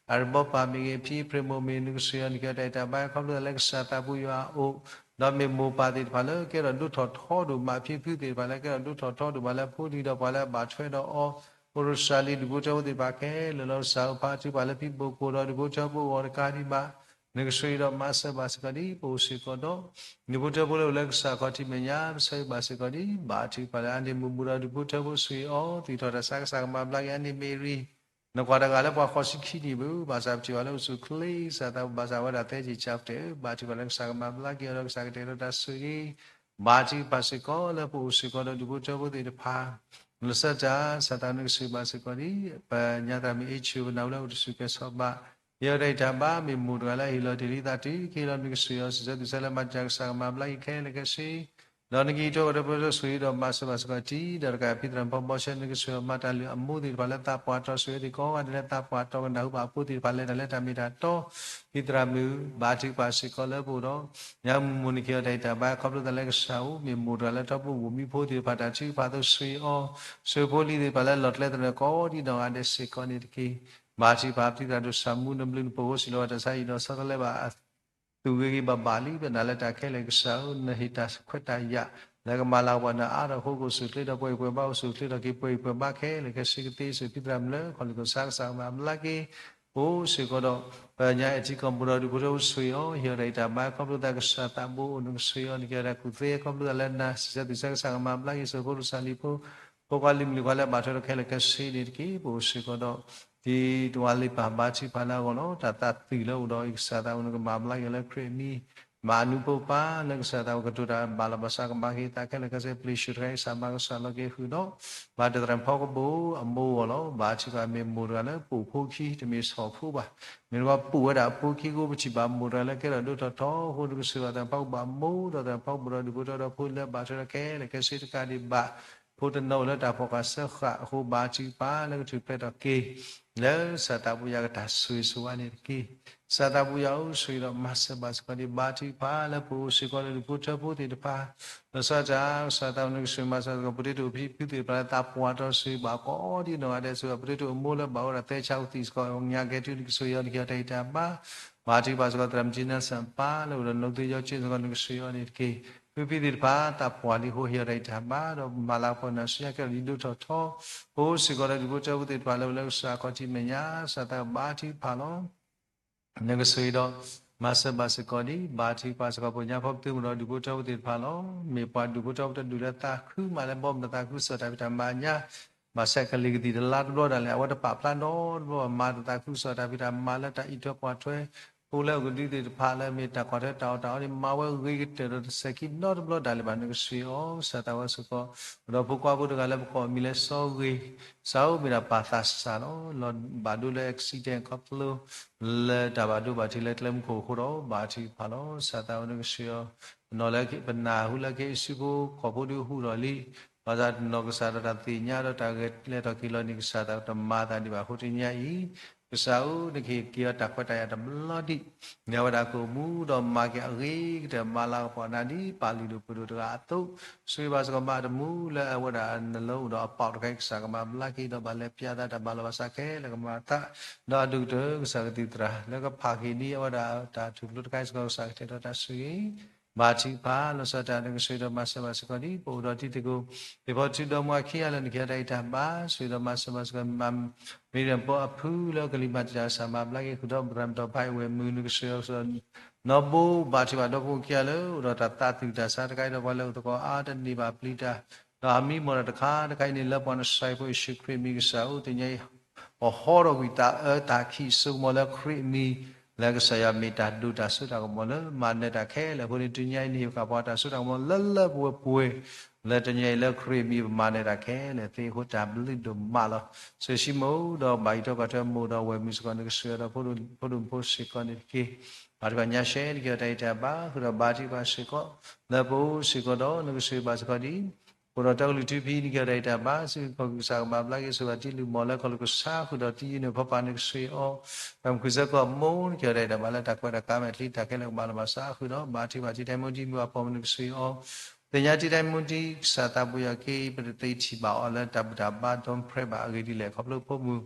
အရံဘီပၢ်မ့ၢ်ဂ့ၤ ဖံဖရ့ၣ်မိၢ်မ့ၢ် နကဆိၣ်ဂ့ၤအီၤန့ၣ် ကဲတၢ်ဂံၢ်တၢ်ဘါ ခီဖျိသးလၢကစၢ်သးပူၤယွၤအအိၣ် ဒီးမ့ၢ်မိၢ်ပၢ်သ့ၣ်တဖၣ်လၢကဲထီၣ်ဒိၣ်ထီၣ်ထီဒိၣ်မး ဖံဖုသ့ၣ်တဖၣ်လၢကဲထီၣ်ဒိၣ်ထီၣ်ထီဒိၣ်မးလၢဖိလံၤဒီးပှၤလၢအဘၣ်ထွဲဒီးအီၤ အိၣ်ရၢၣ်စၢလံ ဒူၣ်ဖိထၢဖိသ့ၣ်တဖၣ်ခဲလၢာ်လီၤ ကစၢ်အိၣ်ဖးထုကဖၣ်လၢဖံဘိၣ်ကိၣ်ဒီးဒူၣ်ဖိထၢဖိအဂီၢ်တကးဒံးဘၣ် နကဆိၣ်ဂ့ၤဒီးမၤစၢၤဘၣ်စ့ၢ်ကီးဒ်ပအိၣ်စ့ၢ်ကီးဒီး ဒူၣ်ဖိထၢဖိလၢအိၣ်လၢကစၢ်ခီၣ်ထံးမဲာ်ညါ ပဆၢဂ့ၤဘၣ်စ့ၢ်ကီးဒ် ဘါထုကဖၣ်လၢအါန့ၢ်မုာ်မုာ်ဒီးဒူၣ်ဖိထၢဖိဆိၣ်ဂ့ၤအီၤ သ့ၣ်ထီၣ်တၢ်ဆါ ကစၢ်ကမၤဘျါက့ၤအါန့ၢ်မ့ၢ်ရံ နကွၢ်တဂၤလၢပှၤဃိးဆံခံနံၣ်ဘၣ် ဘၣ်ဆၣ်ပထံၣ်ဘၣ်လၢအိၣ်ဆူၣ်ချ့ ကစၢ်သးဘၣ်ဆၣ် အဝဲဒၣ်သဲက့ၤဆၢကတဲာ် ဘါထုကဖၣ်လၢကစၢ်ကမၤဘျါက့ၤအီၤဒီးကစၢ်ကတဲာ်ဒီးတၢ်ဆိၣ်ဂ့ၤ ဘါထုကဖၣ်စ့ၢ်ကီးလၢပအိၣ်စ့ၢ်ကီးဒီးဒူၣ်ဖိထၢဖိသ့ၣ်တဖၣ် လၢဆၢတၢ် ကစၢ်သးနကဆိၣ်ဂ့ၤဘၣ်စ့ၢ်ကီးဒ် ပညါသရၣ်မုၣ်အ့ၣ်ဆူၣ် ပနၢ်ဟူလၢအိၣ်တဆူၣ်ကဲၤဆီဘး ယဲဒၣ်အံၤတၢ်ဘါ မ့ၢ်မိၢ်တဂၤလၢအဟ့ၣ်လီၤတ့ၢ်လံသးတုၤခံလီၤ နကဆိၣ်ဂ့ၤအီၤ စံးဆၢသူၣ်ဆၢလၢမၤတၢ် ကစၢ်ကမၤဘျါက့ၤခဲလၢာ်ခဲဆ့ ဒီးနကဟံးထီၣ်ကဒီးပၢဆှၢဆိၣ်ဂ့ၤဒီးမၤစၢၤဘၣ်စ့ၢ်ကီးတံၤ ဒီးတကးဖံသရၣ်ဖီဘီဆဲ နကဆိၣ်ဂ့ၤအီၤမၤတၢ်လုၢ်အမိၢ်သ့ၣ်တဖၣ်လၢသးပှၢ်တီၤဆိၣ်ဂ့ၤသ့ၣ်ကိးဂၤဒဲးလၢသးပှၢ်တီၤကနၢ်ဟူဘၣ်အဖိသ့ၣ်တဖၣ်လဲၤတၢ်လၢတၢ်မ့ၢ်တၢ်တီ ဖံသရၣ်မုၣ် ဘါထုကဖၣ်စ့ၢ်ကီးလၢပအိၣ်ဒီး ညါမုၢ်မုၢ်နံၤခံအီၤတၢ်ဂံၢ်တၢ်ဘါ ခီဖျိသးလၢကစၢ်အိၣ် မ့ၢ်မိၢ်တဂၤလၢထီဘိဘိၣ်မံဖိသ့ၣ်တဖၣ်တၢ်ထုကဖၣ်အသိးဆိၣ်ဂ့ၤအီၤ ဆိၣ်ဂ့ၤဖိလံၤသ့ၣ်တဖၣ်လၢလီၢ်ကျဲသနၢၣ်ကိးဒ်နီၢ်ဂၤဒဲးစ့ၢ်ကီးန့ၣ်တက့ၢ်. ဘါထုကဖၣ်ဖံသရၣ်ဒိၣ်စၢ်မူ နဘျုးနဖှိၣ်အဃိ စံးလီၤဝဲတၢ်ဆါဟံၣ်ဒီးဆီတလဲဘၣ် သူၣ်ဂ့ၤဂ့ၤဘၣ်ဘၣ်လံ ပနာ်လၢတၢ်ခဲလၢာ်ကစၢ်ဧၢ နဟ့ၣ်တၢ်ခွဲးတၢ်ယာ် လၢကမၤလၤကပီၤနၤအါထီၣ်အဃိ ကအိၣ်ဆူၣ်ချ့ဒီးပှဲၤအံၤပှဲၤဘါ အိၣ်ဆူၣ်ချ့ထီၣ်က့ၤပှဲၤအံၤပှဲၤဘါခဲလၢာ်ခဲဆ့ကသ့ ဆိၣ်ဖံသရၣ်မုၣ်လၢခီၣ်လံၢ်ခိၣ်ဆါ ကစၢ်ကမၤဘျါက့ၤ အိၣ်စ့ၢ်ကီးဒီး ပညါအဲၣ်ထံကီၢ်ပူၤဒီးဒူၣ်ဖိထၢဖိဆိၣ်ဂ့ၤအီၤ ဟ့ၣ်အီၤတၢ်ဂံၢ်တၢ်ဘါ ခီဖျိသးကစၢ်သးဘိအိၣ် နကဆိၣ်ဂ့ၤအီၤ နကဲထီၣ်တၢ်ကူၣ်သ့ ခီဖျိသးလၢနၤ စံးဆၢသူၣ်ဆၢ ကစၢ်ကမၤဘျါက့ၤ ဆိၣ်ဖိဒိၣ်စၢ်လံၤဖိ ဖိခွါလံၤမုၣ်လံၤခွါလၢအဘၣ်ထွဲဒီးခဲလၢာ်ခဲဆ့န့ၣ်တက့ၢ်. ပအိၣ်စ့ၢ်ကီးဒီး ဒ်တဝါလ့ပၢ်ဘါထုကဖၣ်လၢအဂီၢ်လီၤ. တၢ်သးသုးလၢအိၣ်ဒီးအံၤ ကစၢ်သးအိၣ် နကမၤဘျါက့ၤလၢခရံာ်အမံၤ မၤအနူဖိပၢ်လၢကစၢ်သးအိၣ် ကတိၤတၢ်ဘၣ်လီၤဘၣ်စးကမၤက့ၤသးခဲလၢာ်ခဲဆ့ ပျံၤဆူၣ်တခါအံၤ ကစၢ်မၤကစၢ်လီၤက့ၤဃုာ်ဒီး ဘၣ်တသရၣ်ဖီကဘိၣ်အမိၢ်အဂီၢ်လီၤ. ဘါထုကဖၣ်မ့ၢ်မိၢ်တဂၤလၢပအိၣ်ဖိခံ တမ့ၢ်ဆီၣ်ဖိဘၣ်. မ့ၢ်တခီပအိၣ်ဝဲဒၣ်အဖိခံအဃိ ပထံၣ်ဘၣ်မိၢ်တဂၤလၢကဲထီၣ်ဒိၣ်ထီၣ်ထီအဃိ နကဆိၣ်ဂ့ၤသရၣ်ဖီကဘိၣ်အမိၢ် ဒီးသရၣ်ဖီကဘိၣ်ဒီးဒူၣ်ဖိထၢဒီးဖိလၢဘၣ်ထွဲဒီးခဲလၢာ်ခဲဆ့တကးဒံးဘၣ် ဖိတနီၤအိၣ်လၢတၢ်ဖီၣ်ဃာ်စၢဃာ်အဃိ ဘါထုကဖၣ်လၢကထုးဖျဲးထီၣ်က့ၤ လၢကစၢ်သးပူၤယွၤကတၢ်ဆိၣ်ဂ့ၤဆိၣ်ဝါန့ၣ်တက့ၢ်. ကစၢ်သးပူၤယွၤအိၣ်ဆိၣ်ဂ့ၤဒီးမၤစၢၤဘၣ်စ့ၢ်ကီးဒ်ဘါထုကဖၣ်လၢပအိၣ်စ့ၢ်ကီးလၢဒူၣ်ဖိထၢဖိသ့ၣ်တဖၣ် လီၤဆီဒၣ်တၢ် ကစၢ်သးပူၤနကဆိၣ်ဂ့ၤမၤစၢၤစ့ၢ်ကီး ပဒိၣ်တုာ်ဖံဖုသ့ၣ်တဖၣ်လၢသးပှၢ်တီၤဆိၣ်ဂ့ၤဘၣ်ကိးဒ်နီၢ်ဂၤဒဲး ဆိၣ်ဂ့ၤပဒိၣ်တုာ်အမိၢ်လၢဘၣ်အိၣ်ဒီးသဲဆါအိၣ်သံးစ့ၢ်ကီး ညါကဲတုၤနကဆိၣ်ဂ့ၤအီၤ နကဟ့ၣ်အီၤတၢ်ဂံၢ်တၢ်ဘါ ဘါထုကဖၣ်စ့ၢ်ကီးသရၣ်မုၣ်ကၠ့နၢ်စၣ်ပၢ်လၢအိၣ်ဒီးနီၢ်သုယီကၠ့စ့ၢ်ကီး နကဆိၣ်ဂ့ၤအီၤန့ၣ်တက့ၢ်. ဖုဖံသ့ၣ်တဖၣ် သးပှၢ်လံအဃိ ဟ့ၣ်အီၤတၢ်ဂံၢ်တၢ်ဘါ ဒီးမၤလၤကပီၤနၤဆူညါကဲထီၣ်ဒ်ဒိၣ်ထီၣ်ထီ အိၣ်စ့ၢ်ကီးလၢဒူၣ်ဖိထၢဖိသ့ၣ်တဖၣ်လၢအိၣ်လၢကစၢ်ခီၣ်ထံးမဲာ်ညါ ကစၢ်သးဘါထုကဖၣ်လီၤ. နကဆိၣ်ဂ့ၤဒီး မၤစၢၤဘၣ်စ့ၢ်ကီးဒ် ဘါထုကဖၣ်စ့ၢ်ကီး ပညါဖီပတုာ်မုၢ်ဒီးဒူၣ်ဖိထၢဖိသ့ၣ်တဖၣ်လီၤ. မ့ၢ်ပှၤဒူၣ်ဖိထၢဖိတဒူၣ်လၢသးခုမးလၢဘီမုၢ်တၢ်သးခုကစီၣ်တၢ်ဖံးတၢ်မၤညါ ဘၣ်ဆၣ်ကလံၤကသံၣ်တလါတဘျီဒၣ်လဲာ် အဝဲတပာ်ဖျါနီတဘျီ မၤတၢ်သးခုကစီၣ်တၢ်ဖံးတၢ်မၤလၢတၢ်အံးထွဲကွၢ်ထွဲ ဖိလၢအကဒုသ့ၣ်တဖၣ်လၢမ့ၢ်တၢ်ကွၢ်ထွဲတၢ်အီၣ်တၢ်အီန့ၣ် မၤဝဲဂ့ၤကတၢၢ်ဒီးတစဲၤခံနီတဘျီဒၣ်လဲာ်ဘၣ် နကဆိၣ်ဂ့ၤအီၤ ကစၢ်သးဝဲစ့ၢ်ကီး ဒီးဖိခွါဖိတဂၤလၢပကိးအမံၤလၢစီၤဂ့ၤ စးအိၣ်မ့ၢ်ဒၣ်ပၢ်သးစၢ်လီၤ. လီၤဘၣ်ဒိလၢ accident ခီဖျိ လၢတၢ်ဘၣ်ဒိဘၣ်ထံးလၢကျဲမုၢ်ခိၣ်အဃိဒီး ဘါထုကဖၣ်လီၤ. ကစၢ်သးဝဲနကဆိၣ်ဂ့ၤအီၤ ပနီၢ်လၢ ပနၢ်ဟူလၢက့ၤအစုဖိ ခီၣ်ဖိဒုးဟူးထီၣ်လံ ဘၣ်ဆၣ်တနီၢ်ကစၢ်ဒီးတၢ်သ့ၣ်ညါဒီးတၢ်ဂဲၤလဲၤထီၣ်က့ၤလီၤန့ၣ် ကစၢ်သးတမၤသးဒံးဘၣ်အဃိတနံၤအံၤ ကစၢ်ဧၢ နကဟ့ၣ်က့ၤအီၤတၢ်ခွဲးတၢ်ယာ်တဘျီဒံး မ့ၢ်အဝဲဒၣ်ကအိၣ်မူဒီးမၤက့ၤအဂ့ၤကတၢၢ် မၤလၤကပီၤနၤဒ်ပၢ်လုၢ်ဒိၣ်ပှ့ၤဒိၣ်တဂၤအသိး ဆိၣ်ဂ့ၤဘၣ်စ့ၢ်ကီးမါတမူလၢအဝဲဒၣ်နလၢအိၣ်ဒီးအပီးတခါအံၤ ကစၢ်ကမၤဘျါက့ၤဒီးဘၣ်လဲၤပျဲသးတၢ်ဘၣ်လီၤဘၣ်စးခဲလၢာ်ကမၤသး ဒီးအဒိၣ်ကတၢၢ်ကစၢ်ကသံၣ်သရၣ် လၢကဖးက့ၤဒ်အဝဲဒၣ်တၢ်ထူၣ်ဖျိတခါအံၤစ့ၢ်ကီး ကစၢ်ကတဲာ်ဒီးတၢ်ဆိၣ်ဂ့ၤ ဘါထုကဖၣ် လီၤဆီဒၣ်တၢ် နကဆိၣ်ဂ့ၤဒီးမၤစၢၤဘၣ်စ့ၢ်ကီးဒ် ပအိၣ်ဒီးတံၤသကိး သ့ၣ်ဖီထုဒီမါခံဂၤလၢနကဟ့ၣ်အီၤတၢ်ဂံၢ်တၢ်ဘါ ဆိၣ်ဂ့ၤဒီးမၤစၢၤဘၣ်စ့ၢ်ကီး မ့ၢ်ရၢၣ်ဖိအဖုလၢကလံၤမၤတံာ်တာ် ကစၢ်မၤဘျါက့ၤဃုာ်ဒီး ပသရၣ်မုၣ်ဒီးဘါအဝဲၢ်မုၣ် နကဆိၣ်ဂ့ၤ နီၢ်ဘိ ဘါထုကဖၣ်ဒီဖိခံဂၤလၢ အိၣ်ဒီးတၢ်သးသူၣ်တၢ်ဆါတခါအံၤဒီး ပှၤလၢအိၣ်သကိးအါတန့ၢ်ဘၣ်ပျံၤတၢ် ဒီးအမံမီၢ်တၢ်တခါတခါအံၤန့ၣ် လၢပှၤနစဲးဖိယ့ၣ်ၡူးခရံာ်မံၤကစၢ်ဧၢ တနံၤအံၤ ပဟီထီၣ်ကွံာ်တၢ်အၢတၢ်ခံးစိကမီၤလၢခရံာ်အမံၤ လၢကစၢ်ယွၤမ့ၢ်တၢ်ဒိၣ်တၢ်စိတၢ်ကမီၤလၢမၤနၢၤတၢ်ခဲလၢာ်အဃိန့ၣ် တနံၤအံၤန့ၣ် ဟ့ၣ်ကပှၤတၢ်စိတၢ်ကမီၤလၢလၢပှဲၤပှဲၤ လၢတနံၤအံၤလၢခရံာ်အမံၤပမၤနၢၤတၢ်ခဲလၢာ်သ့အဃိ တၢ်ဘျုးဒိၣ်မးလီၤ. ဆိၣ်ဂ့ၤဆိၣ်မိၣ်ဒီးဘၣ်ယံၤထီၣ်ကီၢ်ထွဲမိၢ်ဒီးဝဲၢ်မုၣ်စ့ၢ်ကီး နကဆိၣ်ဂ့ၤဒီးဖိဒိၣ်မုၣ်ဖိစ့ၢ်ကီးန့ၣ်တက့ၢ်. ဘါထုကဖၣ်ညါရှဲတက့ၢ် တၢ်အံၤတၢ်ဘါ ဃုာ်ဒီးဘါထုကဖၣ်စ့ၢ်ကီး လၢပအိၣ်စ့ၢ်ကီးဒီး နကဆိၣ်ဂ့ၤဘၣ်စ့ၢ်ကီးဒ် အိၣ်ဒီးတၢ်ကလုၢ်ထူဖံး နကဟ့ၣ်အီၤတၢ်ဂံၢ်တၢ်ဘါ, စံးဘျုးကစၢ်ကမၤဘျါက့ၤ ဆိၣ်ဂ့ၤဘၣ်တံၤလုၢ်မီၢ်လၢခီၣ်လိာ်ကစၢ်ဃုာ်ဒီးတံၤအံၤန့ၣ် ဖီပာ်နကစၢ်အံၤအီၤ, တၢ်မုၢ်ခုၣ်စ့ၢ်ကီးမိၢ် နကဟ့ၣ်အီၤတၢ်ဂံၢ်တၢ်ဘါလၢတၢ်ကွဲးတၢ်ကါမဲာ်ချံ တၢ်ခဲလၢာ်ကဘၣ်လီၤဘၣ်စးဃုာ်ဒီး ဘါထုကဖၣ်တံၤတၢ်မူဒံးမုၢ်အပှၤမုၣ်နကစၢ်အံၤအီၤ, သ့ၣ်ညါတံၤတၢ်မူဒံး ကစၢ်သးပူၤယၤက့ၤ ပတသ့ထံၣ်ဘၣ်အီၤလၢတၢ်ဘူၣ်တၢ်ဘါဒီဖျၢၣ်ဘၣ်အဂ့ၢ်ဒ်လဲၣ် ခီဖျိဖိမုၣ်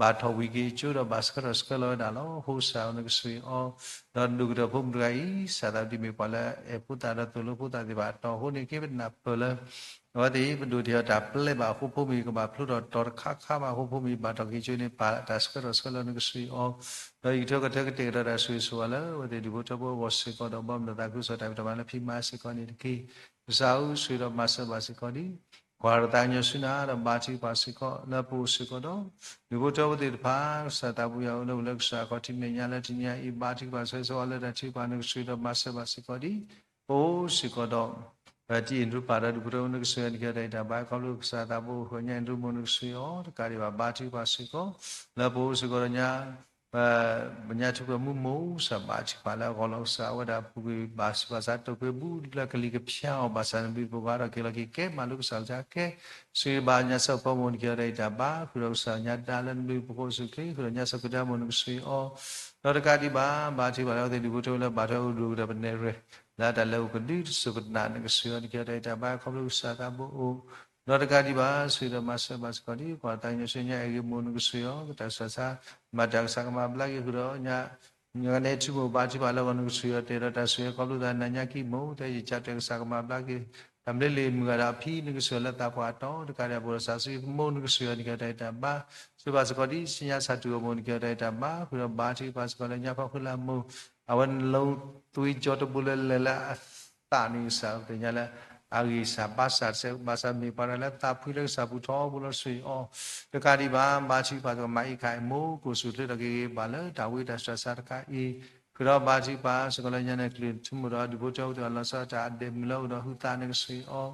ဘၣ်ထီၣ်ဝံၤက့ၤကၠိဒီးဘၣ်ဆှၢထီၣ်ဆှၢလီၤဝဲဒၣ်လီၤ. အဃိကစၢ်နကစၢ်အံၤအီၤ, ဒီးဒိၣ်ကတၢၢ်ဖိမုၣ်တဂၤအံၤ ကစၢ်သးပူၤဒ်မ့ၢ်ပှၤလၢအအဲၣ်ဖိသၣ်ဒီးသိၣ်လိဖိသၣ်သ့ၣ်တဖၣ်အတီၢ် အဃိန့ၣ်က့ၤပနၢ်ပၢၢ်လၢ အဝဲသ့ၣ်ပဒိၣ်ထီၣ်တၢ်ပျဲဘၣ်အဃိ ဖိမုၣ်ကဘၣ်ဖျိထီၣ်တီၤတခါခါဘၣ်အဃိ ဖိမုၣ်ဘၣ်ထီၣ်က့ၤကၠိန့ၣ် ပာ်တၢ်ဆှၢထီၣ်ဆှၢလီၤနကစၢ်အံၤအီၤ, ဒီးယကထၢကထၢကတဲာ်ကတီၤတၢ်ဆိၣ်ဂ့ၤဆိၣ်ဝါလၢ အဝဲသ့ၣ်ဒူၣ်ဖိထၢဖိအဂီၢ်စ့ၢ်ကီးဒီး ဘီမုၢ်ဒီးသးခုကစီၣ်တၢ်ဖံးတၢ်မၤလၢဖံးမၤစ့ၢ်ကီးန့ၣ်တက့ၢ်. ကစၢ်ဧၢ ဆိၣ်ဂ့ၤဒီးမၤစၢၤဘၣ်စ့ၢ်ကီးဒံး ကွၢ်တၢ်သးကညီၤဆူနၤဒီးဘါထုကဖၣ်စ့ၢ်ကီး လၢပအိၣ်စ့ၢ်ကီးဒီး ဒူၣ်ဖိထၢဖိသ့ၣ်တဖၣ် ကစၢ်သးပူၤယၤအိၣ်လၢ အိၣ်လၢကစၢ်အခီၣ်ထံးမဲာ်ညါလၢတနံၤအံၤ ဘါထုကဖၣ်ဆိၣ်ဂ့ၤဆိၣ်ဝါလၢတၢ်ထုကဖၣ်နကစၢ်ဒီးမၤစၢၤဘၣ်စ့ၢ်ကီးဒံး ပအိၣ်စ့ၢ်ကီးဒီး တံၤအ့ၣ်ဒရူပာ်ဒီးဒူၣ်ဖိထၢဖိနကစၢ်အံၤ နကဟ့ၣ်အီၤတၢ်ဂံၢ်တၢ်ဘါ ခီဖျိကစၢ်သးပူၤအိၣ်ဃုာ်ညါအ့ၣ်ဒရူမိၢ်နကစၢ်အံၤအီၤ တကးဒံးဘၣ် ဘါထုကဖၣ်စ့ၢ်ကီး လၢပအိၣ်စ့ၢ်ကီးဒီးညါ ပညါထုကဖၣ်မူမိၢ် ကစၢ်ဘါထုကဖၣ်လၢအဂီၢ်လီၤ ကစၢ်အဝဲဒၣ်ပူၤကွံာ်ဘၣ်ဆူးဘၣ်ဆါ တိာ်ကွံာ်ဘူးလၢကလံၤကဖၠါအီၤ ဘၣ်ဆၣ်နဘျုးနဖှိၣ်ကဒီးက့ၤလီၤက့ၤကဲမၤလိကစၢ်လၢကစၢ်ကဲ စံးဘၣ်ညါစၢ်ဖိမိၢ် နကဟ့ၣ်အီၤတၢ်ဂံၢ်တၢ်ဘါ ဃုာ်ဒီးကစၢ်ညါဒါလၢနဘျုးနဖှိၣ်ကအိၣ်ဆူၣ်အိၣ်ချ့ ဃုာ်ဒီးညါစၢ်ခရံာ်တၢ်မိၢ်နကစၢ်အံၤအီၤ ဒီးတကးဒံးဘၣ် ဘါထုကဖၣ်လၢအဝဲသ့ၣ်ဒူၣ်ဖိထၢဖိလၢဘၣ်ထွဲအိၣ်ဒိၣ်ကတၢၢ်ပနဲၣ်ရွဲၣ် လၢတၢ်လၢအအိၣ်ကဒု တစိၤကနၣ်နကစၢ်အံၤ နကဟ့ၣ်အီၤတၢ်ဂံၢ်တၢ်ဘါ ခီဖျိကစၢ်သးပူၤအိၣ် ဒီးတကးဒံးဘၣ် ဆိၣ်ဂ့ၤဒီးမၤစၢၤဘၣ်စ့ၢ်ကီးဒံး ကွၢ်တၢ်သးကညီၤဆူညါအဲၣ်ဂ့ၤမိၢ်နကစၢ်အံၤအီၤ ကတၢ်ဆူးတၢ်ဆါ မၤတၢ်ကစၢ်ကမၤဘျါက့ၤဃုာ်ဒီးညါ ညါကနဲၣ်ထံမိၢ်ဘါထုကဖၣ်လၢအဂီၢ်နကစၢ်အံၤအီၤ တဲဒီးတၢ်ဆိၣ်ဂ့ၤခီဖျိသးနၤညါကံၢ်မိၢ် တဲယကၢ်တဲာ်ကစၢ်ကမၤဘျါက့ၤ တၢ်မနုၤလၢမုၢ်ဂၤဒီးအဖံနကစၢ်အံၤလၢသးပှၢ်အတီၤ တကးဒံးဘၣ် ပအိၣ်ဒီးစၢ်စံမိၢ်နကစၢ်အံၤ နကဟ့ၣ်အီၤတၢ်ဂံၢ်တၢ်ဘါ စံးဘၣ်စ့ၢ်ကီးဒံး ဆူညါဆၢတုၤအမိၢ် နကဟ့ၣ်အီၤတၢ်ဂံၢ်တၢ်ဘါ ဃုာ်ဒီးဘါထုကဖၣ်စ့ၢ်ကီးလၢညါဖီခိၣ်လၢအမိၢ် အဝဲနလီသွံကၠီတဘိလၢလဲၤလၢအသးန့ၣ် ကစၢ်သ့ၣ်ညါလၢ အဂံၢ်စၢ်ဘါစၢ်တစဲး ဘၣ်ဆၣ်မ့ၢ်ပှၤတဂၤလၢသးဖှံလၢကစၢ်ပူၤထီဘိလီၤ ဆိၣ်ဂ့ၤအီၤ တကးဒံးဘၣ် ဘါထုကဖၣ်စ့ၢ်ကီး မၤအံးခးအမိၢ် ကအိၣ်ဆူၣ်အိၣ်ချ့ဒီးက့ၤဂ့ၤဘၣ်လၢတၢ်ဝံတၢ်စူးတၢ်ဆါတခါအံၤ ဃုာ်ဒီးဘါထုကဖၣ်စ့ၢ်ကီးလၢညါန့ၣ် ကလုၢ်ထံမိၢ်ဒီးဒူၣ်ဖိထၢဖိသ့ၣ်တဖၣ် လီၤဆီဒၣ်တၢ်အဒဲးမုၢ်လၢအအိၣ်ဒီးဟုသးနကဆိၣ်ဂ့ၤ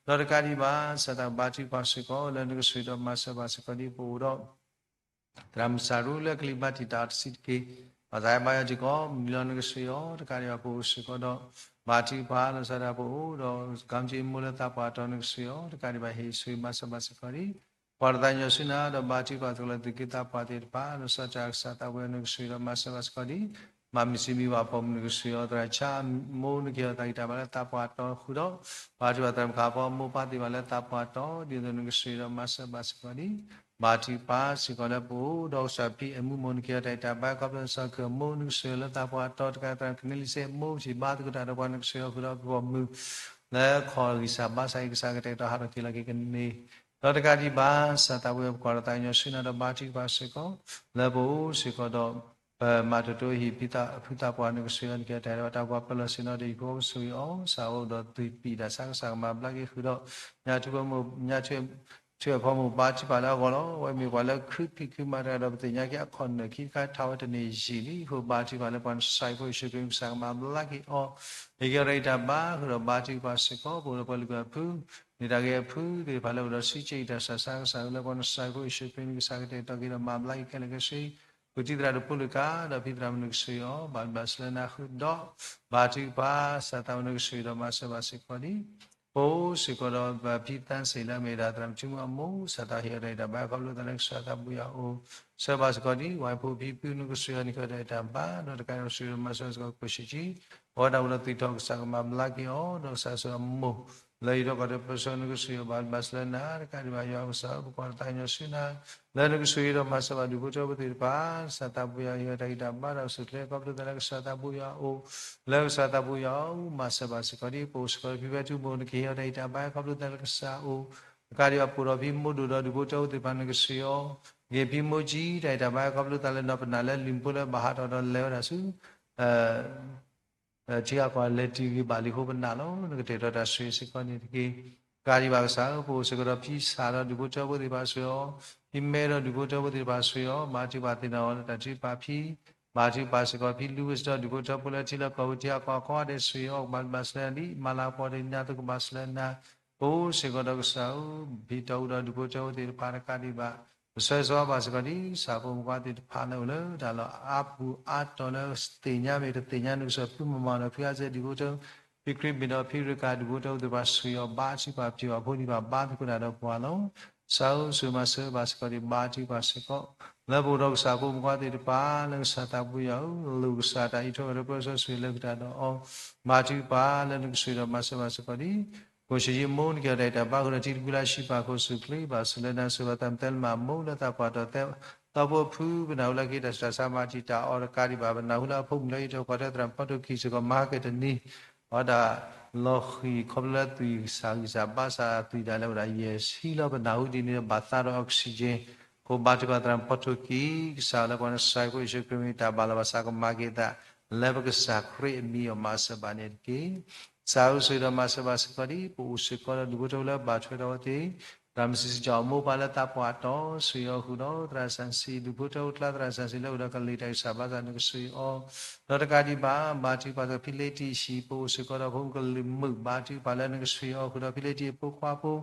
အီၤ ဒီးတကးဒံးဘၣ် ကစၢ်သးဘါထုကဖၣ်စ့ၢ်ကီး လၢနကဆိၣ်ဂ့ၤဒီးမၤစၢၤဘၣ်စ့ၢ်ကီးဒံး ပအိၣ်ဒီး သရၣ်မုၣ်စၢ်ရူလၢကလံၤဘါတံာ်တာ်အီၤတဆံးတက့ၢ်. ပှၤသးဘါယွၤစ့ၢ်ကီး မုၢ်လီၤနကဆိၣ်ဂ့ၤအီၤ တကးဒံးဘၣ် ပအိၣ်စ့ၢ်ကီးဒီး ဘါထုကဖၣ်လီၤဆီဒၣ်တၢ်ပအိၣ်ဒီး ကမၤစၢၤမိၢ်လၢသးပှၢ်အတီၤနကဆိၣ်ဂ့ၤအီၤ တကးဒံးဘၣ် ဟ့ၣ်ဆိၣ်ဂ့ၤမၤစၢၤဘၣ်စ့ၢ်ကီးဒံး ပှၤတသးကညီၤဆူနၤဒီးဘါထုကဖၣ်သကိးလၢသုးက့သးပှၢ်သ့ၣ်တဖၣ် လီၤဆီဒၣ်တၢ်ကစၢ်သးပှၢ်နကဆိၣ်ဂ့ၤဒီးမၤစၢၤဘၣ်စ့ၢ်ကီးဒံး မၤမုၢ်ဆံးမံဘၣ်ပိာ်မုၣ်နကဆိၣ်ဂ့ၤအီၤ သရၣ်ဆါမိၢ်နကဟ့ၣ်အီၤတၢ်ဂံၢ်တၢ်ဘါလၢသးပှၢ်အတီၤဃုာ်ဒီး ဘါထုကဖၣ်သရၣ်မုၣ်ခးဖီမိၢ်ပၢ်သ့ၣ်တဖၣ်လၢသးပှၢ်အတီၤ ဒ်သိးနကဆိၣ်ဂ့ၤဒီးမၤစၢၤဘၣ်စ့ၢ်ကီးဒံး ဘါထုကဖၣ်စ့ၢ်ကီးလၢပအိၣ်ဒီးကစၢ်ဖံအဲၣ်မူမိၢ်နကဟ့ၣ်အီၤတၢ်ဂံၢ်တၢ်ဘါ ခီဖျိစီၤကၢၢ်မိၢ်နကဆိၣ်ဂ့ၤလၢသးပှၢ်အတီၤ တကးသရၣ်ကန့လံစဲးမိၢ် ပထံၣ်ဘါသကိးတၢ်ဒီးပှၤနကဆိၣ်ဂ့ၤအီၤဃုာ်ဒီးပှၤပိာ်မုၣ် လၢခီၣ်ဂံၢ်စၢ်ဘါစၢ်အံၤ ကစၢ်ကတဲာ်ကတီၤဟးထီၣ်က့ၤလီၤက့ၤကန့ၢ် ဒီးတကးဒံးဘၣ် ကစၢ်သးပှၢ်ပကွၢ်ဒီးသးကညီၤဆူနၤဒီးဘါထုကဖၣ်စ့ၢ်ကီး လၢပအိၣ်စ့ၢ်ကီးဒီး ပမၤတၢ်တိၢ်ဟံၣ်ဖုသးပှၢ်နကဆိၣ်ဂ့ၤအီၤ နကဟ့ၣ်အီၤတၢ်ဂံၢ်တၢ်ဘါ ပှၤပၢၤလီၢ်ဆ့ၣ်နီၤတယုၢ်ဖိကဆိၣ်ဂ့ၤအီၤ ကစၢ်အိၣ်ဒီးသုးပံာ်တၢ်ဆါ ကစၢ်ကမၤဘျါက့ၤဃုာ်ဒီး ညါထုကဖၣ်မိၢ် ညါထုကဖၣ် ထုကဖၣ်ဖိမိၢ်ဘါထုကဖၣ်လၢအဂီၢ်လီၤ. အဝဲမ့ၢ်ပှၤလၢခုဖံးခုမၤတဂၤဒီး ပသ့ၣ်ညါက့ၤအခီၣ်နၢၣ်ခံခါထီၣ်ဝဲတန့ၢ်ယံာ်လံအဃိ ဘါထုကဖၣ်လၢပှၤနဆှၢအံၤဖိယ့ၣ်ၡူးခရံာ် ကစၢ်ကမၤဘျါက့ၤအီၤ ဟ့ၣ်က့ၤအီၤတၢ်ဂံၢ်တၢ်ဘါဃုာ်ဒီးဘါထုကဖၣ်စ့ၢ်ကီး ပအိၣ်ဒီးပှၤလုၢ်ပှၤပှ့ၤ န့ၢ်တၢ်ဂ့ၤအဖုသ့ၣ်တဖၣ်လၢအိၣ်ဒီးဆံးစ့ၢ်ကီးတၢ်ဆူးတၢ်ဆါ ကစၢ်လၢပှၤနဆှၢအံၤဖိယ့ၣ်ၡူးခရံာ် နကစၢ်ကတဲာ်ကတီၤက့ၤဒီးမၤဘျါက့ၤခဲလၢာ်ခဲဆ့ ဃုာ်တံၢ်သရၣ်တဖုလၢကါ ဒီးဖံသရၣ်မုၣ်နကဆိၣ်ဂ့ၤအီၤ ဘၣ်ဘျါစၢၤလၢနၤဃုာ်ဒီး ဘါထုကဖၣ် ကစၢ်သးပှၢ်နကဆိၣ်ဂ့ၤဒီးမၤစၢၤဘၣ်စ့ၢ်ကီးဒံး ပအိၣ်စ့ၢ်ကီးဒီးပဖံသၣ်စ့ၣ်လၢအမ့ၢ်ဒၣ်သရၣ်မုၣ်ထံမုၣ်အမိၢ် ကစၢ်သးဟ့ၣ်အီၤတၢ်ဂံၢ်တၢ်ဘါ ခီဖျိသးလၢကစၢ်သးပှၢ်ယွၤအအိၣ် ဆှၢဘၣ်စ့ၢ်ကီးဒံး ဝဲဖိဖံဖုနကဆိၣ်ဂ့ၤအီၤ နကဟ့ၣ်အီၤတၢ်ဂံၢ်တၢ်ဘါ ဒီးတကးဒံးဘၣ်ဆိၣ်ဂ့ၤဒီးမၤစၢၤစ့ၢ်ကီး ခိၣ်ဆံးဆံး အဝဲဒၣ်အိၣ်ဒီးသံးထီၣ် ကစၢ်ကမၤဘျါက့ၤအီၤ ဒီးကစၢ်ဆိၣ်ဂ့ၤအမိၢ် လၢအံၤဒီးကီၢ်ဒီးပၢဆှၢနကဆိၣ်ဂ့ၤအီၤ ဘၣ်ဘျါစၢၤလၢနၤ တကးဒံးဘၣ်ယွၤကစၢ် ပကွၢ်ဒီးသးကညီၤဆူနၤ လၢနကဆိၣ်ဂ့ၤဒီးမၤစၢၤဘၣ်ဒူၣ်ဖိထၢဖိသ့ၣ်တဖၣ် ကစၢ်သးပှၢ်ယွၤဟ့ၣ်အီၤတၢ်ဂံၢ်တၢ်ဘါဒီးအိၣ်ဆူၣ်အိၣ်ချ့ ခီဖျိသးလၢကစၢ်သးပှၢ်ယွၤအအိၣ် လၢကစၢ်သးပှၢ်ယွၤအအိၣ် မၤစၢၤဘၣ်စ့ၢ်ကီးဒံး ပအိၣ်စ့ၢ်ကီးဖံဖဲထူမိၢ် နကဟ့ၣ်အီၤတၢ်ဂံၢ်တၢ်ဘါ ခီဖျိသးလၢကစၢ်အအိၣ် တကးဒံးဘၣ် ပအိၣ်ဒီးဖံမိၢ်ဒိၣ်ဒီးဒူၣ်ဖိထၢဖိသ့ၣ်တဖၣ် နကဆိၣ်ဂ့ၤအီၤ ကဟ့ၣ်ဖံမိၢ်ကၠံတၢ်ဂံၢ်တၢ်ဘါ ခီဖျိသးလၢနီၢ်ပနၢ်လၢလံာ်ဖိလၢဘၣ်ဟးထီၣ်ဒီးလဲၤဝဲဒၣ်ဆူ ထံဂၤကီၢ်ဂၤလဲၤတုၤဂ့ၤဘၣ်လံအဃိပနၢ်လီၤ. နကတဲာ်ကတီၤတၢ်ဆိၣ်ဂ့ၤစ့ၢ်ကီးန့ၣ်တက့ၢ်. တကးဒံးဘၣ်ကစၢ်ဧၢ ပအိၣ်စ့ၢ်ကီးဒီးဖံစၢ်ဒီးဒူၣ်ဖိထၢဖိသ့ၣ်တဖၣ်ဆိၣ်ဂ့ၤအီၤ, ဖံမဲဒီးဒူၣ်ဖိထၢဖိသ့ၣ်တဖၣ်ဆိၣ်ဂ့ၤအီၤ, ဘါထုကဖၣ်သ့ၣ်နီၣ်အီၤလၢတၢ်ထုကဖၣ်ဖံ, ဘါထုကဖၣ်စ့ၢ်ကီးဖံလူဝဲၢ်စ့ၢ်ဒီးဒူၣ်ဖိထၢဖိလၢထံလၢကီၢ်ပူၤ ထံဂၤကီၢ်ဂၤဒီးဆိၣ်ဂ့ၤအီၤ ကဘၣ်ဘျါစၢၤလၢနၤလံ, မၤလၤကပီၤဒ်နၤအသိးကဘၣ်စၢၤလၢနၤ ပအိၣ်စ့ၢ်ကီးဒီးကစၢ်ဧၢ, ဖံတီအူဒီးဒူၣ်ဖိထၢဖိသ့ၣ်တဖၣ်တကးဒံးဘၣ်, ပဆၢဂ့ၤဆၢဝါဘၣ်စ့ၢ်ကီးဒ် ကစၢ်ဖိမုၣ်ဖိခွါသ့ၣ်တဖၣ်လၢအိၣ်လၢတၢ်လီၢ်အါပူၤအါတီၤလၢသ့ၣ်ညါမ့ၢ်တသ့ၣ်ညါ နကစၢ်ဖုမၤမၤဒီးဖုအါစဲဒူၣ်ဖိထၢ ဖံခရံာ်မ့ၢ်ဒီးဖံရကၤ ဒူၣ်ဖိထၢဖိသ့ၣ်တဖၣ် ဆှၢအီၤဘါထုကဖၣ် ပထံၣ်ဘၣ်ဖိန့ၢ်ဘၣ် ဘါသကိးတၢ်ဒီးပှၤလီၤ. စးဧိၤ ဆိၣ်ဂ့ၤမၤစၢၤဘၣ်စ့ၢ်ကီးဒီး ဘါထုကဖၣ်စ့ၢ်ကီး လၢပအိၣ်ဒီးကစၢ်ဖိမုၣ်ဖိသ့ၣ်တဖၣ် လၢကစၢ်သးဘိယွၤဧၢ, လိၣ်ကစၢ်တၢ်အံးထွဲဝဲဒီးပၢဆှၢဆိၣ်ဂ့ၤလၢကတၢၢ်ဒီးအီၤ, ဘါထုကဖၣ်လၢနကဆိၣ်ဂ့ၤဒီးမၤစၢၤဘၣ်စ့ၢ်ကီးဒီး ကိၣ်ဆံယံမူနကဲၤဒီးတၢ်ဘါဃုာ်ဒီး ထံတကူလၢအဟံၣ်ပၢ်ခိၣ်ဆူၣ်ချ့ ဘၣ်ဆၣ်လၢနၤဆိၣ်ဂ့ၤဘၣ်သးမတၤလၢမး မိၢ်လၢသးပှၢ်တီၤသဲ ဒီဖိအဖု ပနၢ်ဟူလၢကဟ့ၣ်တၢ်ဆူးတၢ်ဆါ မၤတံာ်တာ်အီၤတကးဒံးဘၣ် ပနၢ်ဟူလၢအဖိမုၣ်လၢအံးထွဲကွၢ်ထွဲသရၣ်ဖီထိၣ်ကံၢ်စ့ၢ်ကီး မၤဟါကတနံၤ အဝဲဒၣ်လီၤဃံၤ ခီဖျိလၢသွံၣ်စၢ်ဂံၢ်စၢ်ဘါစၢ်သွံၣ်ဒၣ်လဲာ်ဝဲဒၣ်ယဲၢ်ဆံလီၤ. ပနၢ်ဟူဒ်န့ၣ် ဘၣ်သးဒီး oxygen အဃိ ဘါထုကဖၣ်သရၣ်ဖီထိၣ်ကံၢ် ကစၢ်လၢပှၤနဆှၢဖိယ့ၣ်ၡူးခရံာ်မ့ၢ်တၢ်ဘၣ်လီၤဘၣ်စးကမၤက့ၤသး လၢပကစၢ်ခရံာ်အမံၤအီၤ မၤစၢၤဘၣ်န့ၣ်တက့ၢ်. စးဧိၤ ဆိၣ်ဂ့ၤဒီးမၤစၢၤဘၣ်စ့ၢ်ကီးဒီး ပအိၣ်စ့ၢ်ကီးဒီးဒူၣ်ဖိထၢဖိလၢဘၣ်ထွဲဒီးအဝဲသ့ၣ် သရၣ်မုၣ်စံးစ့ၢ်ကီး မိၢ်ပၢ်လၢသးပှၢ်တီၤ ဆိၣ်ဂ့ၤအီၤဃုာ်ဒီး သရၣ်စၣ်စံး ဒူၣ်ဖိထၢဖိကျါ သရၣ်စၣ်စံးလၢအိၣ်ဒီးကလံၤတၢ်ဂံၢ်စၢ်ဘါစၢ် နကဆိၣ်ဂ့ၤအီၤ ဒီးတကးဒံးဘၣ် ဘါထုကဖၣ်စ့ၢ်ကီး ဖံလ့တံၢ်ဆံး ပအိၣ်စ့ၢ်ကီးဒီးဖိမုၣ်ကလုာ်မုာ် ဘါထုကဖၣ်လၢနကဆိၣ်ဂ့ၤအီၤဃုာ်ဒီး ဖံလ့တံၢ်အဖိခွါဖိ စး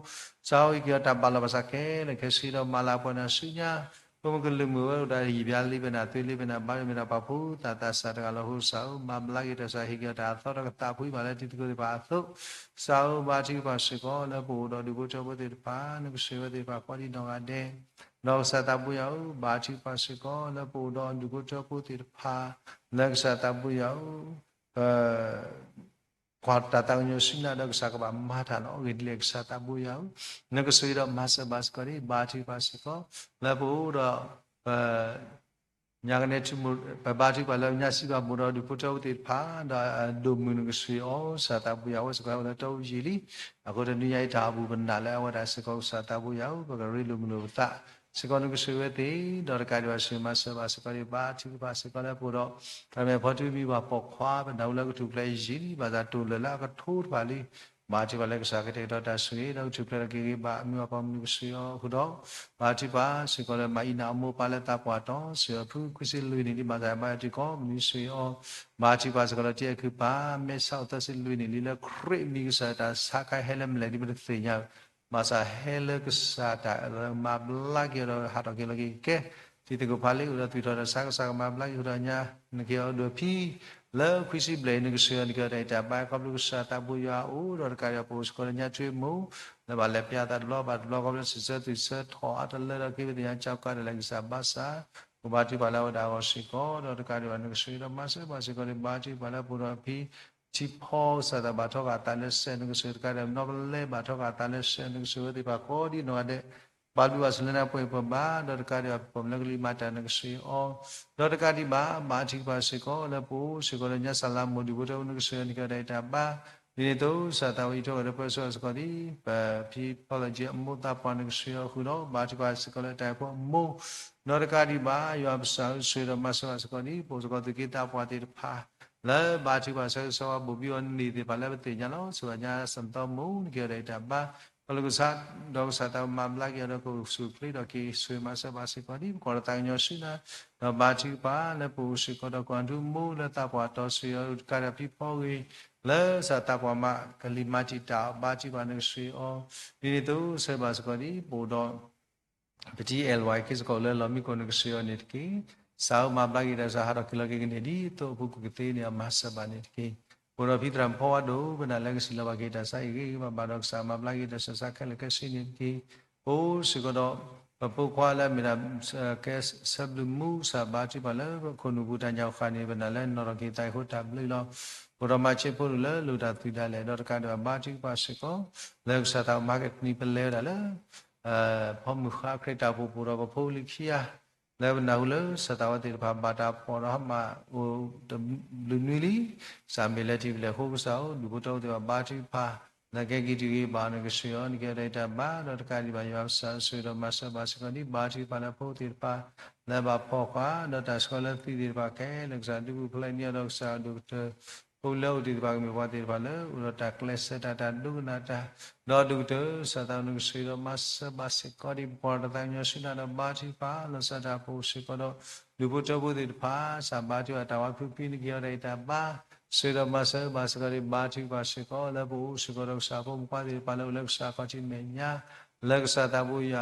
ဧိၤ ဟ့ၣ်က့ၤအီၤတၢ်ဘၣ်လီၤဘၣ်စးခဲလၢာ်ခဲဆ့ဒီး မၤလၤပှဲၤနၤဆူညါ ဖိမုၣ်ကလုာ်မုာ်ဝဲအိၣ်ဒီးယံာ်ဘျါလံ ဘၣ်နၢ်သွ့လံ ဘၣ်နၢ်ဘါလံ မ့ၢ်ဒၣ်ပာ်ဖှိၣ်သးသးစၢ်တဂၤလီၤ. အဃိစးဧိၤ မၤဘျါက့ၤတၢ်ဆူး ဟ့ၣ်က့ၤအီၤတၢ်အသီတၢ်ကသး ဖှံဘၣ်လၢတံၤသကိးသ့ၣ်တဖၣ်အသိး စးဧိၤ ဘါထုကဖၣ်စ့ၢ်ကီး လၢပအိၣ်ဒီးဒူၣ်ဖိထၢဖိသ့ၣ်တဖၣ် နကဆိၣ်ဂ့ၤဝဲသ့ၣ်တဖၣ် ကိးဒံးနီၢ်ဂၤဒဲး ဒီးကစၢ်သးဘိယွၤဧၢ, ဘါထုကဖၣ်စ့ၢ်ကီး လၢပအိၣ်ဒီးဒူၣ်ဖိထၢဖိသ့ၣ်တဖၣ် လၢကစၢ်သးဘိယွၤဧၢ ကွၢ်တၢ်သးကညီၤဆူနၤဒီးကစၢ်ကဘၣ်မၤတၢ်လီၤ. အဂ့ၢ်ဒ်လဲၣ် ကစၢ်သးဘိယွၤဧၢ, နကဆိၣ်ဂ့ၤဒီးမၤစၢၤဘၣ်စ့ၢ်ကီးဒီး ဘါထုကဖၣ်စ့ၢ်ကီး လၢပအိၣ်ဒီး ပ ညါကနဲ ပဘါထုကဖၣ်လၢညါစံးဘၣ်မိၢ်ဒီးဒူၣ်ဖိထၢဖိသ့ၣ်တဖၣ် ဒီးအဒိၣ်မုၢ်နကဆိၣ်ဂ့ၤအီၤ ကစၢ်သးဘိယွၤ အဝဲစ့ၢ်ကီးဟဲအိၣ်လၢတၢ်အိၣ်ယံာ်လံ. အဃိတနွံညါအံၤ တၢ်အဘူးပနၢ်လၢအဝဲဒၣ်စ့ၢ်ကီး ကစၢ်သးဘိယွၤဧၢ, ပကရ့လိာ်မုာ်လိာ်ပသးစ့ၢ်ကီး နကဆိၣ်ဂ့ၤဝဲသ့ၣ် ဒီးတကးဒံးဘၣ် ဆိၣ်ဂ့ၤမၤစၢၤဘၣ်စ့ၢ်ကီးဒီး ဘါထုကဖၣ်စ့ၢ်ကီးလၢပအိၣ်ဒီး ပှၤမ့ၢ်ဖီတူမံၤပှၤပိာ်ခွါ ပနၢ်ဟူလၢကထူၣ်ဖျဲးယံာ်လံ ဘၣ်ဆၣ်တိၢ်လၢာ်လၢအကထိတဖၣ်လံ ဘါထုကဖၣ်လၢကစၢ်ကတဲာ်ကတီၤတၢ်ဆိၣ်ဂ့ၤ ဒီးကထူၣ်ဖျဲးဒီးက့ၤဂ့ၤဘၣ် မ့ၢ်ပှၤပိာ်မုၣ်နကဆိၣ်ဂ့ၤအီၤဃုာ်ဒီး ဘါထုကဖၣ်စ့ၢ်ကီးလၢမၤအံးနၤအမိၢ်ပၢ်လၢသးပှၢ်တီၤ ဆိၣ်ဂ့ၤအဖုခွံဆံလွံၢ်နံၣ်လံ ဘၣ်ဆၣ်ဘါထုကဖၣ်စ့ၢ်ကီး မနုၤဆိၣ်ဂ့ၤအီၤ ဘါထုကဖၣ်စ့ၢ်ကီးလၢတံၤအကုၢ်ပၢ် မဲာ်ဆါအိၣ်သၢဆံလွံၢ်နံၣ်လံ လၢခရံာ်အမံၤ ကစၢ်တၢ်ဆါခါဟဲလၢမလဲၣ်ဒ်ပတသ့ၣ်ညါ ဘၣ်ဆၣ်ဟဲလၢကစၢ်တၢ်မၤဘျါက့ၤအီၤဒီးဟးထီၣ်က့ၤလီၤက့ၤကဲ တံၤသကိးဖးလံ အိၣ်ဒီးသွံၣ်ထီၣ်တၢ်ဆါ ကစၢ်ကမၤဘျါက့ၤဃုာ်ဒီးညါ နကဟ့ၣ်အီၤဒိၣ်ဖံ လၢခွံဆံဘျဲၣ်အံၤ နကဆိၣ်ဂ့ၤအီၤ နကဟ့ၣ်အီၤတၢ်အံးတၢ်ဘါ ခီဖျိကစၢ်သးဘိယွၤအိၣ်ဒီးတကးဒံး ပအိၣ်စ့ၢ်ကီးလၢညါထွ့မိၢ် လၢဘၣ်လဲၤပျါသးတဘျီဘၣ်တဘျီ ခီဖျိစံးဆၢသွံၣ်ဆၢထီၣ်အါတလၢဒီးက့ၤပသ့ၣ်ညါ ကၠီကးဒၣ်လဲာ်ဂံၢ်စၢ်ဘါစၢ် ကဘါထုကဖၣ်လၢအဝဲဒၣ်အဂီၢ်စ့ၢ်ကီး ဒီးတကးဒံးဘၣ် နကဆိၣ်ဂ့ၤဒီးမၤစၢၤဘၣ်စ့ၢ်ကီးဒီး ဘါထုကဖၣ်လၢပအိၣ်ဒီးဖံ ထံဖီကစၢ်သးဘၣ်ထီၣ်ဃာ်အသးလၢစဲး နကဆိၣ်ဂ့ၤတကးဒံး နီၢ်ပလဲဘၣ်ထီၣ်ဃာ်အသးလၢစဲး နကဆိၣ်ဂ့ၤဝဲသ့ၣ်တဖၣ်ကိးဒံးနီၢ်ဂၤဒဲး ပှၤဘျုးဘၣ်စၢၤလၢနၤပှဲၤပှဲၤဘၣ် ဒီးတကးဒံးဘၣ် ပပိာ်မုၣ်လၢကလံၤမၤတၢ် နကဆိၣ်ဂ့ၤအီၤ ဒီးတကးဒံးဘၣ် ဘါထုကဖၣ်စ့ၢ်ကီးလၢပအိၣ်စ့ၢ်ကီးလၢညါ စၢ်လါမိၢ်ဒူၣ်ဖိထၢဖိ နကဆိၣ်ဂ့ၤအီၤ နကဟ့ၣ်အီၤတၢ်အံးတၢ်ဘါ ဒ်န့ၣ်အသိး ကစၢ်သးဘိယွၤ အံးထွဲဝဲဒီးပၢဆှၢစ့ၢ်ကီးဒ် ပဖံဖီလၢကၠ့အမိၢ်သးပှၢ် နကဆိၣ်ဂ့ၤအီၤဃုာ်ဒီး ဘါထုကဖၣ်စ့ၢ်ကီးလၢတၢ်အဲၣ်ဖိအမိၢ် ဒီးတကးဒံးဘၣ် ယွၤပစၢ်ဧၢ ဆိၣ်ဂ့ၤဒီးမၤစၢၤဘၣ်စ့ၢ်ကီးဒ် ပအိၣ်စ့ၢ်ကီးသုးက့သးပှၢ်သ့ၣ်တဖၣ် လၢဘါထုကဖၣ်ဆၢဂ့ၤဆၢဝါဘိၣ်ဘံအီၤန့ၣ်သ့ၣ်တဖၣ်လၢပသ့ၣ်ညါလီၤ. ဆိၣ်ဂ့ၤညါစၢ်မသီမိၢ် နကဟ့ၣ်အီၤတၢ်အံးတၢ်ဘါ ပှၤလၢကစၢ်ဒီးကစၢ်သးမၤဘျါက့ၤအီၤဒီးကအိၣ်ဆူၣ်အိၣ်ချ့ဒီးက့ၤဆိၣ်ဂ့ၤမၤစၢၤဘၣ်စ့ၢ်ကီးဒ် ပကွၢ်ဒီးသးကညီၤဆူနၤ ဒီးဘါထုကဖၣ်လၢပအိၣ်စ့ၢ်ကီးဒီးကွၢ်ထူမိၢ်လၢသးပှၢ်တီၤ ဆိၣ်ဂ့ၤအီၤတကးဒံးဖံဖီဂ့ၤ လၢစၢ်သးပှၢ်မးကလံၤမၤတံာ်တာ်အီၤ ဘါထုကဖၣ် နကဆိၣ်ဂ့ၤအီၤ ဒ်န့ၣ်အသိး ဆိၣ်ဂ့ၤဘၣ်စ့ၢ်ကီးဒ် ပအိၣ်ဒီး ပတံၤအဲၣ်လွဲၢ် ခ့စ့ၢ်ကီးလၢလီၢ်မံခိၣ် နကဆိၣ်ဂ့ၤအီၤန့ၣ်တက့ၢ်. စးဧိၤ မၤဘျါက့ၤတၢ်ဆူး ဟးထီၣ်က့ၤလီၤက့ၤကန့ၢ်ဒ်သိးအပူၤကွံာ်ကသ့န့ၣ် အမၤစၢၤဘၣ်န့ၣ်တက့ၢ်. ပအိၣ်ဒီးဖံသရၣ်ဖီဝါဒိၣ် ပနၢ်လၢကစံၣ်လီၤဘၣ်က့ၤတၢ်ဆူး အံၤဂ့ၤဂ့ၤဘၣ်ဘၣ်ဒီးကစၢ်မၤဘျါက့ၤတၢ်ဆူးဆါခဲလၢာ်ခဲဆ့န့ၣ်တက့ၢ်. ပအိၣ်စ့ၢ်ကီးဒီး ပဖိခွါလၢအမ့ၢ်ဒၣ် ကဲဆၢဘျုးမူ ကစၢ်ဘါထုကဖၣ်လၢပခိၣ်နူာ်ပူၤတၢ်ညၣ်ဃာ်န့ၣ် ပနၢ်လၢနီၣ်ထီၣ်က့ၤသးအံၤအဃိတၢ်ဘျုးလီၤ. ပအိၣ်ဒီးမၤဆ့ဖိဒိၣ်လၢလိၣ်တၢ်သွံၣ်ဒၣ်လဲာ် ဒီးတကးဒံးဘၣ် ဘါထုကဖၣ်စ့ၢ်ကီး လၢကစၢ်သးမၤကတနံၤပလဲၤဝဲဒၣ်လၢ ဖီမုၢ်ဃါခရံာ်တၢ်အိၣ်ဖှိၣ်ပူၤဒီး ပဖိလံၤခံဂၤ လၢပနၢ်ဟူလၢကစၢ်သးဝဲသ့ၣ်တဖၣ် ဘၣ်တၢ်ဖီၣ်ဒီးဟါမၢ်အိၣ်တဘျုးနွံလံ. ကစၢ်မ့ၢ်လဲၤတံၢ်ပလဲၤဃိကစၢ်ဧၢ, ဒူၣ်ဖိထၢဖိသ့ၣ်တဖၣ် ဘါထုကဖၣ် လၢကဲက့ၤတုၤဂ့ၤဘၣ် နကဆိၣ်ဂ့ၤအီၤ နကဟ့ၣ်အီၤတၢ်အံးတၢ်ဘါ ဒီးတကးဒံးဘၣ် ယွၤကစၢ်ဆိၣ်ဂ့ၤဒီးမၤစၢၤဘၣ်စ့ၢ်ကီးဒ် ဘါထုကဖၣ်လၢဖိသ့ၣ်တဖၣ် လၢဘၣ်ဖီၣ်ဃာ် ဒီးတၢ်ဆှၢလၢသုးသ့ၣ်တဖၣ်ခဲလၢာ် ကစၢ်ဒုးပူၤဖျဲးန့ၢ်အီၤဒီး ကစၢ်ဒိၣ်ကတၢၢ် ဖိလၢအိၣ်တ့ၢ်သ့ၣ်တဖၣ်ကမ့ၢ်ပှၤသ့ၣ်တဖၣ်လၢ အိၣ်ဒီးတၢ်ကျဲးစၢးတၢ် တၢ်ဒိကနၣ်တၢ် ဒီးဒိၣ်ကတၢၢ် ကစၢ်သးနကဆိၣ်ဂ့ၤဒီးမၤစၢၤဘၣ်စ့ၢ်ကီးဒ် ပကွၢ်တၢ်သးကညီၤဆူနၤဒီး ဘါထုကဖၣ်လီၤစၢၤတၢ်ပအိၣ်စ့ၢ်ကီးဒီး ဒူၣ်ဖိထၢဖိသ့ၣ်တဖၣ် ကစၢ်ဘါထုကဖၣ်တၢ်ဝါဖုဖံ နကဟ့ၣ်အီၤတၢ်အံးတၢ်ဘါ ဆိၣ်ဂ့ၤဒီးမၤစၢၤဘၣ်စ့ၢ်ကီးဒ် ဘါထုကဖၣ်စ့ၢ်ကီး လၢပအိၣ်စ့ၢ်ကီးဒီးကစၢ်ဖိမုၣ်ဖိသ့ၣ်တဖၣ်လၢအိၣ်လၢကစၢ်ခီၣ်ထံးမဲာ်ညါ လၢကစၢ်သးဘိယွၤဧၢ,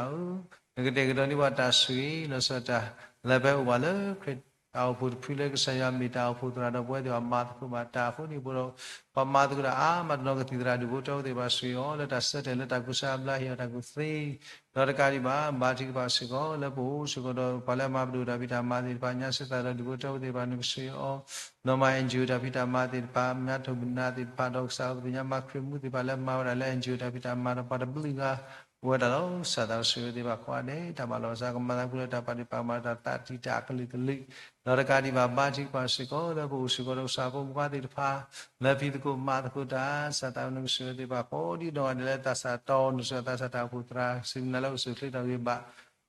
နကတဲာ်ကတီၤန့ၢ်ပှၤတၢ်ဆိၣ်ဂ့ၤလီၤစၢၤတၢ် လၢပဟဲအိၣ်ဘၣ်လၢခရံာ် တၢ်အိၣ်ဖှိၣ်တဖုလၢကစၢ်ယွၤမ့ၢ်တၢ်အိၣ်ဖှိၣ်သရၣ်ဒီးပဝဲသ့ၣ်ဘၣ်မၤသကိးဘၣ်တၢ်အဃိန့ၣ် ပဝဲဒီး ပှၤမၤသကိးတၢ်အါမးတနီၤကသံၣ်သရၣ်ဒူၣ်ဖိထၢဖိသ့ၣ်တဖၣ်ဆှံအီၤ လၢတၢ်ဆၢတဲာ်လၢတၢ်ကူစါအဘျါဟ့ၣ်အီၤတၢ်ကူၣ်သ့ ဒီးတကးဒံးဘၣ် ဘါထုကဖၣ်စ့ၢ်ကီး လၢပအိၣ်စ့ၢ်ကီးဒီး ပှၤလၢအမၤပဒိၣ်တၢ်ဖံးတၢ်မၤသ့ၣ်တဖၣ် ညါစံးသးဒီးဒူၣ်ဖိထၢဖိသ့ၣ်တဖၣ် နကဆှံအီၤ ဒီးမၤ NGO တၢ်ဖံးတၢ်မၤသ့ၣ်တဖၣ် မၤထိၣ်မနၤသ့ၣ်တဖၣ် ဒီးကစၢ်အပသ့ၣ်ညါမၤခရံာ်မူသ့ၣ်တဖၣ်လၢမၤဝဲဒၣ်လၢ NGO တၢ်ဖံးတၢ်မၤဒီးပှၤတဘျုးဂၤ အိၣ်ဝဲဒၣ်လီၤ. ကစၢ်သးအိၣ်ဆှံဝဲသ့ၣ်တဖၣ်ကိးဂၤဒဲး တၢ်ဘၣ်လီၤဘၣ်စးကမၤသးဖုလၢတၢ်ပာ်ဒ့ၣ်ပာ်ကမၣ် တၢ်သးတံာ်တာ်အကလုာ်ကလုာ် ဒီးတကးဒံးဘၣ် ဘါထုကဖၣ်စ့ၢ်ကီး လၢပအိၣ်စ့ၢ်ကီးဒီးကစၢ်ဖိမုၣ်ဖိခွါသ့ၣ်တဖၣ် လၢဖံးသကိးမၤသကိးတၢ် ကစၢ်သးအိၣ်နကဆှံဝဲသ့ၣ်တဖၣ်ကိးဒ်နီၢ်ဂၤဒဲးလၢသးစၢ်တီ နကဆှံသးစၢ်တၢ်အိၣ်ဖှိၣ်သရၣ် စံးမနၤလၢအိၣ်ဆူၣ်အိၣ်ချ့တၢ်ဂ့ၢ်ဘၣ်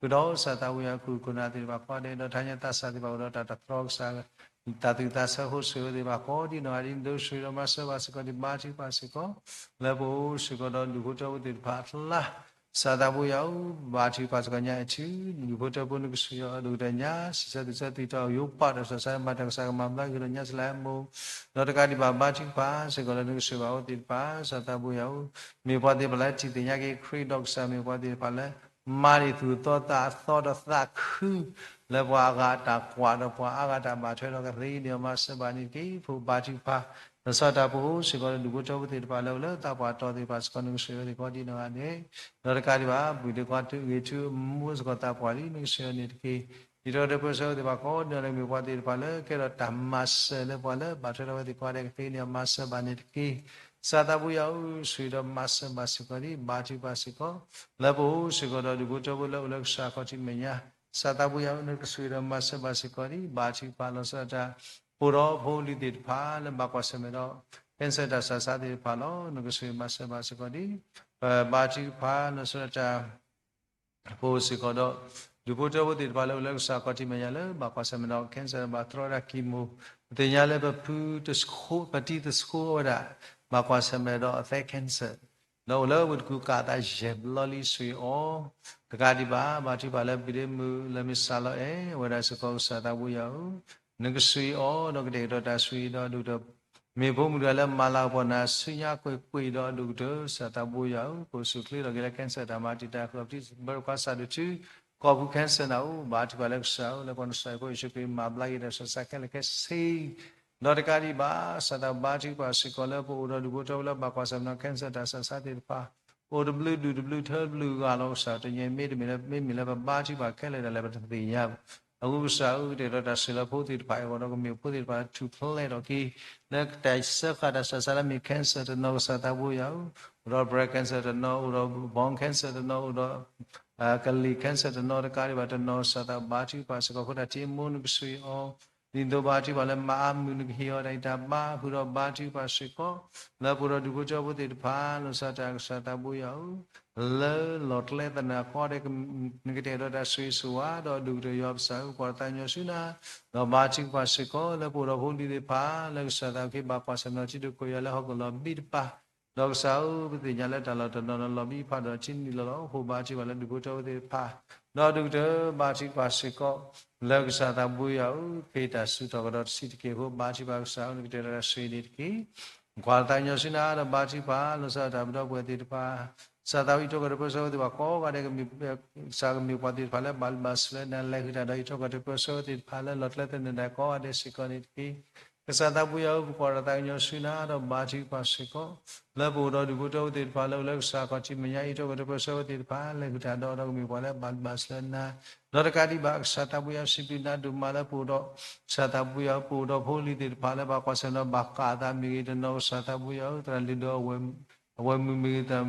ဃုာ်ဒီးကစၢ်သးဘိယွၤအခိၣ်ကနၢ်သ့ၣ်တဖၣ်ကိးဂၤဒဲး ဒီးထါညါသးစၢ်သ့ၣ်တဖၣ်အိၣ်ဒီးတၢ်တတြီကစၢ် တၢ်သူၣ်သးဆၢဖိဆှံဝဲသ့ၣ်တဖၣ်ကိးဒ်နီၢ်ဂၤဒဲး နဒိးဆှံဒီးမၤစၢၤဘၣ်စ့ၢ်ကီးဒံး ဘါထုကဖၣ်စ့ၢ်ကီး လၢပအိၣ်စ့ၢ်ကီးဒီးဒူၣ်ဖိထၢဖိသ့ၣ်တဖၣ်အကျါ ကစၢ်သးဘိယွၤဧၢ ဘါထုကဖၣ်စ့ၢ်ကီးညါအထံ ဒူၣ်ဖိထၢဖိနကဆှံအီၤ ဒိၣ်ကတၢၢ်ညါ စံးဆၢသူၣ်ဆၢသံတီၤယိပာ်ဒီး ကစၢ်မၤတၢ်ကစၢ်ကမၤဘျါက့ၤဒီးညါစလၢအမိၢ် ဒီးတကးဒံးဘၣ် ဘါထုကဖၣ်စ့ၢ်ကီးလၢနကဆှံဘၣ်အဝဲသ့ၣ်တဖၣ် ကစၢ်သးဘိယွၤဧၢ မ့ၢ်ပှၤသ့ၣ်တဖၣ်လၢထံၣ်သ့ၣ်ညါက့ၤခရံာ်ဒီးကစၢ် မ့ၢ်ပှၤသ့ၣ်တဖၣ်လၢ မၤန့ၢ်သူၣ်သီသးသီဒီးသးခု လၢပှၤအါဂၤတၢ်ကွၢ်ဒီးပှၤအါဂၤတၢ်ဘၣ်ထွဲဒီးကသ့န့ၣ် မၤစၢၤဘၣ်န့ၣ်တက့ၢ်. ဖိဘါထုကဖၣ် လီၤဆီဒၣ်တၢ်ပအိၣ်စ့ၢ်ကီးဒီးဒူၣ်ဖိထၢဖိသ့ၣ်တဖၣ်လၢအိၣ်လၢသးပှၢ်တီၤသ့ၣ်တဖၣ်စ့ၢ်ကီး နကဆှံဝဲသ့ၣ်ကိးဒ်နီၢ်ဂၤဒဲး ဒီးတကးဒံးဘၣ် ဘုၣ်ဒ့ခွါဂ့ၤထူအမူစ့ၢ်ကီးသးပှၢ်လံ နကဆှံဝဲန့ၣ်တက့ၢ်. ယံၤထီၣ်ကတၢၢ်ပၢဆှၢဝဲသ့ၣ်တဖၣ်ကိးဒ်နီၢ်ဂၤဒဲး မ့ၢ်ပှၤသ့ၣ်တဖၣ်လၢကဲထီၣ်တၢ်မၤစၢၤလၢပှၤလၢဘၣ်ထွဲဒီးဝဲသ့ၣ်ကိးဂၤဒဲးကသ့န့ၣ် မၤစၢၤဘၣ်န့ၣ်တက့ၢ်. ကစၢ်သးဘိယွၤဧၢ ဆှံဒီးမၤစၢၤဘၣ်စ့ၢ်ကီးဒံး ဘါထုကဖၣ်စ့ၢ်ကီး လၢပအိၣ်စ့ၢ်ကီးဒီးဒူၣ်ဖိထၢဖိလၢအိၣ်လၢကစၢ်ခီၣ်ထံးမဲာ်ညါ ကစၢ်သးဘိယွၤဧၢ နကဆှံဒီးမၤစၢၤဘၣ်စ့ၢ်ကီးဒံး ဘါထုကဖၣ်လီၤဆီဒၣ်တၢ် ပအိၣ်ဒီးဖိလံၤသ့ၣ်တဖၣ်လၢဘၣ်ကွၢ်ဆၢၣ်မဲာ်ဒီး cancer တၢ်စၢ်ဆါသ့ၣ်တဖၣ်လီၤ. နကဆှံမၤစၢၤဘၣ်စ့ၢ်ကီးဒံး ပဘါထုကဖၣ်လီၤဆီဒၣ်တၢ် ပအိၣ်စ့ၢ်ကီးဒီး ဒူၣ်ဖိထၢဖိသ့ၣ်တဖၣ်လၢအိၣ်လၢကစၢ်ခီၣ်ထံးမဲာ်ညါလၢ ဘၣ်ကွၢ်ဆၢၣ်မဲာ်ဒီး cancer ဘၣ်တြီဝဲဒၣ် chemo ပသ့ၣ်ညါလၢပဖုတဆှိ ပတံၤတဆှိဝဲဒၣ် ဘၣ်ကွၢ်ဆၢၣ်မဲာ်ဒီးအသဲ cancer ဒီးအိၣ်လၢဝ့ၢ်တကူၣ်ကးသးယဲၢ်ဘျီလံ ဆှံအီၤ တကးဒံးဘၣ် ဘါထုကဖၣ်လၢဘုၣ်ဒ့မုၣ်လၢမ့ၢ်စးလီၤအဲၣ်ဝဲဒၣ်စ့ၢ်ကီး ကစၢ်သးဘိယွၤဧၢ နကဆှံအီၤ ဒီးကတဲာ်ကတီၤတၢ်ဆှံဒီးဒိၣ်ကတၢၢ် မ့ၢ်ဖိမုၣ်တဂၤလၢမၤလၤကပီၤနၤဆူညါကွ့ၢ်ကွ့ၢ်ဒီးဒိၣ်ကတၢၢ် ကစၢ်သးဘိယွၤဧၢ ကအိၣ်ဆူၣ်အိၣ်ချ့ထီၣ်က့ၤလၢ cancer တၢ်မၤတံာ်တာ်ဃုာ် ပတံၤဘၢတခွါစၢ်ဒိၣ်ထူ ကီၢ်ပူၤ cancer နၢ်ဟူ ဘါထုကဖၣ်လၢကစၢ်ဧၢ လၢကီၢ်နစၢ်ဖိယ့ၣ်ၡူးခရံာ်မၤဘျါက့ၤတၢ်ဆၢဆါခဲလၢာ်ခဲဆ့ ဒီးတကးဒံးဘၣ် ကစၢ်သးဘိယွၤ ဘါထုကဖၣ်စ့ၢ်ကီးလၢပအိၣ်ဒီးဒူၣ်ဖိထၢဖိလၢဘၣ်ကွၢ်ဆၢၣ်မဲာ်ဒီး cancer တၢ်စၢ်ဆါသ့ၣ်တဖၣ် အိၣ်တဘျုးဒူၣ်တဘျုးထၢတဘျုးဂၤလီၤ ကစၢ်တနံၤအံၤ မ့တမ့ၢ်လၢ မ့မ့ၢ်လၢပဘါထုကဖၣ်ခဲလၢာ်ဒၣ်လဲာ် ပတသ့ၣ်ညါဘၣ်. အဃိကစၢ်ဧၢ ကတဲာ်ကတီၤတၢ်ဆှံလၢဖိသ့ၣ်တဖၣ်အဂီၢ်ဒီး ကမ့ၢ်ဖိသ့ၣ်တဖၣ်လၢထူၣ်ဖျဲးထီၣ်က့ၤ လၢတၢ်စၢဃာ်တၢ်စၢ်ဆါလၢမ့ၢ် cancer တနီၤ ကစၢ်သးဘိယွၤဧၢ အိၣ်ဒီး breast cancer တနီၤ အိၣ်ဒီး bone cancer တနီၤ အိၣ်ဒီး ကလံၤ cancer တနီၤ တကးဒံးဘၣ်တနီၤ ကစၢ်သးဘိယွၤ ဘါထုကဖၣ်စ့ၢ်ကီး ဖိတၢ်ထံၣ်အမိၢ်နကဆှံအီၤ ဒ်သိးဘါထုကဖၣ်လၢမၤအါမုၢ်နကဟ့ၣ်အီၤတၢ်အံၤတၢ်ဘါ ဃုာ်ဒီးဘါထုကဖၣ်စ့ၢ်ကီး လၢပအိၣ်ဒီးဒူၣ်ဖိထၢဖိသ့ၣ်တဖၣ် လီၤဆီဒၣ်တၢ် ကစၢ်သးဘိယွၤဧၢ လၢလီၤကျဲသနၢၣ်ဃီဒီး နကတဲာ်ကတီၤတၢ်ဆိၣ်ဂ့ၤဆိၣ်ဝါ ဒီးဒိၣ်ကတၢၢ်ယွၤပကစၢ်ဧၢ ပကွၢ်တၢ်သးကညီၤဆူနၤ ဒီးဘါထုကဖၣ်စ့ၢ်ကီး လၢပအိၣ်ဒီးဖိလံၤသ့ၣ်တဖၣ် လၢကစၢ်သးဘိယွၤ ဘၣ်ကွၢ်ဆၢၣ်မဲာ်ဒီး ထံဒိၣ်ခိၣ်ယွၤလၢဟီၣ်ခိၣ်လီၤဘံၣ်တဖၣ် ဒီးကစၢ်ဧၢ ပသ့ၣ်ညါလၢတၢ်လီၢ်တနီၤနီၤလီၤဘံၣ်ဖးဒိၣ်ထံနံၣ်လီၤလီၤ အဃိဘါထုကဖၣ်လၢဒူၣ်ဖိထၢဖိသ့ၣ်တဖၣ် ဒီးဒိၣ်ကတၢၢ်ဘါထုကဖၣ်စ့ၢ်ကီး လၢကစၢ်သးဘိယွၤဧၢ ဖဲတၢ်စူၤထီၣ်ကဒီးတဆံးတက့ၢ်အဃိ ဘါထုကဖၣ်ကစၢ်ဧၢ နကတဲာ်ကတီၤတၢ်ဆိၣ်ဂ့ၤန့ၣ်တက့ၢ်. ကွၢ်တၢ်သးကညီၤဆူနၤဒီးဘါထုကဖၣ် လီၤဆီဒၣ်တၢ်ပဒီပုၢ်ဝဲၢ်သ့ၣ်တဖၣ် ကစၢ်သးဘိယွၤ အံးထွဲကွၢ်ထွဲပၢဆှၢဝဲသ့ၣ်တဖၣ်ကိးဂၤဒဲး ကစၢ်ကမ့ၢ်ပှၤသ့ၣ်တဖၣ်လၢဘၣ်လံဘၣ်ဆဲးလၢနၤ လဲၤဃုာ်တၢ်ဒီးအံးထွဲကွၢ်ထွဲပၢဆှၢဝဲသ့ၣ်တဖၣ်လၢလီၤကျဲသနၢၣ်တၢ်ကိးဂၤဒဲးစ့ၢ်ကီးန့ၣ်တက့ၢ်. ကစၢ်သးဘိယွၤဧၢ ပကွၢ်တၢ်သးကညီၤဆူနၤဒီး ဘါထုကဖၣ်စ့ၢ်ကီး လၢပအိၣ်ဒီးဒူၣ်ဖိထၢဖိသ့ၣ်တဖၣ်လၢအိၣ်လၢကစၢ်ခီၣ်ထံးမဲာ်ညါ အံးထွဲကွၢ်ထွဲပၢဆှၢဝဲသ့ၣ်တဖၣ် လဲၤဃုာ်တၢ်ဒီး ဒီးကမ့ၢ်ပှၤလၢဘၣ်လံဘၣ်ဆဲးလၢနၤ ဒီးတကးဒံးဘၣ် ကစၢ်သးဘိယွၤ စံးဘျုးနၤဒိၣ်မးလၢပအိၣ်ဒီး ကစၢ်သးဘိယွၤ ပအိၣ်ဒီးဖိလံၤသ့ၣ်တဖၣ်လၢဘၣ်ကွၢ်ဆၢၣ်မဲာ်ဒီးဘၣ်ဃးအသးမ့ၢ်ဂ့ၤ တနီၤကစၢ်သးဘိယွၤဧၢ သရၣ်လုၢ်ဒိၣ် အဝဲမုၢ်မ့ၢ်ဂ့ၤ သရၣ်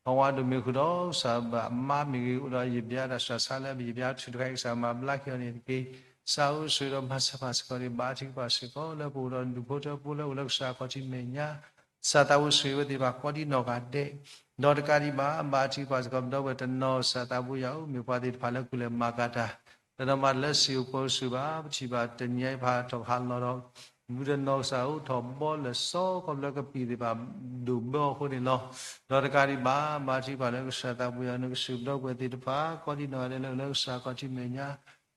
ဖီဝါဒိၣ်မ့ၢ်ဃုာ်ဒီး ကစၢ်ဘၣ်မါမ့ၢ်ဂ့ၤ အိၣ်ဒီးယဘျါတၢ်စၢ်ဆါလၢယဘျါထူၣ်တခါအံၤ ကစၢ်မၤဘျါက့ၤအီၤန့ၣ်တက့ၢ်. ကစၢ်ဧၢ ဆိၣ်ဂ့ၤဒီးမၤစၢၤပှၤစ့ၢ်ကီးန့ၣ် ဘါထုကဖၣ်စ့ၢ်ကီး လၢပအိၣ်ဒီးဒူၣ်ဖိထၢဖိလၢအိၣ်လၢကစၢ်ခီၣ်ထံးမဲာ်ညါ ကစၢ်သးဘိဆိၣ်ဂ့ၤဝဲသ့ၣ်တဖၣ်ကိးဒ်နီၢ်ဂၤဒဲး ဒီးတကးဒံးဘၣ် ဘါထုကဖၣ်စ့ၢ်ကီး ပဒီပုၢ်ဝဲၢ်တနီၤ ကစၢ်သးဘိယွၤဧၢ မ့ၢ်ပှၤသ့ၣ်တဖၣ်လၢကူၣ်လဲၤမၤကၤတၢ် တနီၤမၤတၢ်လၢစံာ်အိၣ်ပီၣ်အိၣ်ဆူၣ်ဘၣ် ပထံၣ်ဘၣ်တနံၤအံၤဖးထီၣ်ကဟးလီၤဒီး ဘူးတနီၤကစၢ်အိၣ်ထီၣ်ဘီလၢာ်စီၤ ခီဖျိကပံာ်သ့ၣ်တဖၣ်ဒိၣ်ဘၢအဃိန့ၣ်လီၤ. ဒီးတကးဒံးဘၣ် ဘါထုကဖၣ်လၢကစၢ်သးဘိယွၤ နကစံးဘျုးပဒီပုၢ်ဝဲၢ်သ့ၣ်တဖၣ် ကိးဒ်နီၢ်ဂၤဒဲးလၢအိၣ်လၢကစၢ်ခီၣ်ထံးမဲာ်ညါ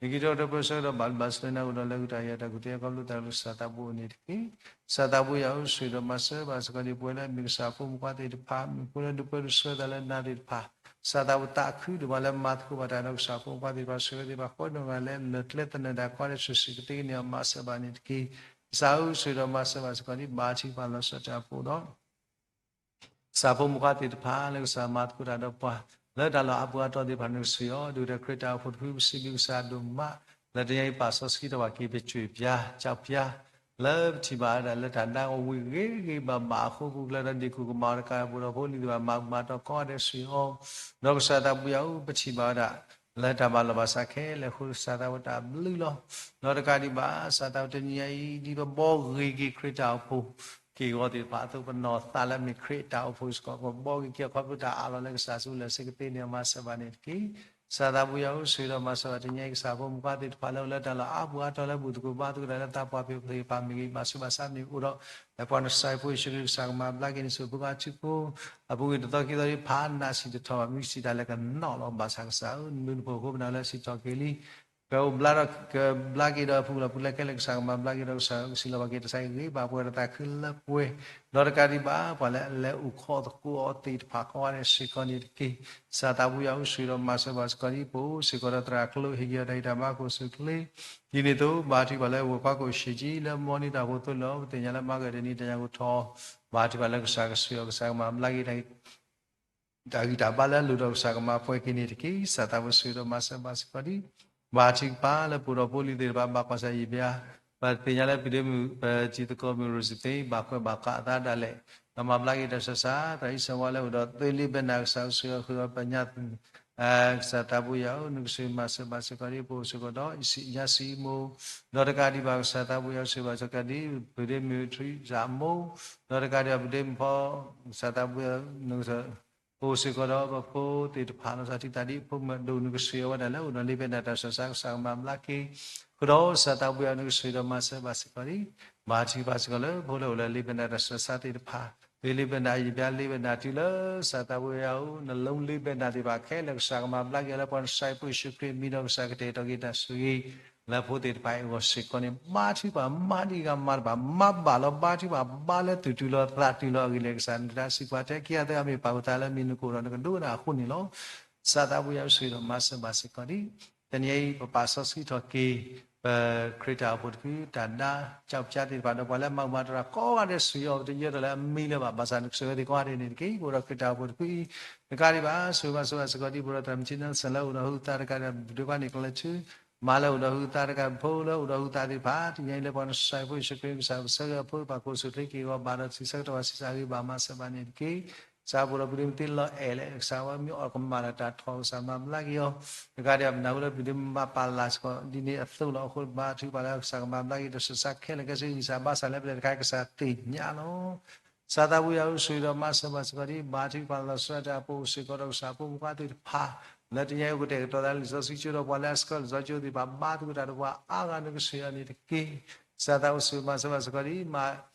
နကံးထီၣ်ကတၢၢ်ပၢဆှၢဒီးဘၣ်လံဘၣ်ဆဲးလၢနၤ အိၣ်ဒီးလဲၤဃုာ်တၢ်ယၤတၢ်ကူၣ်သ့ ခီဖျိသးလၢကစၢ်သးဘိအအိၣ်န့ၣ်တက့ၢ်. ကစၢ်သးဘိယွၤဧၢ ဆိၣ်ဂ့ၤဒီးမၤစၢၤဘၣ်စ့ၢ်ကီးန့ၣ် ပဝဲလၢမ့ၢ်ကစၢ်ဖိမုၣ်ဖိခွါသ့ၣ်တဖၣ် မ့ၢ်ဖိလၢဒုးပၢဒုးဆှၢသးလၢနၤသ့ၣ်တဖၣ် စၢ်သးပူၤသးခုဒိၣ်မးလၢမၤသကိးဘၣ်တၢ်ဒီးကစၢ်ဖိမုၣ်ဖိသ့ၣ်တဖၣ် ဆှၢဝဲသ့ၣ်တဖၣ် ဃီဒိၣ်ဂၤလၢလၢၢ်ကျဲသနၢၣ်တၢ်ကိးဂၤဒဲး ဆှၢဆှၢကသ့ကန့ၢ်အီၤ မၤစၢၤဘၣ်န့ၣ်တက့ၢ်. ကစၢ်ဧၢ ဆှၢဒီးမၤစၢၤဘၣ်စ့ၢ်ကီးဒံး ဘါထုကဖၣ်လီၤဆီတၢ်အပူၤဒီး ကစၢ်ဖိမုၣ်ဖိသ့ၣ်တဖၣ်လၢကစၢ်မၤသကိးတၢ်ဒီးပှၤ လၢတၢ်လီၢ်အါပူၤအါတီၤသ့ၣ်တဖၣ်န့ၣ် ကစၢ်ယွၤ ဒုၣ်ဒါခရံာ်တၢ်အိၣ်ဖှိၣ်တဖု ပစံးဘျုးကစၢ်ဒိၣ်မး လၢတနံၤအံၤပာ်စီဆှံထီၣ်ဘၣ်က့ၤ ပကွၢ်ဖျါ ကွၢ်ဖျါ လၢပထံၣ်ဘၣ်ဝဲဒၣ်လၢတၢ်နါအဝံၣ်ဂ့ၤဂ့ၤဘၣ်ဘၣ်အဃိ ပူၤဖျဲးဒီးဒ့ၣ်ကူၣ်ကမၣ်အီၤတကး ပှၤဒီဖိလံၤသ့ၣ်တဖၣ် မၤမၤတီၤကိးဂၤဒဲး ဆှၢအီၤ ဒီးကစၢ်သးပူၤယၤဧၢ ပထံၣ်ဘၣ်ဝဲဒၣ် လၢတၢ်ဘၣ်လီၤဘၣ်စးခဲလၢာ်အဃိ ကစၢ်သးဝဲတၢ်ဘျုးလီၤ. ဒီးတကးဒံးဘၣ် ကစၢ်သးဝဲတနံၤအံၤ ဒ်ပဘှီဂ့ၤက့ၤခရံာ်တၢ်အိၣ်ဖှိၣ် က့ၢ်ဂီၤသ့ၣ်တဖၣ်အသိး ပနီၢ်သးလၢအမ့ၢ်ခရံာ်တၢ်အိၣ်ဖှိၣ်စ့ၢ်ကီး ပဘှီဂ့ၤက့ၤအခီပညီ တၢ်အးလီၤလၢကစၢ်ဆူလဲၣ် ဆှၢကသ့န့ၢ်အီၤ မၤစၢၤဘၣ်န့ၣ်တက့ၢ်. ကစၢ်သးပူၤယၤဧၢ ဆှၢဒီးမၤစၢၤဘၣ်တနံၤအံၤ ကစၢ်ဖိမုၣ်ဖိသ့ၣ်တဖၣ်လၢအိၣ်လၢတၢ်လီၢ်အါပူၤအါတီၤလၢဘူၣ်သကိးဘါသကိးတၢ်လၢသးပှၢ်ဖံးသ့ၣ်တဖၣ်မ့ၢ်ဂ့ၤ ဘၣ်ဆူးဘၣ်ဆါမ့ၢ်အိၣ်ဒီး လၢပှၤနစဲးဖိယ့ၣ်ၡူးခရံာ်ကစၢ်ကမၤဘျါက့ၤန့ၣ် ဆူးဖိကါထူဖိ အပူၤကွံာ်တသီခံသီဒ်ဖးနးစံၣ်တထီၣ် မ့ၢ်စံၣ်တၢ်လၢကနီၣ်လီၤ ဘၣ်ဆၣ်ကစၢ်ဧၢ နဘျုးနဖှိၣ်အဃိ ပနာ်လၢစံၣ်ထီၣ်က့ၤလံ ကအိၣ်ဘျါဒီးကဘျါက့ၤဒီးအပူၤလီၢ်ပူၤလၢခဲလၢာ် ကစၢ်ကမၤဘျါက့ၤဒီး ကစၢ်ကစံၣ်လီၤဘၣ်က့ၤ တၢ်ဆါဟံၣ်ဂ့ၤဘၣ်ပှဲၤဒီးတၢ်သးခုလၢပှဲၤ ဒီးတကးဒံးဘၣ် ပှၤလၢအလဲၤအိၣ်ခိးသကိးအီၤသ့ၣ်တဖၣ်ကိးဂၤဒဲးစ့ၢ်ကီးန့ၣ်တက့ၢ်. ကစၢ်သးပူၤယၤဧၢ ဆှၢဒီးမၤစၢၤဘၣ်စ့ၢ်ကီးဒံး ပအိၣ်စ့ၢ်ကီးဒီးသရၣ်ကျိ ဟ့ၣ်က့ၤအီၤတၢ်ဂံၢ်တၢ်ဘါကအိၣ်ဆူၣ်အိၣ်ချ့ ဒ်န့ၣ်အသိး ဘါထုကဖၣ်လၢဝဲၤကွၢ်ကိၣ်ဆံးကံ လၢမီနံၤတၢ်အိၣ်ဖှိၣ်သိလီၤ ပသ့ၣ်ညါလၢမၤကဒနံၤတၢ်ညၣ်ကထီၣ် ဘါထုကဖၣ်လၢကစၢ်ကဆှၢအီၤ ကစၢ်ကမၤဘျါက့ၤ တၢ်ဂံၢ်တၢ်ဘါလၢအလိၣ်ဒီး ကစၢ်ကမၤပှဲၤက့ၤန့ၣ်တက့ၢ်. ကစၢ်သးပူၤဆှၢဒီးမၤစၢၤဘၣ်စ့ၢ်ကီးဒံး ဘါထုကဖၣ်လၢပှၤဒီဖိလံၤသ့ၣ်တဖၣ် ဘၣ်ကွၢ်ဆၢၣ်ယံာ်ဘျါ ပသ့ၣ်ညါလၢပဒ့မုၣ် ပတံၤသကိးမုၣ်ရိစသ့ ဘၣ်ကွဲးဘၣ်ဃးအသးဒၣ်လဲာ် ဒီးမၤဘျါက့ၤတၢ်ဆူးတၢ်ဆါ တၢ်အံၣ်စၢၤဝါလၢအိၣ်ဒီး သုလ့ဘဲနၤ ကစၢ်ကဆှၢအီၤဃုာ်ဒီးပညါ ကစၢ်သးပူၤယၤဧၢ နကဆှၢမၤစၢၤဘၣ်စ့ၢ်ကီးဒံး ပအိၣ်စ့ၢ်ကီးဒီး ယစံးမိၢ် ဒီးတကးဒံးဘၣ် ကစၢ်သးပူၤယၤဧၢ ဆှၢဘၣ်စ့ၢ်ကီးဒံး ပဒ့မုၣ်ထရံၣ်စၣ်မိၢ် ဒီးတကးဒံးဘၣ် ပဒ့မုၣ်ဖီ ကစၢ်သးပူၤယၤဧၢ နက ပအိၣ်စ့ၢ်ကီးဒီးပဖိသ့ၣ်တဖၣ်လီၤ စးထံသးဒံး ဖိမုၣ်ဒိၣ် နကဆှၢအဝဲဒၣ်လၢအိၣ်ဒီးလ့ဘဲနၤတၢ်ဆူးတၢ်ဆါ ကစၢ်ကမၤဘျါက့ၤ ဃုာ်ဒီးကစၢ်သးပူၤယၤဧၢ နကဆှၢဒီးမၤစၢၤဘၣ်စ့ၢ်ကီးဒံး ဘါထုကဖၣ်စ့ၢ်ကီးလၢ ဖိလၢအိၣ်လၢလ့ဘဲနၤတၢ်ဆူးတၢ်ဆါသ့ၣ်တဖၣ် သုလ့ဘဲနၤ ယဘျါလ့ဘဲနၤတုၤလၢ ကစၢ်သးပူၤယၤဧၢ နလိလ့ဘဲနၤသ့ၣ်တဖၣ်ခဲလၢာ် ကစၢ်ကမၤဘျါက့ၤအီၤလၢပှၤနစဲးဖိယ့ၣ်ၡူးခရံာ်အမံၤဒီး ကစၢ်ကတဲာ်ကတီၤက့ၤတၢ်ဆိၣ်ဂ့ၤ လၢဖိသ့ၣ်တဖၣ်အဂီၢ်စ့ၢ်ကီးန့ၣ် ဘါထုကဖၣ်မၤဒံးဂၤမၤတဘၣ် မၤဘၣ်လီၤ ဘါထုကဖၣ်ဘါလၢသူၣ်တုၤလီၤသးတုၤလီၤအဂ့ၢ်လၢကစၢ် နကတၢ်စံးပှၤတဲခံဂၤသၢဂၤမ့ၢ်ပာ်ပသးလၢ မ့ၢ်နကိၣ်ဒီးနကဒိကနၣ်အဃိန့ၣ်လီၤ. ကစၢ်သးပူၤယၤဧၢ ဆှၢဒီးမၤစၢၤဘၣ်စ့ၢ်ကီးဒံး တနံၤအံၤ ပပာ်စီဆှံထီၣ်က့ၤ ပခရံာ်တၢ်အိၣ်ဖှိၣ်တဖု တၢ်ဒါ ကၠီဖၠါသ့ၣ်တဖၣ်ဒီး ပှၤလၢအမၤမၤတရၣ်ကိးဂၤဒဲး ဆှၢအီၤ ပတယၢၤထီၣ်လၢအမံၤလၢၤဘၣ် ဘၣ်ဆၣ်နကဆှၢဝဲသ့ၣ်ကိးဂၤဒဲးန့ၣ်တက့ၢ်. ပအိၣ်ဒီးခရံာ်တၢ်အိၣ်ဖှိၣ်တဖုအံၤ နကးဒံးဘၣ် ဆှၢမၤစၢၤဘၣ်စ့ၢ်ကီးဒံး ပအိၣ်ဒီးသရၣ်မုၣ်ထံနၢ်စၢၣ်လၢအိၣ်ဒီးဟုသးတကးဒီး ဒုးပှၤန့ၣ်ကျဲၤဆူ မၤလၢအိၣ်ဒီးဟုသးတကး ဖိလၢအိၣ်ဒီးဟုသးသ့ၣ်တဖၣ် တနံၤအံၤလၢပှၤနစဲးဖိယ့ၣ်ၡူးခရံာ် ကစၢ်ပဆၢဂ့ၤအဖိ ပာ်ကိၣ်ဆူၣ်ချ့က့ၤအဂီၢ် ဘၣ်ဒီးစံးဆၢကတီၢ်ဘၣ် စံးဆၢအဂ့ၢ်ဘၣ် မၤစၢၤဘၣ်န့ၣ်တက့ၢ်. ကစၢ်ပအိၣ်ဒီးပဒ့မုၣ်သ့လီၤအဲၣ်လဲၣ် ကစၢ်ဝဲမ့ၢ်အီၣ်ကမၣ်ဒီးတၢ်ထီၣ် ကစၢ်မၤဘျါက့ၤအီၤ နကးဒံးဘၣ် ပနၢ်ဟူလၢပဒ့မုၣ်မၤပာ်လၢ်စ့ၢ်ကီး ဒ်န့ၣ်အသိးလီၤ. အဃိဘါထုကဖၣ်လၢကစၢ်ကမၤဘျါက့ၤတၢ်ဆူးတၢ်ဆါခဲလၢာ် ကဲဆူနံၣ်စၢ်ဘါစၢ်လၢပျၢၤတခါ ကစၢ်သ့ၣ်ညါလီၤ. ကစၢ်သးပူၤယၤဧၢ ဆှၢဒီးမၤစၢၤဘၣ်စ့ၢ်ကီးဒံး ဘါထုကဖၣ်လီၤဆီဒၣ်တၢ် ပအိၣ်စ့ၢ်ကီးဒီးကစၢ်ဖိမုၣ်ဖိခွါသ့ၣ်တဖၣ် လၢတနံၤအံၤ အိၣ်ကတဲာ်ကတီၤသးလၢလံာ်စီဆှံကၠိဒီး ပှၤလၢအဆှၢလံာ်စီဆှံကၠိသ့ၣ်တဖၣ် ဘါသကိးတၢ်ဒီးပှၤအါဂၤ နကဆှၢအီၤန့ၣ်တက့ၢ်. ကစၢ်သးပူၤဆှၢမၤစၢၤဘၣ်စ့ၢ်ကီးဒံး မၤ